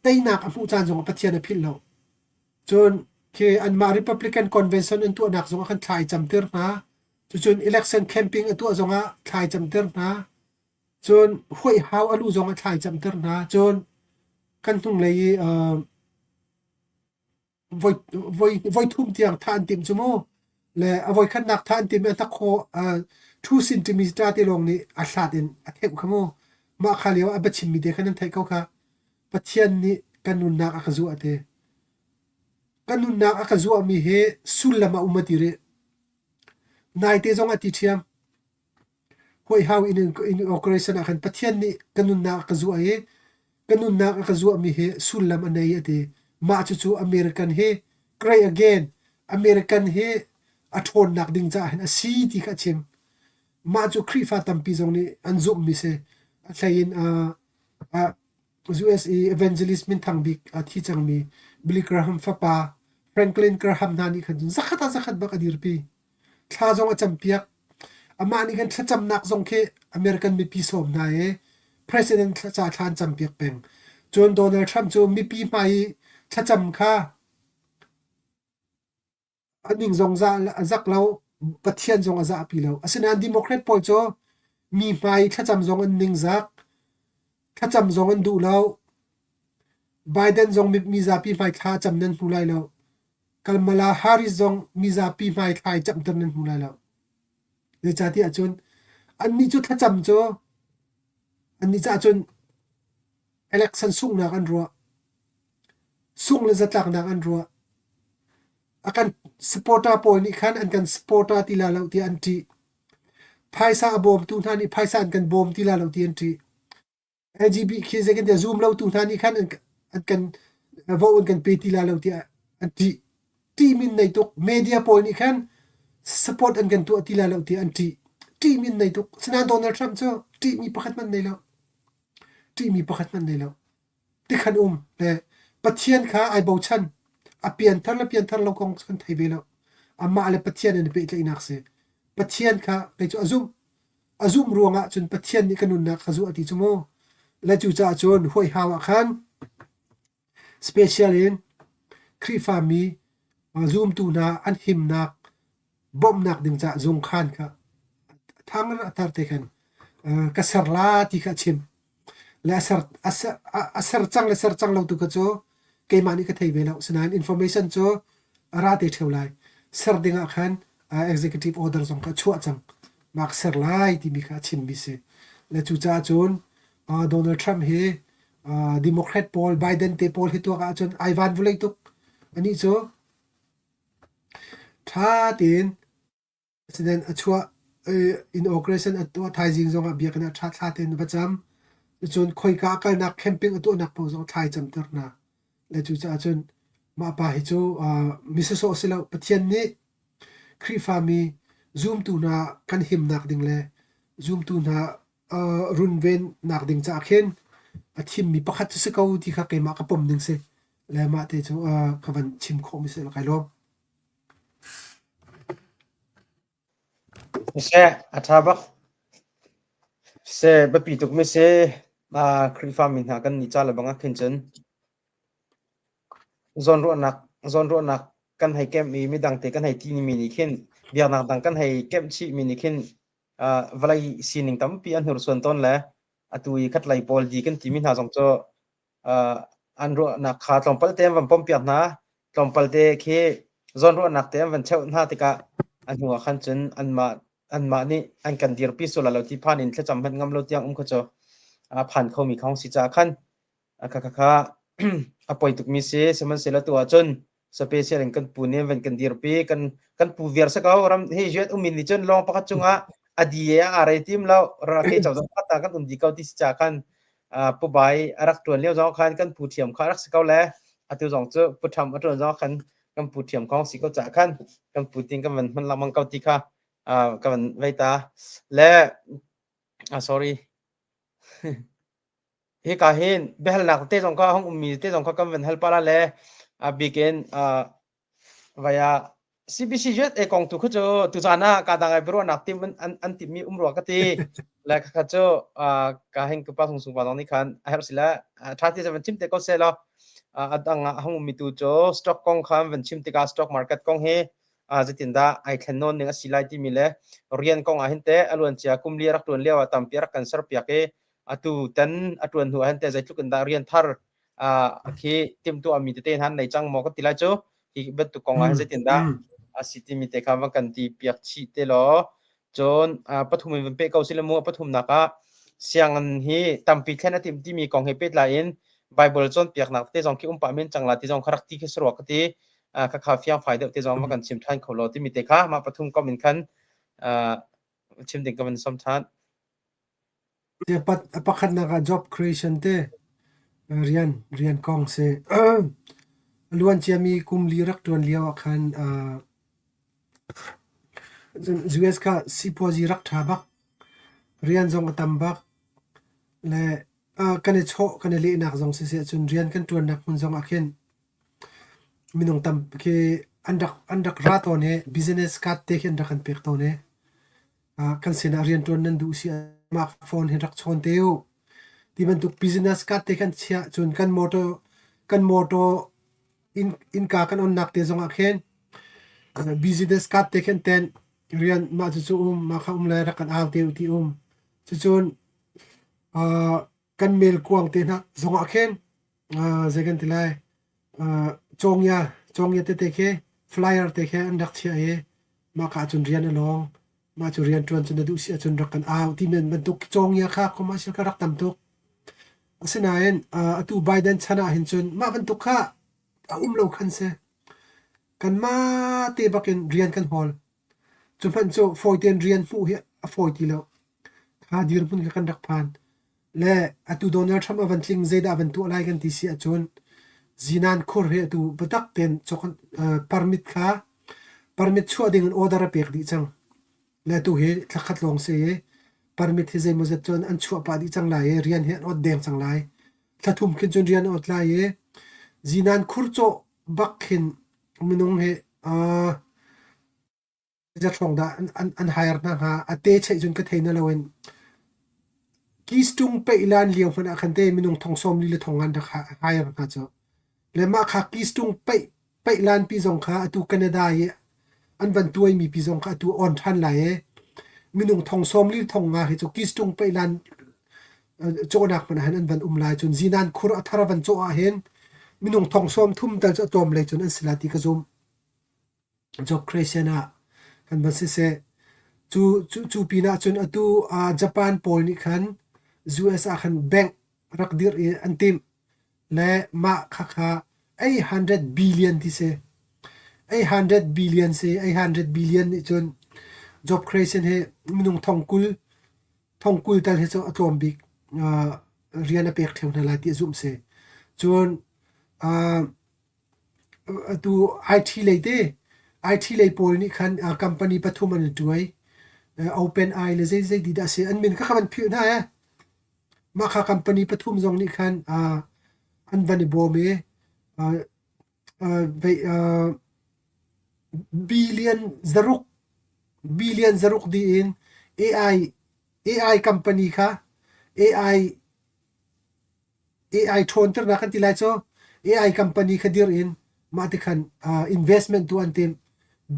teinak a hmuh caan zongah Pathian a philh lo. Cun khi anmah Republican Convention an tuahnak zongah khan thla i camter hna. Cucun election camping a tuah zongah thla i camter hna. Cun huaihau a luh zongah thla i camter hna. Cun kan hnunglei i uh, voi voi voi thum tiang thah an timh cu mu le a voi khatnak thah an timh i a hnakhaw 2 centimeter te lawng nih a hlat in a theuh kha mu mah kha lio a biachimmi te kha nan theih ko kha Pathian nih kan nunnak a ka zuah te kan nunnak a ka zuahmi hi sullam a um a ti rih naite zong a ti ṭhiam Huaihau inauguration ah khan Pathian nih ka nunnak a ka zuah i ka nunnak a ka zuahmi hi sullam a nei a ti. Mah cucu American hi great again American hi a ṭhawnnak ding caah hin a si ti kha a chim. Mah cu Khrihfa tampi zong nih an zumhmi si. A hlei in uh, uh, US i evangelist minthang bik a thi cangmi Billy Graham fapa Franklin Graham hna nih khan cun zakhat ah zakhat bak a dirpi. Thla zong a campiak. Amah nih khan thlacamnak zong khi American mipi sawm hna i President ca thla an campiak peng. Cun Donald Trump cu mipi hmai i thlacam kha a ning zong a zak lo. Pathian zong a zahpi lo. Asinain Democrat pawl cu mi hmai thlacam zong an ningzak, thlacam zong an duh lo. Biden zong mizapi hmai thla a cam nan hmu lai lo. Kamala Harris zong mizapi hmai thla i camter nan hmu lai lo. Zeicahtiah cun annih cu thlacam cu annih caah cun election sunghnak an ruah. Sungh le zatlaknak an ruah. A kan supporter pawl nih khan an kan supporter ti la lo tiah an ṭih. Phaisa a bawmtu hna nih phaisa an kan bawm ti la lo ti an ṭih. LGB khi zeitintiah zum lotu hna nih khan an kan vote an kan pe ti la lo tiah an ṭih. Ṭih min nei tuk. Media pawl nih khan support an kan tuah ti la lo tiah an ṭih. Ṭih min nei tuk. Sinain Donald Trump cu ṭihmi pakhat hmanh nei lo. Ṭihmi pakhat hmanh nei lo. Tikhan um le Pathian kha ai bochan. A pianthar le pianthar lo kong kan thei ve lo. Amah le Pathian an i pehtlaihnak si. Pathian kha kei cu a zumh. A zumh ruangah cun Pathian nih ka nunnak ka zuah ti cu mu. Le cucaah cun huaihau ah khan special in Khrihfami zumtu hna an himnak bawmhnak ding caah zungkhan kha thang a thar te khan ka ser la ti kha a chim. Le a ser, a ser, a ser cang le ser cang lo tu kha cu keimah nih ka thei ve lo. Sinain information cu a ra te ṭheo lai. Ser ding ah khan executive order zong kha a chuah cang. Mah ser lai timi kha a chimmi si. Le cucaah cun Donald Trump hi Democrat pawl, Biden te pawl hi tuak ahcun ai van vulei tuk. Anih cu ṭha tein President a chuah inauguration a tuah thaizing zongah biakinn ah ṭha thla tein va cam. Cun khoika a kalnak camping a tuahnak paoh zong thla i camter hna. Le cucaah cun mah pa hi cu mi sawsawh si lo Pathian nih Khrihfami zumtu hna kan himnak ding le zumtu hna runvennak ding caah khin a thimmi pakhat cu si ko ti kha keimah ka pom ding si. Le mah te cu ka van chim khawhmi si kai lawm. Siseh, a ṭha bak. Siseh, biapi tukmi si. Khrihfa mi hna kan nih ca le bang ah khin cun zawnruahnak zawnruahnak kan hei kemh i midang te kan hei ti mi nih khin biaknak dang kan hei kemh chih mi nih khin vawlei sining tampi an hnursuan tawn le atu i khatlei pawl di kan timi hna zong cu an ruahnak kha tlawmpal te an van pompiak hna. Tlawmpal te khi zawnruahnak te an van cheuh hna tikah a hnu ah khan cun anmah anmah nih an kan dirpi sual lo ti phan in thlacam hmanh ngam lo tiang um kha cu a phan khomi khong si caah khan kha kha kha a poi tukmi si. Sihmanhsehlaw tu ahcun special in kan pu nih van kan dirpi kan kan pu viar sa ko ram hi juat umin nih cun lawng pakhat cungah a di e a rei tim lo ra ke chau zong ta kan um di ko ti si cha khan pu bai a rak tuan lio zong khan kan pu thiam kha rak si ko le atu zong cu pu tham a tuan zong khan kan pu thiam khong si ko cha khan kan pu ting kan van hman lamang ko ti kha ka van vei ta le sorry Hika hin biahalnak te zong kha a hung ummi te zong kha kan van hal pah la le a bik in vai ah CBC USA kong tu khu cu tuzaan ah ka dang ai biaruahnak tim an an, an timmi um rua ka ti le khakha cu ka heng ka pa sung sung pa zong nih khan a herh si le tha ti van chim te ko se law a dang ah a hung ummi tu cu stock kong kha van chim tikah stock market kong hi zeitindah ai thlen nawn ning a si lai timi le rian kong ah hin te a luan cia kum li rak tuan lio ah tampi rak kan ser piak i atu tan a ṭuan hnu ah hin teh zeitluk in dah rian thar khi timhtuah mi tete han nei cang maw ka ti lai cu hi bantuk kong ah zeitin dah a si timi te kha van kan ti piak chih te law cun pathum in van pe ko sile mu pathumnak ah sianginn hi tampi thlen a tim timi kong he pehtlai in Bible cawnpiaknak te zong khi um pah men cang la ti zong kha rak ti khi sarua ka ti kha kha fiang fai deuh te zong va kan chim ṭhan kho lo timi te kha mah pathum kom in khan chim ding ka van som ṭhan. Pakhatnak ah job creation te rian rian kong si. A luan ciami kum li rak ṭuan lio ah khan US kha sipuazi rak ṭha bak. Rian zong a tam bak. Le kan i chawh kan i lehnak zong siseh cun rian kan ṭuannak hmun zong ah khin minung tam khi an rak ra tawn i business card te khi an rak kan pek tawn i kan sinah rianṭuan nan duh si mah phone hin rak chawn te u. Ti bantuk business card te kan chiah cun kan motor kan motor inn innka kan onnak te zongah khin business card te khin ten. Rian mah cucu um, mah kha um le rak kan au te u ti um. Cucun uh, kan mail kuang te hna zongah khin uh, zei kan ti lai uh, cawngya cawngya tete khi flyer te khi an rak chiah i mah ka ahcun rian a lawng mah cu rian ṭuan cu na duh si ahcun rak kan au ti men bantuk cawngya kha commercial kha rak tam tuk. Asinain uh, atu Biden chan ah hin cun mah bantuk kha a um lo khan si. Kanmah te bakin rian kan hawl. Cu hmanh cu fawi tein rian hmuh hi a fawi ti lo. Kha dirhmun kha kan rak phan. Le atu Donald Trump a van tling zeidah a van tuah lai kan ti si ahcun zinan khur hi atu biatak tein cawk permit kha permit chuah ding in order a pek dih cang. Le atu hi thla khat lawng si i permit hi zeimawzat cun an chuah pah dih cang lai i rian hi an ot deng cang lai. Thla thum khin cun rian a ot lai i zinan khur cawh bak khin minung hi uh, zeizat hrawng dah an, an, an hire hna hnga a te cheih cun ka thei na loin Keystone peihlan lio hmanh ah khan te minung thong sawm li le thong an rak hire hna cu. Le mah kha Keystone peih peihlan pi zong kha atu Canada i an van tuai mi pi zong kha atu on ṭhan lai i minung thong sawm li thong nga hi cu Keystone peihlan cawhnak hmanh ah hin an van um lai cun zinan khur a thar van cawh ah hin minung thong sawm thum tal cu a tlawm lei cun an si lai ti ka zum. Job creation ah kan van siseh cu cu cu pinah cun atu uh, Japan pawl nih khan US ah khan bank rak dirh i an timh le mah khakha 800 billion ti si 800 billion si 800 billion nih cun job creation hi minung thong kul thong kul tal hi cu a tlawm bik uh, rian a pek ṭheo hna lai ti a zumh si cun uh, Atu IT lei te IT lei pawl nih khan company pathum an i ṭuai. OpenAI le zeizei ti dah a si. An min kha ka van philh hna ee. Mah kha company pathum zong nih khan an van i bawm i billion zaruk billion zaruk dih in AI AI company kha AI AI ṭhawnternak kan ti lai cu AI company kha dir in mah ti khan investment tu an timh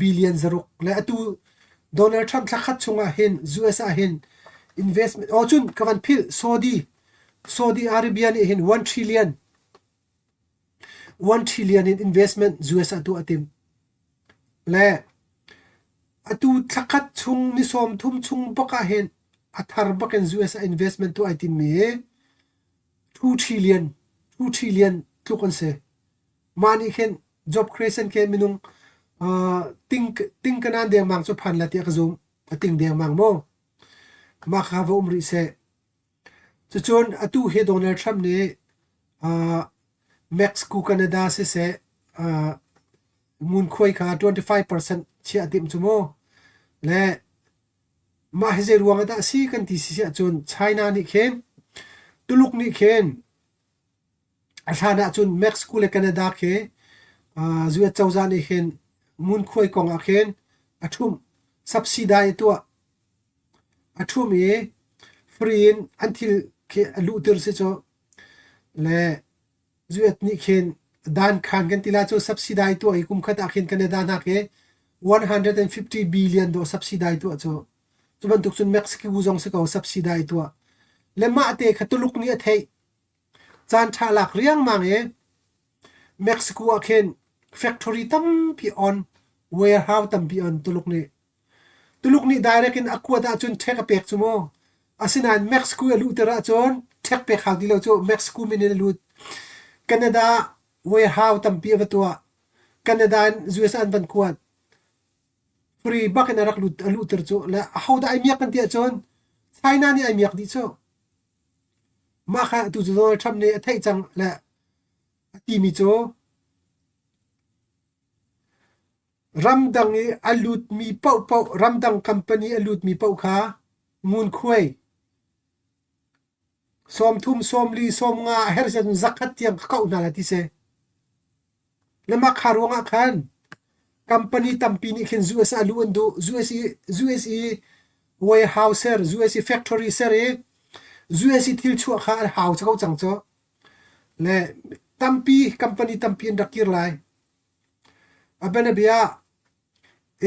billion zaruk le atu Donald Trump thla khat chungah hin US ah hin investment oh cun ka van philh Saudi Saudi Arabia nih hin 1 trillion 1 trillion in investment US ah tuah a timh le atu thla khat chung ni sawm thum chung bak ah hin a thar bak in US ah investment tuah ai tim mi hi 2 trillion 2 trillion tluk an si. Mah nih khin job creation ke minung uh, ting ting kanan dengmang cu phan la tiah ka zum. A ting dengmang mu. Mah kha va um rih seh. Cucun atu hi Donald Trump nih uh, Mexico Canada siseh uh, ngunkhuai kha 25% chiah a timh cu mu. Le Mah hi zeiruang ah dah a si kan ti si ahcun China nih khin Tuluk nih khin a hlan ahcun Mexico le Canada khi US cozah nih hin ngunkhuai kong ah khin a ṭhumh subsidy a tuah. A ṭhumh i free in an thil khi a luhter si cu. Le Zuet nih khin dan khan kan ti lai cu subsidy tuah i kum khat ah khin Canada hna khi 150 billion dawh subsidy tuah cu cu bantuk cun Mexico zong si ko subsidy tuah le mah te kha Tuluk nih a theih caan ṭha lak riangmang i Mexico ah khin factory tampi on warehouse tampi on Tuluk nih Tuluk nih direct in a kuat ahcun ṭhek a pek cu mu. Asinain Mexico a luhter ahcun ṭhek pek hau ti lo cu Mexico min in a lut. Canada warehouse tampi a va tuah. Canada in US ah an van kuat. Free bak in a rak lut a luhter cu. Le ahodah ai miak kan ti ahcun China nih ai miak dih cu. Mah kha atu cu Donald Trump nih a theih cang le a timi cu Ramdang i a lutmi paohpaoh ramdang company a lutmi paoh kha ngunkhuai sawmthum, sawmli, sawmnga a herh si ahcun zakhat tiang ka kauh hna lai ti si. Le mah kha ruangah khan company tampi nih khin US ah luh an duh. US i, US i warehouse ser, US i factory ser i US i thil chuah kha an hau ko cang cu. Le tampi company tampi an rak kir lai. A bianabia ah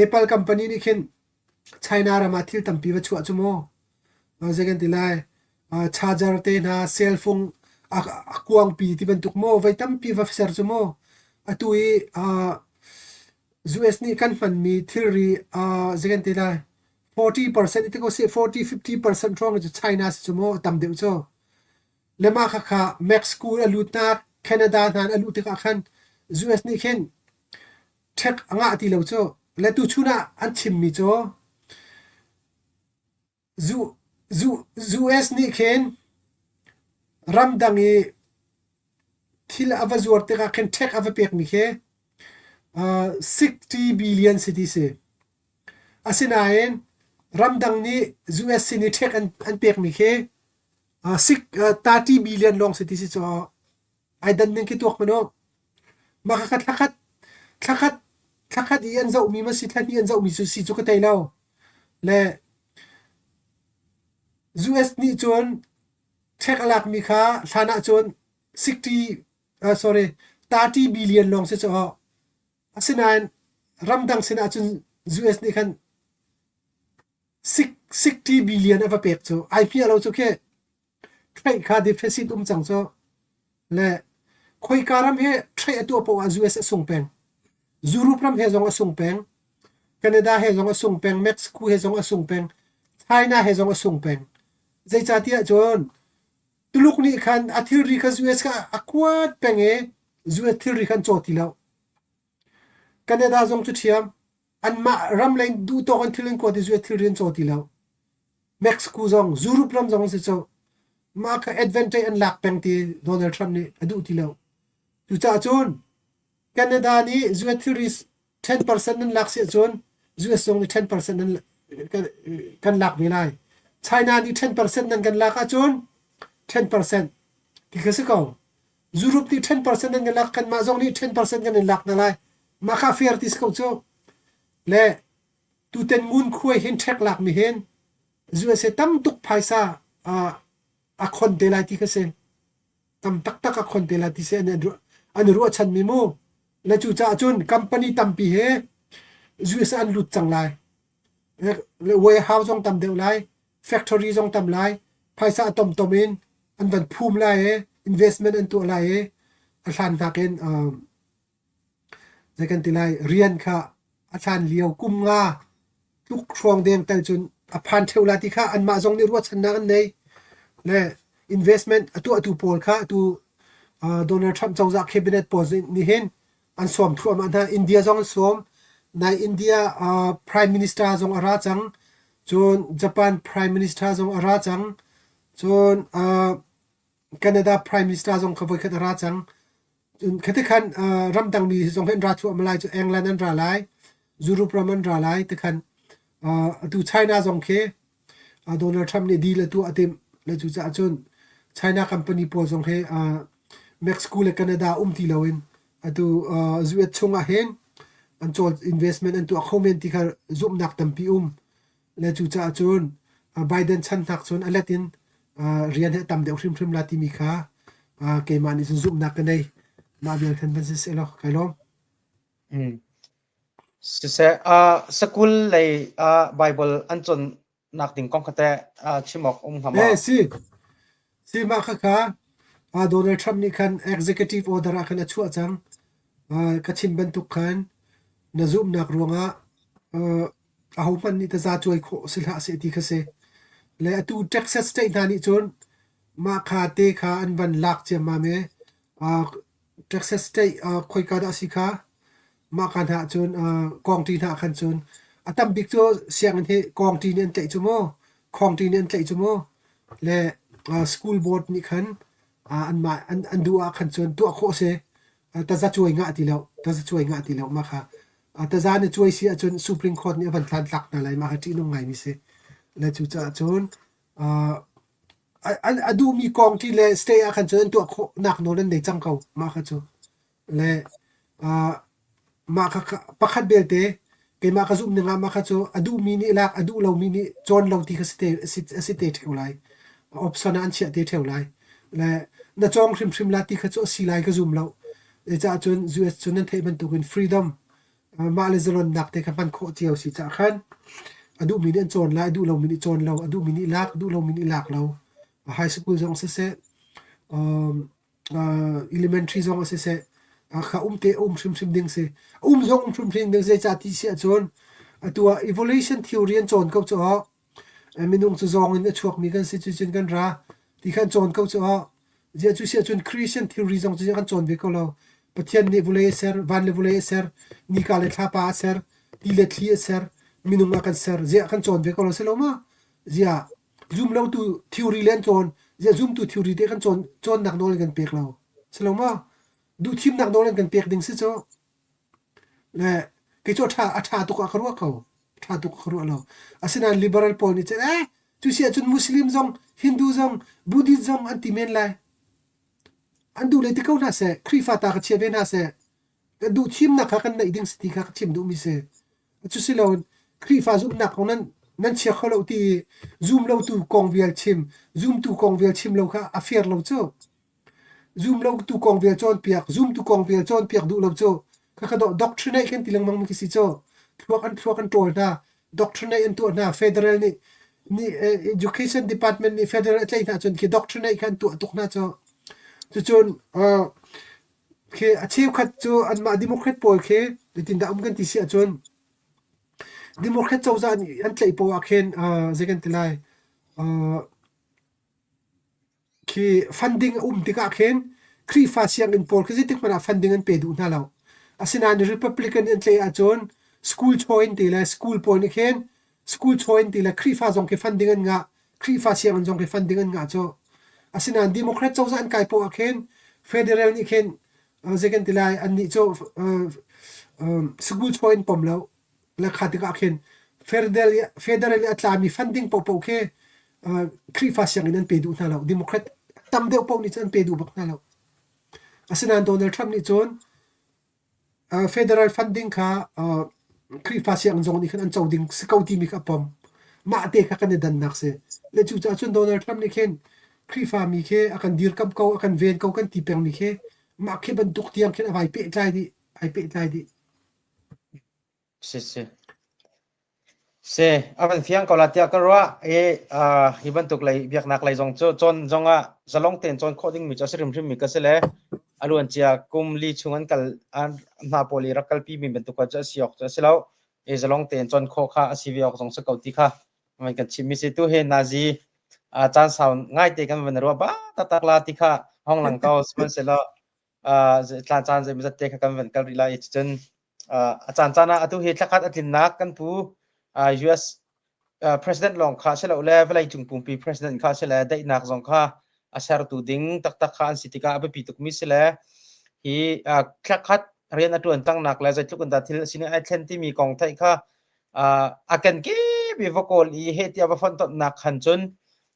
Apple company nih khin China ram ah thil tampi va chuah cu mu. Zei kan ti lai charger te hna cell phone a kuangpi ti bantuk maw voi tampi va ser cu mu. Atu i US nih kan hmanmi thilri zei kan ti lai 40% ti ko seh 40 50% hrawng cu China si cu mu a tam deuh cu. Le mah khakha Mexico a lutnak Canada hna an luh tikah khan US nih khin ṭhek a ngah ti lo cu. Le tuchun ah an chimmi cu US nih khin ramdang i thil a va zuar tikah khin ṭhek a va pekmi khi 60 billion si ti si. Asinain ramdang nih US sin i ṭhek an pekmi khi 30 billion lawng si ti si caw. Ai dan ning khi tuak hmanh u. Mah khakha thlakhat thlakhat thlakhat i an zohmi ma si thlahnih an zohmi cu si cu ka thei lo. Le US nih cun check a lakmi kha hlan ah cun 60 sorry 30 billion lawng si cu asinain ramdang sinah cun US nih khan 60 billion a va pek cu ai hmiah lo cu khi Trade kha deficit um cang cu. Le khoika ram he trade a tuah paoh ah US a sung peng. Europe ram he zong a sung peng. Canada he zong a sung peng. Mexico he zong a sung peng. China he zong a sung peng. Zeicahtiah cun Tuluk nih khan a thilri kha US kha a kuat peng i US thilri khan caw ti lo. Canada zong cu ṭhiam. Anmah ram lei duh tawk in thil an kuat i US thilri an caw ti lo. Mexico zong Europe ram zong an si cu. Mah kha advantage an lak peng ti Donald Trump nih a duh ti lo. Cucaah cun Canada nih US thilri 10% nan lak si ahcun US zong nih 10% nan kan lak ve lai. China nih 10% nan kan lak ahcun 10% ti kha si ko. Europe nih 10% nan kan lak kanmah zong nih 10% kan in lak hna lai. Mah kha fair ti si ko cu. Le Tuten ngunkhuai hin ṭhek lakmi hin USA tam tuk phaisa a khon te lai ti kha si. Tam taktak a khon te lai ti si an i ruahchanmi mu. Le cucaah cun company tampi he USA an lut cang lai. Le warehouse zong tam deuh lai, factory zong tam lai, phaisa a tomtom in an van phum lai i investment an tuah lai i a hlan nakin Zei kan ti lai, rian kha a hlan lio kum nga tluk hrawng deng tal cun a phan ṭheo lai ti kha anmah zong nih ruahchannak an nei. Le investment a tuahtu pawl kha atu Donald Trump cozah cabinet pawl nih hin an sawm thluahmah hna. India zong an sawm. Nai India Prime Minister zong a ra cang. Cun Japan Prime Minister zong a ra cang. Cun Canada Prime Minister zong kha voikhat a ra cang. Cun khatikhan ramdang mi zong hi an ra thluahmah lai cu England an ra lai, Europe ram an ra lai tikhan atu China zong khi Donald Trump nih deal a tuah a timh. Le cucaah cun China company pawl zong hi Mexico le Canada um ti loin atu US chungah hin an cawl investment an tuah kho men ti kha zumhnak tampi um. Le cucaah cun Biden chan hnak cun a let in rian hi a tam deuh hrimhrim la timi kha keimah nih cun zumhnak ka nei. Mah vial khan van si seh law kai lawm. Mm. Siseh, sakul lei Bible an cawnnak ding kong kha teh chim awk um hnga maw? Eh si. Si mah khakha Donald Trump nih khan executive order ah khan a chuah cang. Ka chim bantuk khan na zumhnak ruangah ahohmanh nih taza cuai khawh si hlah seh ti kha si. Le atu Texas state hna nih cun mah kha te kha an van lak ciammam i Texas state khoika dah a si kha mah ka hna cun kawngṭi hna khan cun a tam bik cu sianginn hi kawngṭi nih an tlaih cu mu khawngṭi nih an tlaih cu mu le school board nih khan anmah an duh ah khan cun tuah khawh a si. Taza cuai ngah ti lo taza cuai ngah ti lo mah kha Taza na cuai si ahcun Supreme Court nih a van hlan tlak hna lai mah kha ṭihnung ngaimi si. Le cucaah cun a duhmi kong ṭi le state ah khan cun an tuah khawhnak nawl an nei cang ko mah kha cu. Le mah kha pakhat belte keimah ka zumh ning ah mah kha cu a duhmi nih lak a duh lomi nih cawn lo ti kha si te a si te ṭheo lai. Option ah an chiah te ṭheo lai. Le na cawng hrimhrim la ti kha cu a si lai ka zum lo. Zeicah cun US cu nan theih bantukin freedom mah le zalonnak te kha hman khawh cio si caah khan. A duhmi nih an cawn lai, a duh lomi nih cawn lo, a duhmi nih lak, a duh lomi nih lak lo. High school zong siseh, elementary zong ah siseh, kha um te um hrimhrim ding si. Um zong um hrimhrim ding zeicah ti si ahcun atu ah evolution theory an cawn ko cu aw. Minung cu zawng in a chuakmi kan si, cucun kan ra ti kha an cawn ko cu aw. Ziah cu si ahcun Christian theory zong cu kan cawn ve ko lo. Pathian nih vulei a ser, van le vulei a ser, nika le thlapa a ser, ti le thli a ser, minung a kan ser. Ziah kan cawn ve ko lo si lo ma? Ziah zumlotu theory le an cawn, ziah zumtu theory te kan cawn cawnnak nawl an kan pek lo. Si lo ma? Duhthimnak nawl an kan pek ding si cu. Le kei cu a ṭha a ṭha tuk ah ka ruah ko. Ṭha tuk ah ka ruah lo. Asinain liberal pawl nih cun eh cu si ahcun Muslim zong Hindu zong Buddhist zong an ti men lai. An duh le ti ko hna seh. Khrihfa ta ka chia ve hna seh. Kan duh thimnak kha kan neih ding si ti kha ka chim duhmi si. Cu si loin Khrihfa zumhnak kong nan nan chia kho lo ti i zum lotu kong vial chim, zumtu kong vial chim lo kha a fair lo cu. Zumlotu kong vial cawnpiak, zumtu kong vial cawnpiak duh lo cu khakha dawh doctrinate kan ti lengmang mi khi si cu. Thluak an thluak an ṭawl hna, doctrinate an tuah hna. Federal nih nih education department nih federal a tlaih hna cun khi doctrinate kha an tuah tuk hna cu. Cucun khi a cheukhat cu anmah Democrat pawl khi zeitindah um kan ti si ahcun Democrat cozah nih an tlaih poah ah khin zei kan ti lai Khi funding a um tikah khin Khrihfa sianginn pawl khi zeitik hmanh ah funding an pe duh hna lo. Asinain Republican an tlaih ahcun school chaw in ti le school pawl nih khin school chaw in ti le Khrihfa zong khi funding an ngah. Khrihfa sianginn zong khi funding an ngah cu. Asinain Democrat cozah an kai poah ah khin federal nih khin zei kan ti lai annih cu school chaw in pom lo. Le kha tikah khin federal i federal i a tlami funding paohpaoh khi Khrihfa sianginn an pe duh hna lo. Democrat tam deuh paoh nih cun an pe duh bak hna lo. Asinain Donald Trump nih cun federal funding kha Khrihfa sianginn zong nih khan an co ding si ko timi kha a pom. Mah te kha kan i dannak si. Le cucaah cun Donald Trump nih khin Khrihfa mi khi a kan dirkamh ko, a kan ven ko kan ti pengmi khi mah khi bantuk tiang khin a vai pehtlai dih, ai pehtlai dih. Si si. Si, a van fiang ko la tiah ka ruah i hi bantuk lei biaknak lei zong cu cawn zong ah zalong tein cawn khawh dingmi cu a si hrimhrim mi ka si le a luancia kum li chung an kal an hna pawl i rak kalpi mi bantuk cu a si awk cu a si lo i zalong tein cawn khawh kha a si ve awk zong si ko ti kha van kan chim mi si tu he nazi caan sau ngai te kan van ruah ba taktak la ti kha hong lang ko sihmanhsehlaw tlan caan zeimawzat te kha kan van kal rih lai i cun a caan caan ah atu hi thlakhat a tlinnak kan pu US president lawng kha si lo le vawlei cung pumpi president kha si le daihnak zong kha a sertu ding taktak kha an si tikah a biapi tukmi si le hi thlakhat rian a ṭuan tangnak le zeitluk in dah thil a sining ai thlen timi kong theih kha a kan kip i va kawl i heh tiah va fonhtonhnak khan cun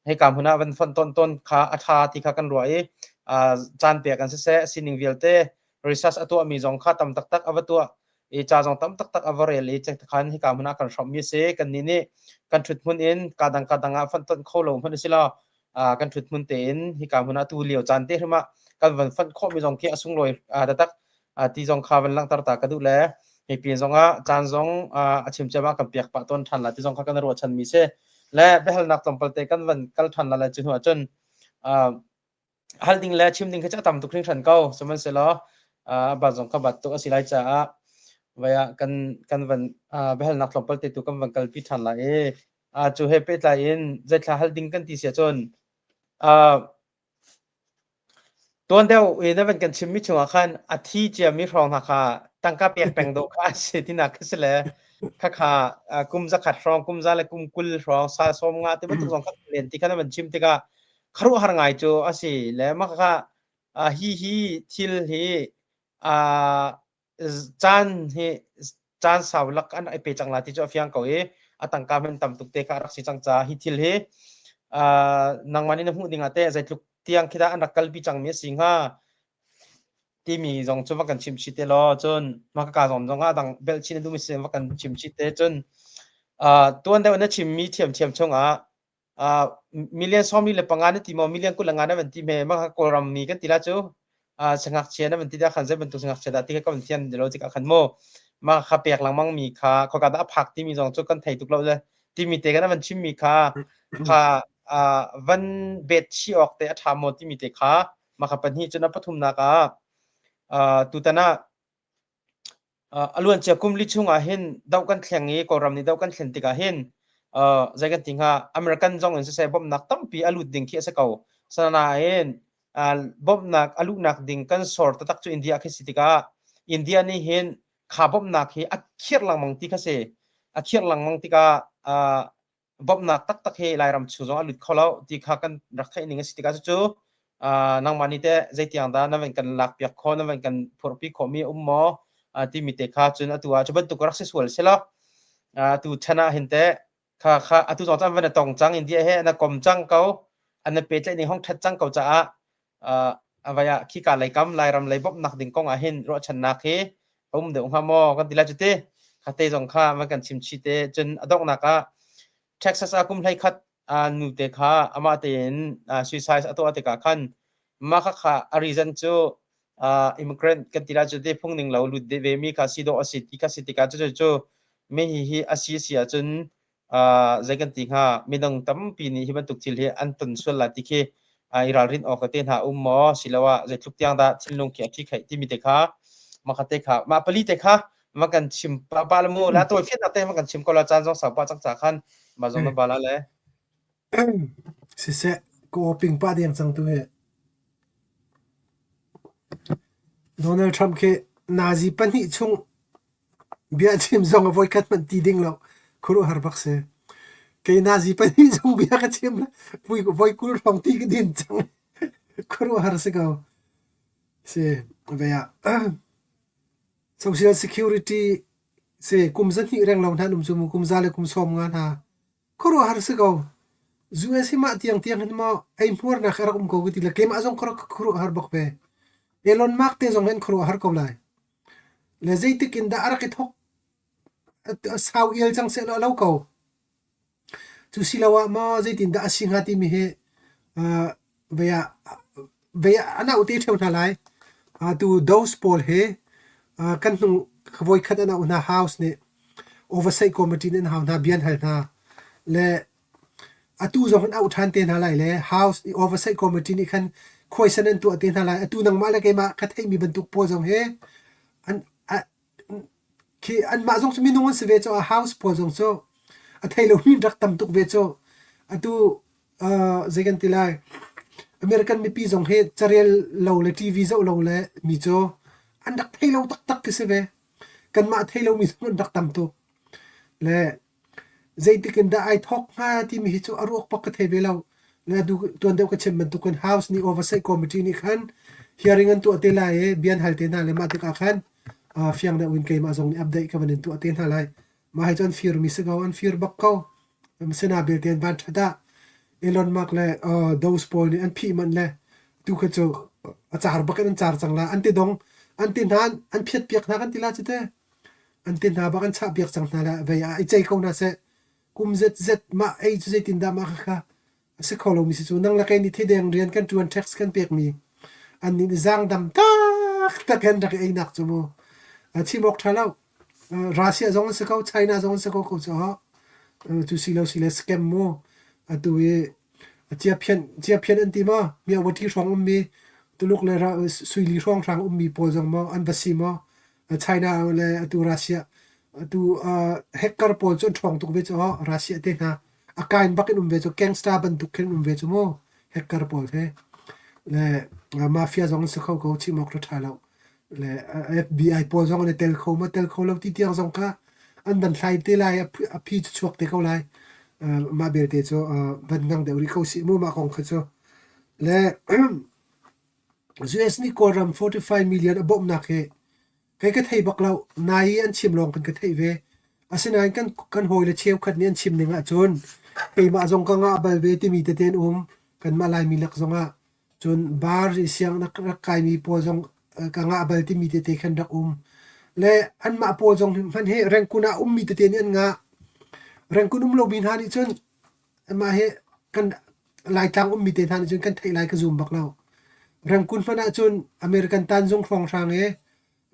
hika hmun ah van fonhtonh tawn kha a ṭha ti kha kan ruah i caan pek an siseh sining vialte research a tuahmi zong kha tam taktak a va tuah i ca zong tam taktak a va rel i khan hika hmun ah kan hrawmmi a si. Kannih nih kan ṭhut hmun in kadang kadang ah fonhtonh kho lo hmanh a si lo kan ṭhut hmun tein hika hmun ah tu lio caan te hrim ah kan van fonh khawhmi zong khi a sunglawi taktak ti zong kha van langhter ta ka duh le hi pin zong ah caan zong a chim ciam ah kan piak pah tawn ṭhan la ti zong kha kan ruahchan mi si le biahalnak tlawmpal te kan van kal ṭhan la le cu hnu ah cun hal ding le chim ding khi cu a tam tuk hringhran ko sihmanhsehlaw bat zong kha bat tuk a si lai caah vai ah kan kan van biahalnak tlawmpal te tu kan van kalpi ṭhan lai i cu he pehtlai in zeithla hal ding kan ti si ahcun Tuan deuh i na van kan chimmi chungah khan a thi ciami hrawng hna kha tangka pek peng dawh kha a si tinak kha si le khakha kum zakhat hrawng, kum za le kum 20 hrawng, sal 50 ti bantuk zong kha len ti kha na van chim tikah khuaruahhar ngai cu a si le mah kha hi hi thil hi caan hi caan sau lak an i pe cang la ti cu a fiang ko i a tangka hman tam tuk te kha a rak si cang caah hi thil hi nangmah nih na hmuh ding ah teh zeitluk tiang khi dah an rak kalpi cangmi a si hnga timi zong cu va kan chim chih te law cun mah ka zong zong ah dang belh chin na duhmi si va kan chim chih te cun tuan deuh na chimmi thiamthiam chungah million 45 na ti maw million 25 na van ti me ma Kawlram mi kan ti la cu sangakchia na van ti da khan zei bantuk sangakchia dah ti kha kan thiam lo tikah khan mu ma kha pek lengmang mi kha khoka dah a phak timi zong cu kan thei tuk lo le timi te kan van chimmi kha kha van bet chi awk te a ṭha maw timi te kha maka pahnih cun a pathumnak ah tutan ah a luancia kum li chung ah hin doh kan thleng i Kawlram nih doh kan thlen tikah hin zei kan ti hnga American zong in siseh bawmhnak tampi a lut ding khi a si ko. Asinain bawmhnak a luhnak ding kan sor taktak cu India khi si tikah India nih hin kha bawmhnak hi a khirh lengmang ti kha si. A khirh lengmang tikah bawmhnak taktak hi Lairam chung zong a lut kho lo ti kha kan rak theih ning a si tikah cucu nangmah nih teh zeitiang dah na van kan lakpiak khawh na van kan phurhpi khawhmi a um maw timi te kha cun atu ah cu bantuk rak si sual si lo atu chan ah hin teh kha kha atu zong cun van a tong cang India he na kom cang ko an na pehtlaih ning hong ṭhat cang ko caah a vai ah khika lei kam Lairam lei bawmhnak ding kong ah hin ruahchannak hi a um deuh hnga maw kan ti lai cu ti kha te zong kha van kan chim chih te cun a donghnak ah Texas ah kum 11 nu te kha amah tein suicide a tuah tikah khan mah kha kha a reason cu immigrant kan ti lai cu ti phung ning lo lut ve mi kha si dawh a si ti kha si tikah cu cu mi hi hi a si si ahcun zei kan ti hnga midang tampi nih hi bantuk thil hi an ton sual lai ti khi i ralrin awk te hna um maw siloah zeitluk tiang dah thinlung khi a thi khaih timi te kha mah te kha mah pali te kha ma kan chim pa pa la mu la tawi fian te ma kan chim ko la caan zong sau pa cang cha khan ma zong na bala le Siseh, ka aw ping pah deng cang tu hi. Donald Trump khi nazi pahnih chung Biachim zong a voikhat hmanh ti ding lo. Khuaruahhar bak si. Kei nazi pahnih zong bia ka chim voi 20 hrawng ti ka din cang. Khuaruahhar si ko. Si, ve ah Social Security si kum 200 reng lo hna an um cu mu kum za le kum 50 hna. Khuaruahhar si ko. US hi mah tiangtiang hin maw eihmuarnak a rak um ko ka ti le keimah zong ka rak khuaruahhar bak ve. Elon Musk te zong hin khuaruahhar ko lai. Le zeitik in dah a rak i thawk? Sau ial cang sehlaw a lo ko. Cu siloah maw zeitindah a si hnga timi hi vei ah vei ah an auh te ṭheo hna lai. Atu those pawl hi kan hnung voikhat an auh hna House nih oversight committee nih an hau hna bia an hal hna. Le Atu zong an auh ṭhan te hna lai le House i Oversight Committee nih khan khuaisan an tuah te hna lai. Atu nangmah le keimah ka theihmi bantuk pawl zong hi an a, khi anmah zong cu minung an si ve cu House pawl zong cu a thei lomi rak tam tuk ve cu. Atu uh, zei kan ti lai American mipi zong hi carel lo le TV zoh lo le mi cu an rak thei lo taktak khi si ve. Kanmah thei lomi zong an rak tam tuk. Le Zeitik in dah ai thawk hnga timi hi cu a ruak bak ka thei ve lo. Na tuan deuh ka chim bantukin House nih Oversight Committee nih khan hearing an tuah te lai i bia an hal te hna le mah tikah khan fiang deuh in keimah zong nih update ka van in tuah te hna lai. Mah hi cu an firmi si ko, an fir bak ko. Sina belte an van ṭhat ah Elon Musk le those pawl nih an phih manh le tu kha cu a car bak in an car cang la. An ti dong, an ti hna, an phiat piak hna kan ti la cu te. An ti hna bak an chahpiak cang hna le vei ah i cei ko hna seh. Kum zetzet mah ei cu zeitindah mah khakha a si kho lomi si cu nang le kei nih thideng rian kan ṭuan tax kan pekmi annih nih zaangdam taktak in rak i einak cu mu chim awk ṭha lo. Russia zong an si ko, China zong an si ko ko cu cu si lo si le scam mu atu i ciaphian an ti maw Myawaddy hrawng ummi Tuluk le Suili hrawnghrang ummi pawl zong maw an va si maw China le atu Russia atu hacker pawl cu an ṭhawng tuk ve cu Russia te hna a kain bak in um ve cu gangster bantuk khin um ve cu mu hacker pawl he le mafia zong an si kho ko chim awk ṭha lo le FBI pawl zong an i tel kho ma tel kho lo ti tiang zong kha an van hlai te lai a phi cu chuak te ko lai mah belte cu van ngang deuh rih ko sih mu mah kong kha cu le US nih Kawlram 45 million a bawmhnak hi kei ka thei bak lo. Nai i an chim lawng kan ka theih ve. Asinain kan kan hawile cheukhat nih an chim ning ahcun keimah zong ka ngah bal ve timi tete an um. Kanmah Laimi lak zongah cun bar i sianginn rak kaimi pawl zong ka ngah bal timi tete khan rak um. Le anmah pawl zong hmanh hi Rangoon ah ummi tete nih an ngah. Rangoon um lomi hna nih cun Mah hi kan Laitlang ummi te hna nih cun kan theih lai ka zum bak lo. Rangkun hmanh ahcun American tanzung hrawnghrang i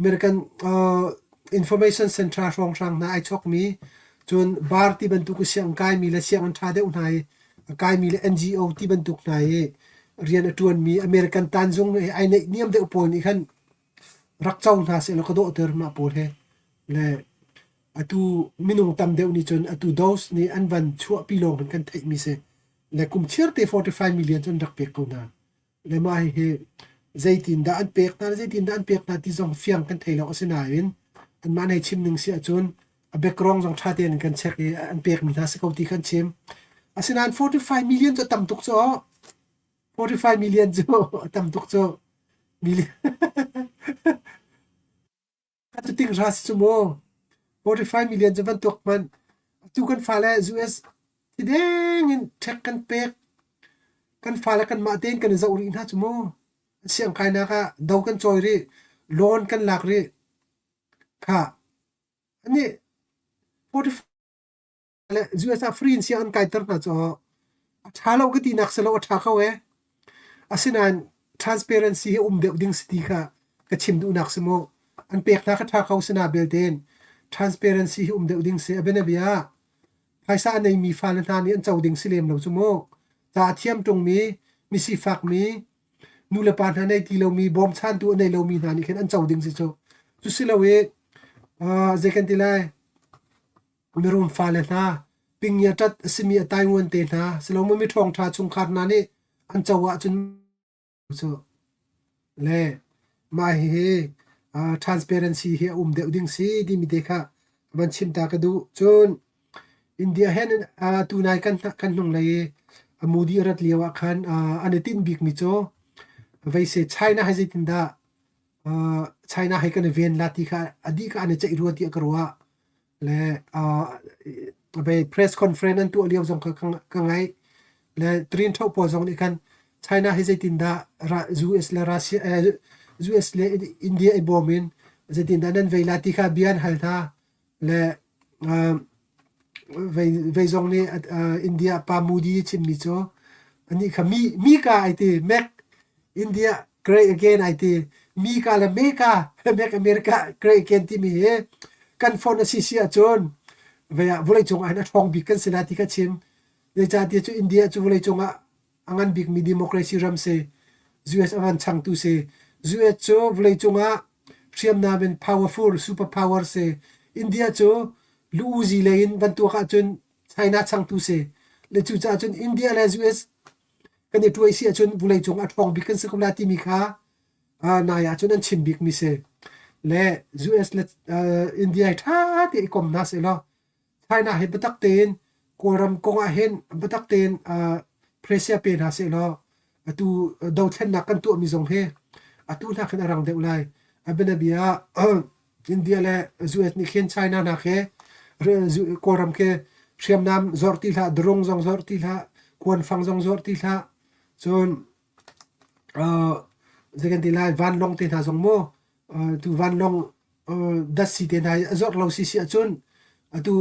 American uh, Information Center hrawnghrang hna ai chawkmi. Cun bar ti bantuk i sianginn kaimi le sianginn ṭha deuh hna i a kaimi le NGO ti bantuk hna i rian a ṭuanmi American tanzung he ai neihniam deuh pawl nih khan rak co hna sehlaw ka dawhter mah pawl he. Le atu minung tam deuh nih cun atu dose nih an van chuahpi lawng hin kan theihmi si. Le kum chiar te 45 million cu an rak pek ko hna. Le mah hihi zeitindah an pek hna le zeitindah an pek hna ti zong fiang kan thei lo. Asinain anmah nih chim ning si ahcun a background zong ṭha tein kan check i an pekmi hna si ko ti kha an chim. Asinain 45 million cu a tam tuk cu 45 million cu a tam tuk cu. Million Ka cu ting hra si cu mu. 45 million cu van tuak hmanh. Atu kan fale US ti deng in ṭhek kan pek. Kan fale kanmah tein kan i zoh rih hna cu mu. Siangkainak ah do kan cawi rih. Loan kan lak rih. Khah. Anih 45 le US ah free in siang an kaiter hna cu a ṭha lo ka tinak si lo a ṭha ko ee. Asinain transparency hi um deuh ding si ti kha ka chim duhnak si mu. An pek hna kha ṭha ko si na belte in transparency hi um deuh ding si. A bianabia ah phaisa a neimi fale hna nih an co ding si lem lo cu mu. Ca a thiam ṭungmi, mi sifakmi, nulepa hna nei ti lomi, bawmchantu a nei lomi hna nih khin an co ding si cu. Cu si lo i, zei kan ti lai, Mirum fale hna, pingiaṭat a simi a tainguan te hna, silomaw mi ṭhawngṭha chungkhar hna nih an co ahcun cu le mah hihi transparency hi a um deuh ding si timi te kha van chim ta ka duh. Cun India he tunai kan kan hnunglei i a Modi a rat lio ah khan an i tinh bikmi cu vei se China he zeitindah China he kan i ven la ti kha a dih kha an i ceih rua tiah ka ruah. Le vei press conference an tuah lio zong kha ka ngaih. Le Trin Tho pawl zong nih khan China hi zeitindah US le Russia US le India i bawm in zeitindah nan vei la ti kha bia an hal hna. Le vei vei zong nih India pa Modi chimmi cu anih kha mi mi ka ai ti make India great again ai ti mi ka le me ka make America great again timi hi kan phone a si si ahcun vei ah vawleicung ah hin a ṭhawng bik kan si lai ti kha chim. Zeicahtiah cu India cu vawleicung ah a ngan bikmi democracy ram si. US a van changtu si. US cu vawleicung ah hriamnam in powerful super power si. India cu lu-uzi lei in van tuak ahcun China changtu si. Le cucaah cun India le US kan i tuai si ahcun vawleicung a ṭhawng bik kan si ko lai timi kha nai ahcun an chim bikmi si. Le US le India hi ṭha te i kom hna sehlaw China hi biatak tein Kawlram kong ah hin biatak tein pressure pe hna sehlaw atu dothlennak kan tuahmi zong hi atu hna khin a rang deuh lai. A bianabia ah India le US nih khin China hna khi Kawlram khi hriamnam zawrh ti hlah, drone zong zawrh ti hlah, kuanfang zong zawrh ti hlah, cun zei kan ti lai vanlawng te hna zong mu tu vanlawng datsi te hna hi a zawrh lo si si ahcun atu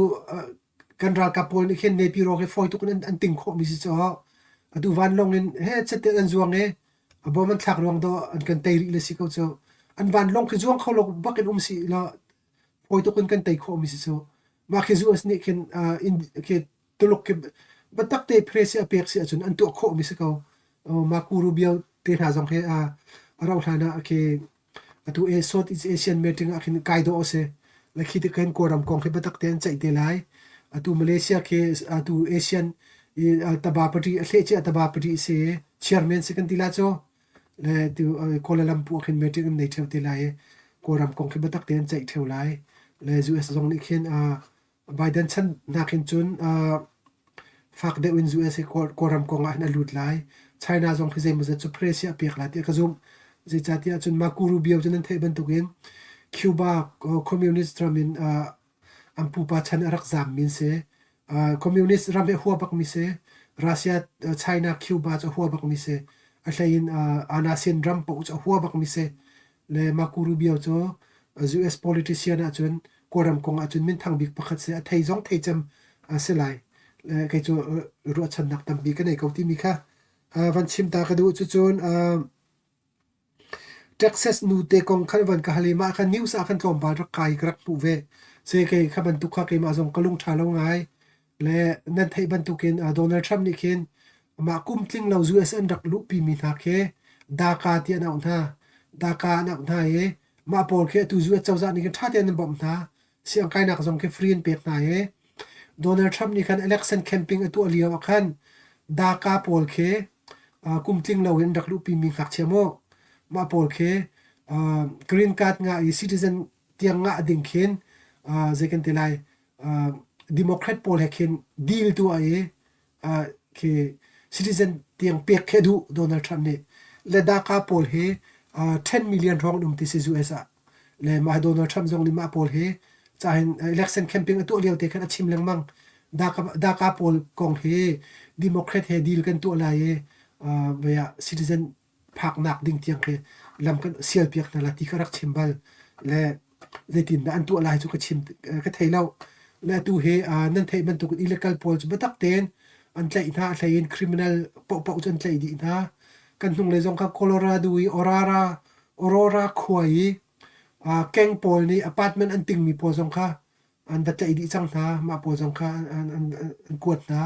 kan ralkap pawl nih khin Naypyidaw khi fawi tuk in an ting khawhmi si caw atu vanlawng in he chet an zuang i a bom an thlak ruang dawh an kan tei rih le si ko cu an vanlawng khi zuang kho lo bak in um si law fawi tuk in kan tei khawhmi si cu mah khi US nih khin khi Tuluk khi biatak te press a pek si ahcun an tuah khawhmi si ko. Marco Rubio te hna zong hi a rauh hlan ah khi atu Southeast Asian meeting ah khin kai dawh a si. Le khi ti khin Kawlram kong khi biatak te an ceih te lai. Atu Malaysia khi atu ASEAN i taba party a hleh cia taba party si chairman si kan ti la cu. Le tu Kuala Lumpur khin meeting an nei theo te lai i Kawlram kong khi biatak te an ceih theo lai. Le US zong nih khin Biden chan nakin cun fak deuh in US hi Kawlram kong ah hin a lut lai. China zong hi zeimawzat cu pressure a pek lai tiah ka zumh. Zeicahtiah cun Marco Rubio cu nan theih bantukin Cuba communist ram in an pupa chan a rak zaammi an si. Communist ram hi a hua bakmi si. Russia, China, Cuba cu a hua bakmi si. A hlei in ASEAN ram paoh cu a hua bakmi si. Le Marco Rubio cu US politician ahcun Kawlram kong ahcun minthang bik pakhat si. A thei zong thei cem a si lai. Le kei cu ruahchannak tampi ka nei ko timi kha van chim ta ka duh. Cucun Texas nute kong khan van ka hal i mah kha news ah khan tlawmpal rak kai ka rak hmuh ve. Se kei kha bantuk kha keimah zong ka lung ṭha lo ngai. Le nan theih bantukin Donald Trump nih khin mah kum tling lo US an rak luhpimi hna khi DACA ti an auh hna. DACA an auh hna i mah pawl khi atu US cozah nih khin ṭha tein an bawmh hna. Siangkainak zong khi free an pek hna i Donald Trump nih khan election campaign a tuah lio ah khan DACA pawl khi kum tling lo in rak luhpimi ngakchia mu mah pawl khi green card ngah i citizen tiang ngah ding khin zei kan ti lai Democrat pawl he khin deal tuah i khi citizen tiang pek khi a duh Donald Trump nih. Le DACA pawl hi 10 million hrawng an um ti si US ah. Le mah Donald Trump zong nih mah pawl hi cahin election campaign a tuah lio te khan a chim lengmang. DACA, DACA pawl kong hi Democrat he deal kan tuah lai i uh, citizen phaknak ding tiang khi lam kan sialpiak hna la ti kha rak chim bal. Le zeitindah an tuah lai cu ka chim ka thei lo. Le atu hi nan theih bantuk in illegal pawl cu biatak tein an tlaih hna, a hlei in criminal paohpaoh cu an tlaih dih hna. Kan hnunglei zong kha Colorado i Aurora Aurora khua i keng pawl nih apartment an tingmi pawl zong kha an va tlaih dih cang hna. Mah pawl zong kha an, an, an kuat hna.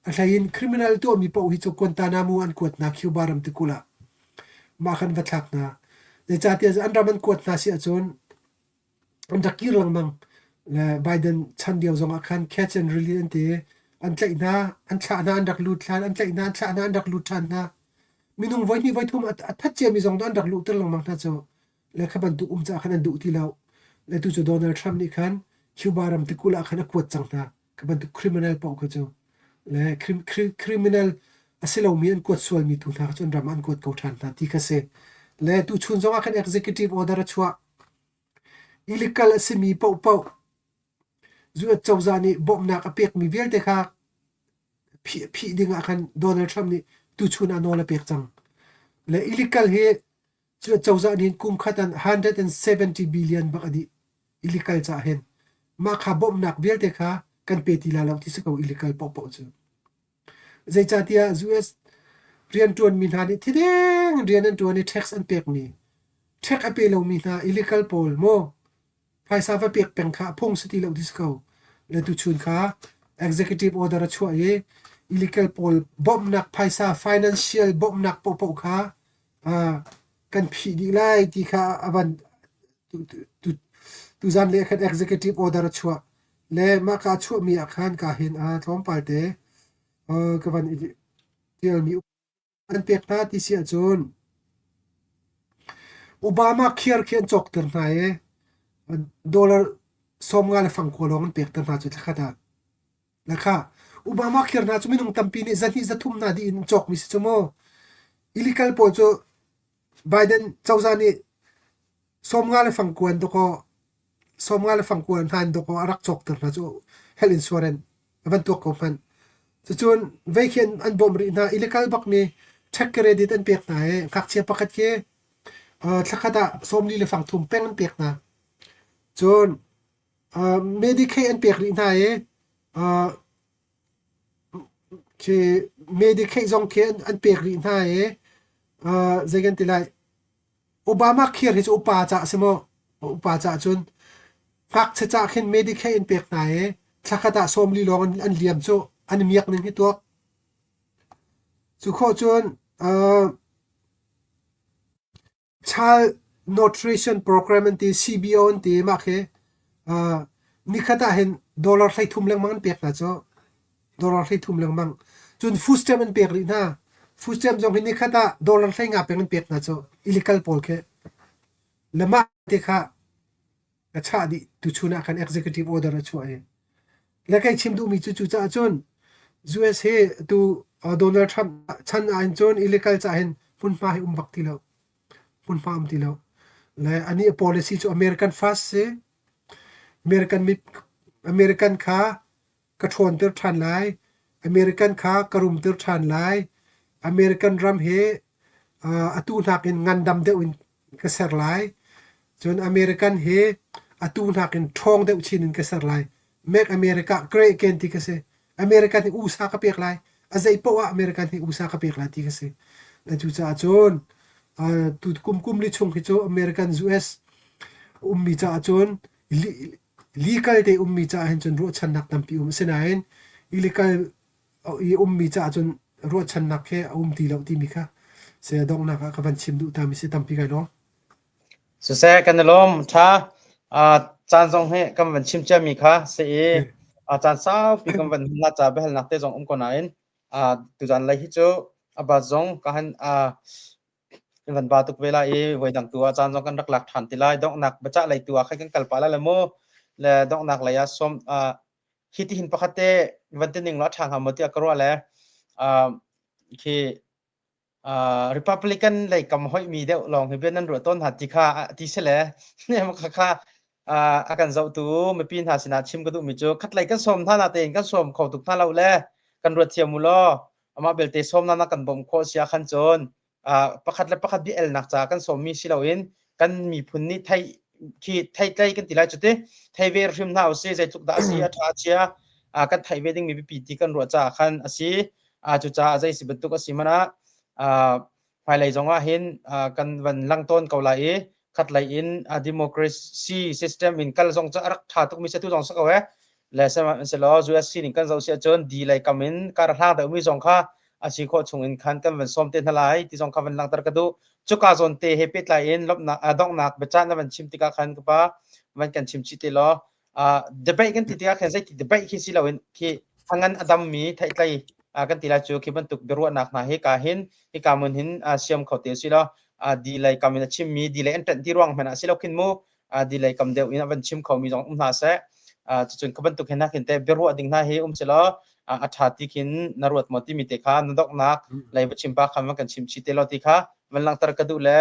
A hlei in criminal tuahmi paoh hi cu Guantanamo an kuat hna Cuba ram tikulh ah. Mah khan va thlak hna. Zeicahtiah an ram an kuat hna si ahcun an rak kir lengmang. Le Biden chan lio zong ah khan catch and release an ti. An tlaih hna, an thlah hna, an rak lut hlan, an tlaih hna, an thlah hna, an rak lut ṭhan hna. Minung voihnih voithum a that ciami zong an rak luhter lengmang hna cu. Le kha bantuk um caah khan an duh ti lo. Le tu cu Donald Trump nih khan Cuba ram tikulh ah khan a kuat cang hna. Kha bantuk criminal paoh kha cu. Le criminal a si lomi an kuat sualmi tu hna cu an ram ah an kuat ko ṭhan hna ti kha si. Le tuchun zong ah khan executive order a chuah. Illegal a simi paohpaoh US cozah nih bawmhnak a pekmi vialte kha phih, phih ding ah khan Donald Trump nih tuchun ah nawl a pek cang. Le illegal hi US cozah nih kum khat an 170 billion bak a dih illegal cah hin. Mah kha bawmhnak vialte kha kan pe ti la lo ti si ko illegal paohpaoh cu. Zeicahtiah US rianṭuanmi hna nih thideng in rian an ṭuan i tax an pekmi, tax a pe lomi hna illegal pawl maw phaisa va pek peng kha a phung si ti lo ti si ko. Le tuchun kha executive order a chuah i illegal pawl bawmhnak phaisa financial bawmhnak paohpaoh kha uh, kan phih dih lai ti kha a van tuzan le khan executive order a chuah. Le mah ka chuahmi ah khan ka hin a tlawmpal te ka van i tialmi an pek hna ti si ahcun Obama care khi an cawkter hna i dollar 50 le fangkua lawng an pekter hna cu thlakhat ah. Na kha Obama care hna cu minung tampi nih zahnih zathum hna dih in an cawkmi si cu mu. Illegal pawl cu Biden cozah nih 50 le fangkua in dawkaw 50 le fangkua hna in dawkaw a rak cawkter hna cu health insurance a van tuak ko hmanh. Cucun vei khi an bawmh rih hna. Illegal bakmi tax credit an pek hna i ngakchia pakhat khi thlakhat ah 40 le fangthum peng an pek hna. Cun Medicaid an pek rih hna i khi Medicaid zong khi an pek rih hna i zei kan ti lai Obamacare hi cu upa caah a si maw? Upa caah cun ngakchia caah khin Medicaid an pek hna i thlakhat ah 40 lawng an liam cu an i miak ning hi tuak. Cu khawh cun uh, Child Nutrition Program an ti, CBO an ti mah khi uh, nikhat ah hin dollar 30 lengmang an pek hna cu. Dollar 30 lengmang. Cun food stamp an pek rih hna. Food stamp zong hi nikhat ah dollar 15 peng an pek hna cu. Illegal pawl khi. Le mah te kha a chah dih tuchun ah khan executive order a chuah i. Le kai chim duhmi cu cucaah cun US hi tu Donald Trump chan ah hin cun illegal cah hin hmunhma hi um bak ti lo. Hmunhma um ti lo. Le anih a policy cu American first si. American American kha ka ṭhawnter ṭhan lai. American kha ka rumter ṭhan lai. American ram hi atu nakin ngandam deuh in ka ser lai. Cun American hi atu nakin ṭhawng deuh chin in ka ser lai. Make America great again ti ka si. American hi USA ka pek lai. A zei poah ah American hi USA ka pek lai ti ka si. Na cucaah cun tu kum kum li chung hi cu American US ummi caah cun. Legal te ummi caah hin cun ruahchannak tampi um. Asinain illegal i ummi caah cun ruahchannak he a um ti lo timi kha saya donghnak ah ka van chim duh ta mi si tampi kai lawm. Siseh kan i lawm ṭha. Caan zong hi kan van chim ciami kha si i caan saupi kan van hman ca biahalnak te zong um ko nain tuzan lei hi cu a bat zong ka han kan van ba tuk ve lai i voi dang tu ah caan zong kan rak lak ṭhan ti lai. Donghnak biacah lei tu ah khan kan kal pah lai le mu. Le donghnak lei ah sawm hi ti hin pakhat te van ti ning law a ṭha hnga maw tiah ka ruah le khi Republican lei kam hoihmi deuh lawng hi bia nan ruah tawn hna ti kha ti si le kha a kan zohtu mipi hna sinah chim ka duhmi cu khatlei kan sawm hna natein kan sawm kho tuk hna lo le kan ruat thiam u law amah belte sawm na kan bawmh khawh sia khan cun pakhat le pakhat bia elnak ca kan sawmmi si loin kan miphun nih thei khi theitlei kan ti lai cu ti thei ve hrim hna usih zeitluk dah a si a ṭha a chia kan theih ve dingmi biapi ti kan ruah caah khan a si. Cucaah zei si bantuk a si hmanh ah hmailei zong ah hin kan van lang tawn ko lai i khatlei in democracy system in kal zong cu a rak ṭha tukmi si tu zong si ko eh. Le sihmanhsehlaw US sining kan zoh si ahcun di lei kam in kar hlang deuhmi zong kha a si khawh chung in khan kan van sawm te hna lai ti zong kha van langhter ka duh. Cuka zawn te he pehtlai in lawmhnak donghnak biacah na van chim tikah khan ka pa van kan chim chih te law debate kan ti tikah khan zeiti debate khi si loin khi a ngan a dammi theihtlei kan ti lai cu khi bantuk biaruahnak hna hi ka hin hika mun hin siam kho te si lo di lei kam in a chimmi di lei an ṭanh ti ruang hmanh ah si lo khin mu di lei kam deuh in a van chim khomi zong um hna seh cucun ka bantuk hin khin te biaruah ding hna hi um si law a ṭha ti khin na ruat maw timi te kha na doknak lei va chim pa khan van kan chim chi te law ti kha van langhter ka duh le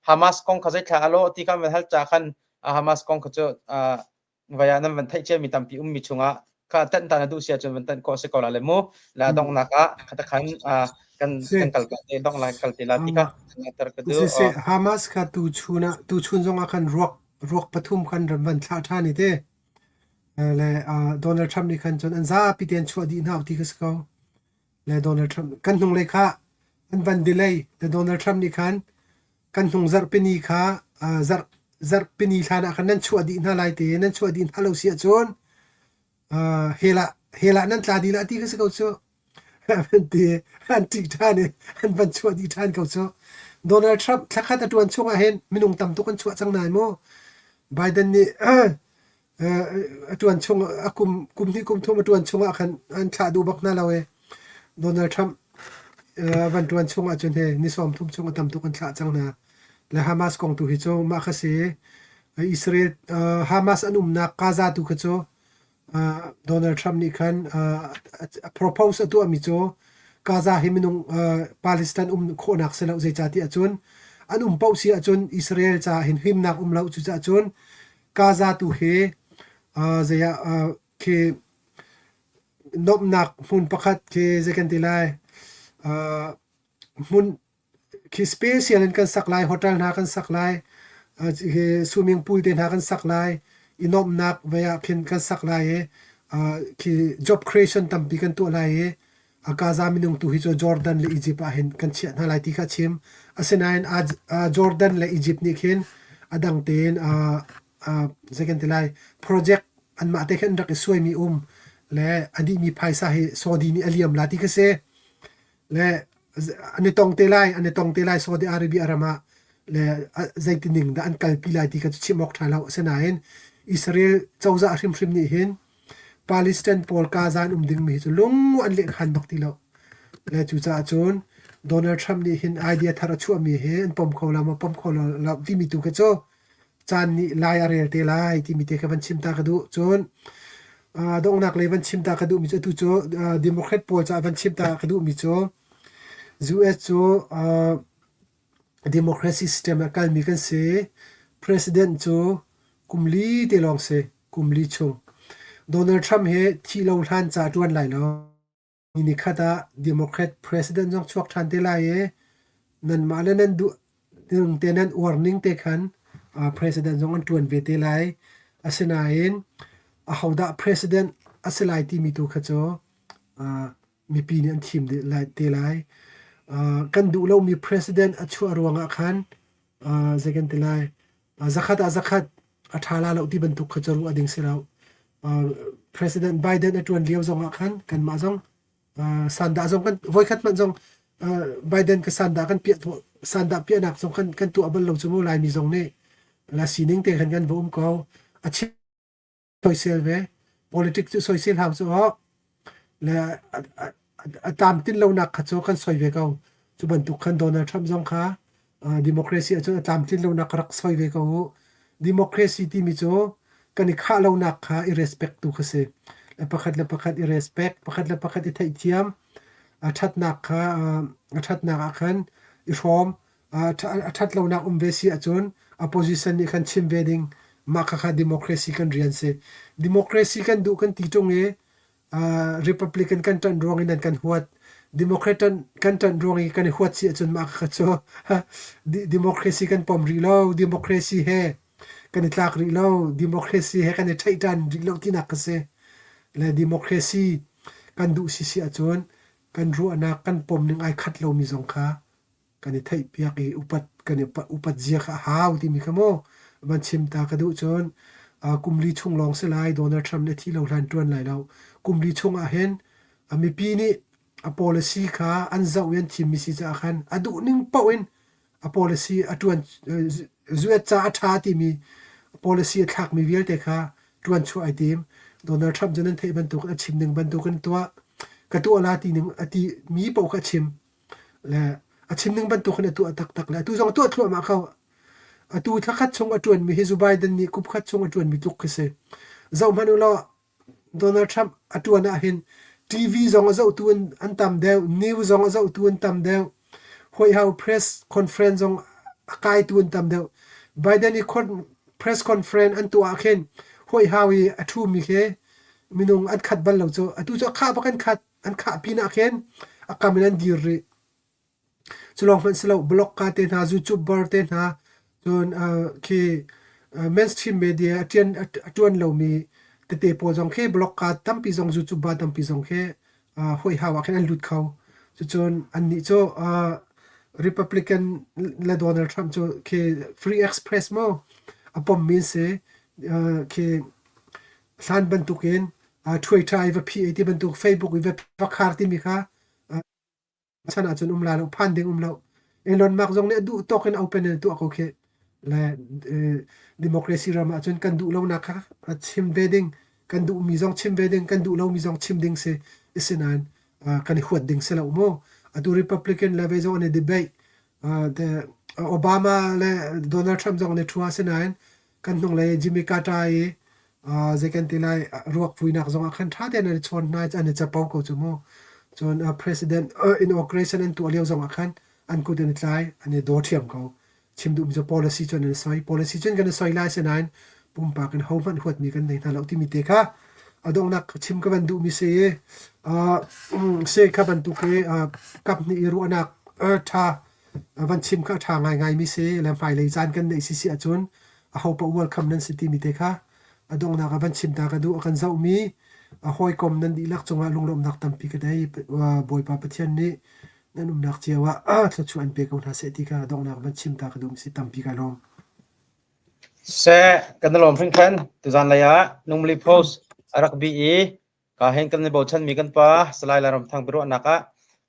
Hamas kong kha zeithla alo ti kha van hal cha khan Hamas kong kha cu vai ah nan van theih ciami tampi ummi chungah kha tan ta na duh si ahcun van tan khawh si ko la le mu la donghnak ah khata khan kan kan kal te dong lai kal te la ti kha ter ka du Si Hamas kha tu chun ah tu chun zong ah khan ruak ruak pathum khan ram van thlah ṭhan i te le Donald Trump nih khan cun an zapi te an chuah dih hna ti ka si ko le Donald Trump kan hnunglei kha an van delay le Donald Trump nih khan Kan hnung zarhpini kha zarh zarhpini hlan ah khan nan chuah dih hna lai te nan chuah dih hna lo si ahcun hell ah hell ah nan tla dih lah ti kha si ko cu. An ti an ṭih ṭhan i an van chuah dih ṭhan ko cu. Donald Trump thlakhat a ṭuan chung ah hin minung tam tuk an chuah cang nai mu. Biden nih A ṭuan chung a kum kum hnih kum thum a ṭuan chungah khan an thlah duh bak hna lo i Donald Trump van ṭuan chung ahcun hi ni 30 chung a tam tuk an thlah cang hna. Le Hamas kong tu hi cu mah kha si. Israel Hamas an umnak Gaza tu kha cu Donald Trump nih khan a propose a tuahmi cu Gaza hi minung Palestine um khawhnak si lo zeicahtiah cun an um paoh si ahcun Israel caah hin himnak um lo cucaah cun Gaza tu hi zei ah khi nuamhnak hmun pakhat khi zei kan ti lai hmun khi special in kan sak lai hotel hna kan sak lai hi swimming pool te hna kan sak lai i nuamhnak vei ah khin kan sak lai i khi job creation tampi kan tuah lai i Gaza minung tu hi cu Jordan le Egypt ah hin kan chiah hna lai ti kha a chim. Asinain Jordan le Egypt nih khin a dang tein zei kan ti lai project anmah te khin an rak i suaimi um le a dihmi phaisa hi Saudi nih a liam la ti kha si. Le an i tong te lai, an i tong te lai Saudi Arabia ram ah le zeitining dah an kalpi lai ti kha cu chim awk ṭha lo. Asinain Israel cozah hrimhrim nih hin Palestine pawl Gaza an um dingmi hi cu lung an lehkhan bak ti lo. Le cucaah cun Donald Trump nih hin idea thar a chuahmi hi an pom kho lo maw pom kho lo timi tu kha cu caan nih lai a rel te lai timi te kha van chim ta ka duh. Cun donghnak lei van chim ta ka duhmi cu atu cu Democrat pawl caah van chim ta ka duhmi cu US cu Democracy system ah kalmi kan si. President cu kum li te lawng si. Kum li chung. Donald Trump hi thih lo hlan ca ṭuan lai lo. Ni nikhat ah Democrat president zong chuak ṭhan te lai i nanmah le nan duh te nan uar ning te khan president zong an ṭuan ve te lai. Asinain ahodah president a si lai timi tu kha cu mipi nih an thim te lai. Kan duh lomi president a chuah ruangah khan zei kan ti lai, zakhat ah zakhat a ṭha la lo ti bantuk kha cu ruah ding si lo. President Biden a ṭuan lio zong ah khan kanmah zong sandah zong kan voikhat hmanh zong Biden ka sandah kan piah sandah piahnak zong kan kan tuah bal lo cu mu Laimi zong nih la sining te khan kan va um ko. A soisel ve. Politics cu soisel hau cu aw. Le a tlamtlin lonak kha cu kan soi ve ko. Cu bantuk khan Donald Trump zong kha democracy ahcun a tlamtlin lonak ka rak soi ve ko u. Democracy timi cu kan i khah lonak kha i respect tu kha si. Le pakhat le pakhat i respect, pakhat le pakhat i theihthiam, a ṭhatnak kha a ṭhatnak ah khan i hrawm, a ṭhat lonak um ve si ahcun opposition nih khan chim ve ding. Mah khakha democracy kan rian si. Democracy kan duh kan ti ṭung i Republican kan ṭanh ruang in an kan huat. Democrat kan ṭanh ruang i kan i huat si ahcun mah kha cu democracy kan pom rih lo. Democracy he kan i tlak rih lo. Democracy he kan i ṭheih ṭan rih lo tinak ka si. Le democracy kan duh si si ahcun kan ruahnak kan pom ning ai khat lomi zong kha kan i theihpiak i upat kan i upat zia kha a hau timi kha mu van chim ta ka duh cun kum li chung lawng si lai Donald Trump nih a thi lo hlan ṭuan lai lo kum li chung ah hin a mipi nih a policy kha an zoh i an thimmi si caah khan a duh ning paoh in a policy a ṭuan zuet ca a ṭha timi policy a thlakmi vialte kha ṭuan chuah ai tim. Donald Trump cu nan theih bantuk a chim ning bantuk in tuah ka tuah la ti ning a ti mi paoh kha a chim. Le a chim ning bantuk in a tuah taktak le atu zong a tuah thluahmah ko. Atu thla khat chung a ṭuanmi hi Joe Biden nih kum khat chung a ṭuanmi tluk khi si. Zoh hmanh u law Donald Trump a ṭuan ahhin TV zong a zohtu an, an tam deuh, news zong a zohtu an tam deuh, White House press conference zong a kaitu an tam deuh. Biden i press conference an tuah ah khin White House i a ṭhumi khi minung an khat bal lo cu. Atu cu a khah bak an khat. An khah pinah khin a kam in an dir rih. Cu lawng hmanh si lo, blogger te hna, YouTuber te hna, cun khi mainstream media a ṭian a ṭuan lomi tete pawl zong khi blogger tampi zong YouTuber tampi zong khi huaihau ah khin an lut kho. Cucun annih cu Republican le Donald Trump cu khi free express maw a pommi an si. Khi Hlan bantukin ṭhuaiṭha i va phih ei ti bantuk Facebook i va khar timi kha chan ahcun um lai lo, phan ding um lo. Elon Musk zong nih a duh tawk in open in a tuah ko khi. Le democracy ram ahcun kan duh lonak kha chim ve ding, kan duhmi zong chim ve ding, kan duh lomi zong chim ding si. Asinain kan i huat ding si lo mu. Atu Republican le ve zong an i debate. Obama le Donald Trump zong an i ṭhua asinain kan hnunglei Jimmy Carter i zei kan ti lai ruak vuinak zong ah khan ṭha tein an i chawn hna an i capo ko cu mu. Cun president inauguration an tuah lio zong ah khan an kut an i tlai an i daw ṭhiam ko. Chim duhmi cu policy cun an i soi. Policy cun kan i soi lai sinain pumpak in hohmanh huatmi kan nei hna lo timi te kha a donghnak chim ka van duhmi si i se kha bantuk i kap hnih i ruahnak ṭha van chim kha a ṭha ngaingaimi si le hmailei caan kan neih sisi ahcun aho paoh welcome nan si timi te kha a donghnak ah van chim ta ka duh. A kan zohmi a hawikom nan dihlak cungah lunglawmhnak tampi ka nei. Bawipa Pathian nih nan umnak cio ah thluachuah in pe ko hna seh ti kha donghnak van chim ta ka duh si tampi ka lawm. Seh, kan i lawm hringhran. Tuzan lei ah Nungmali Post a rak bi i Ka hen kan i bochanmi kan pa Salai Lairamthang biaruahnak ah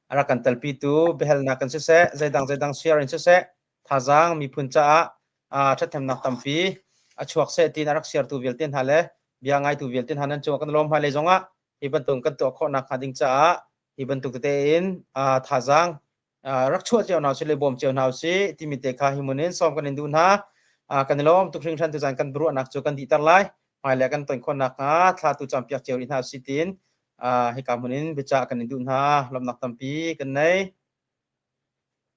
a rak kan telpitu biahalnak kan siseh, zeidang zeidang share in siseh, thazaang miphun caah ṭhathnemnak tampi a chuak seh tiin a rak siartu vialte hna le bia ngaitu vialte hna nan cungah kan lawm hmailei zongah hi bantuk kan tuah khawhnak hnga ding caah hi bantuk tete in thazaang rak chuah cio hna usih le bawm cio hna usih timi te kha hi mun in sawm kan in duh hna. Kan i lawm tuk hringhran tuzan kan biaruahnak cu kan dihter lai. Hmailei kan ton khawhnak hnga thla tu campiak cio rih hna usih tiin hika hmun in biacah kan in duh hna. Lawmhnak tampi kan nei.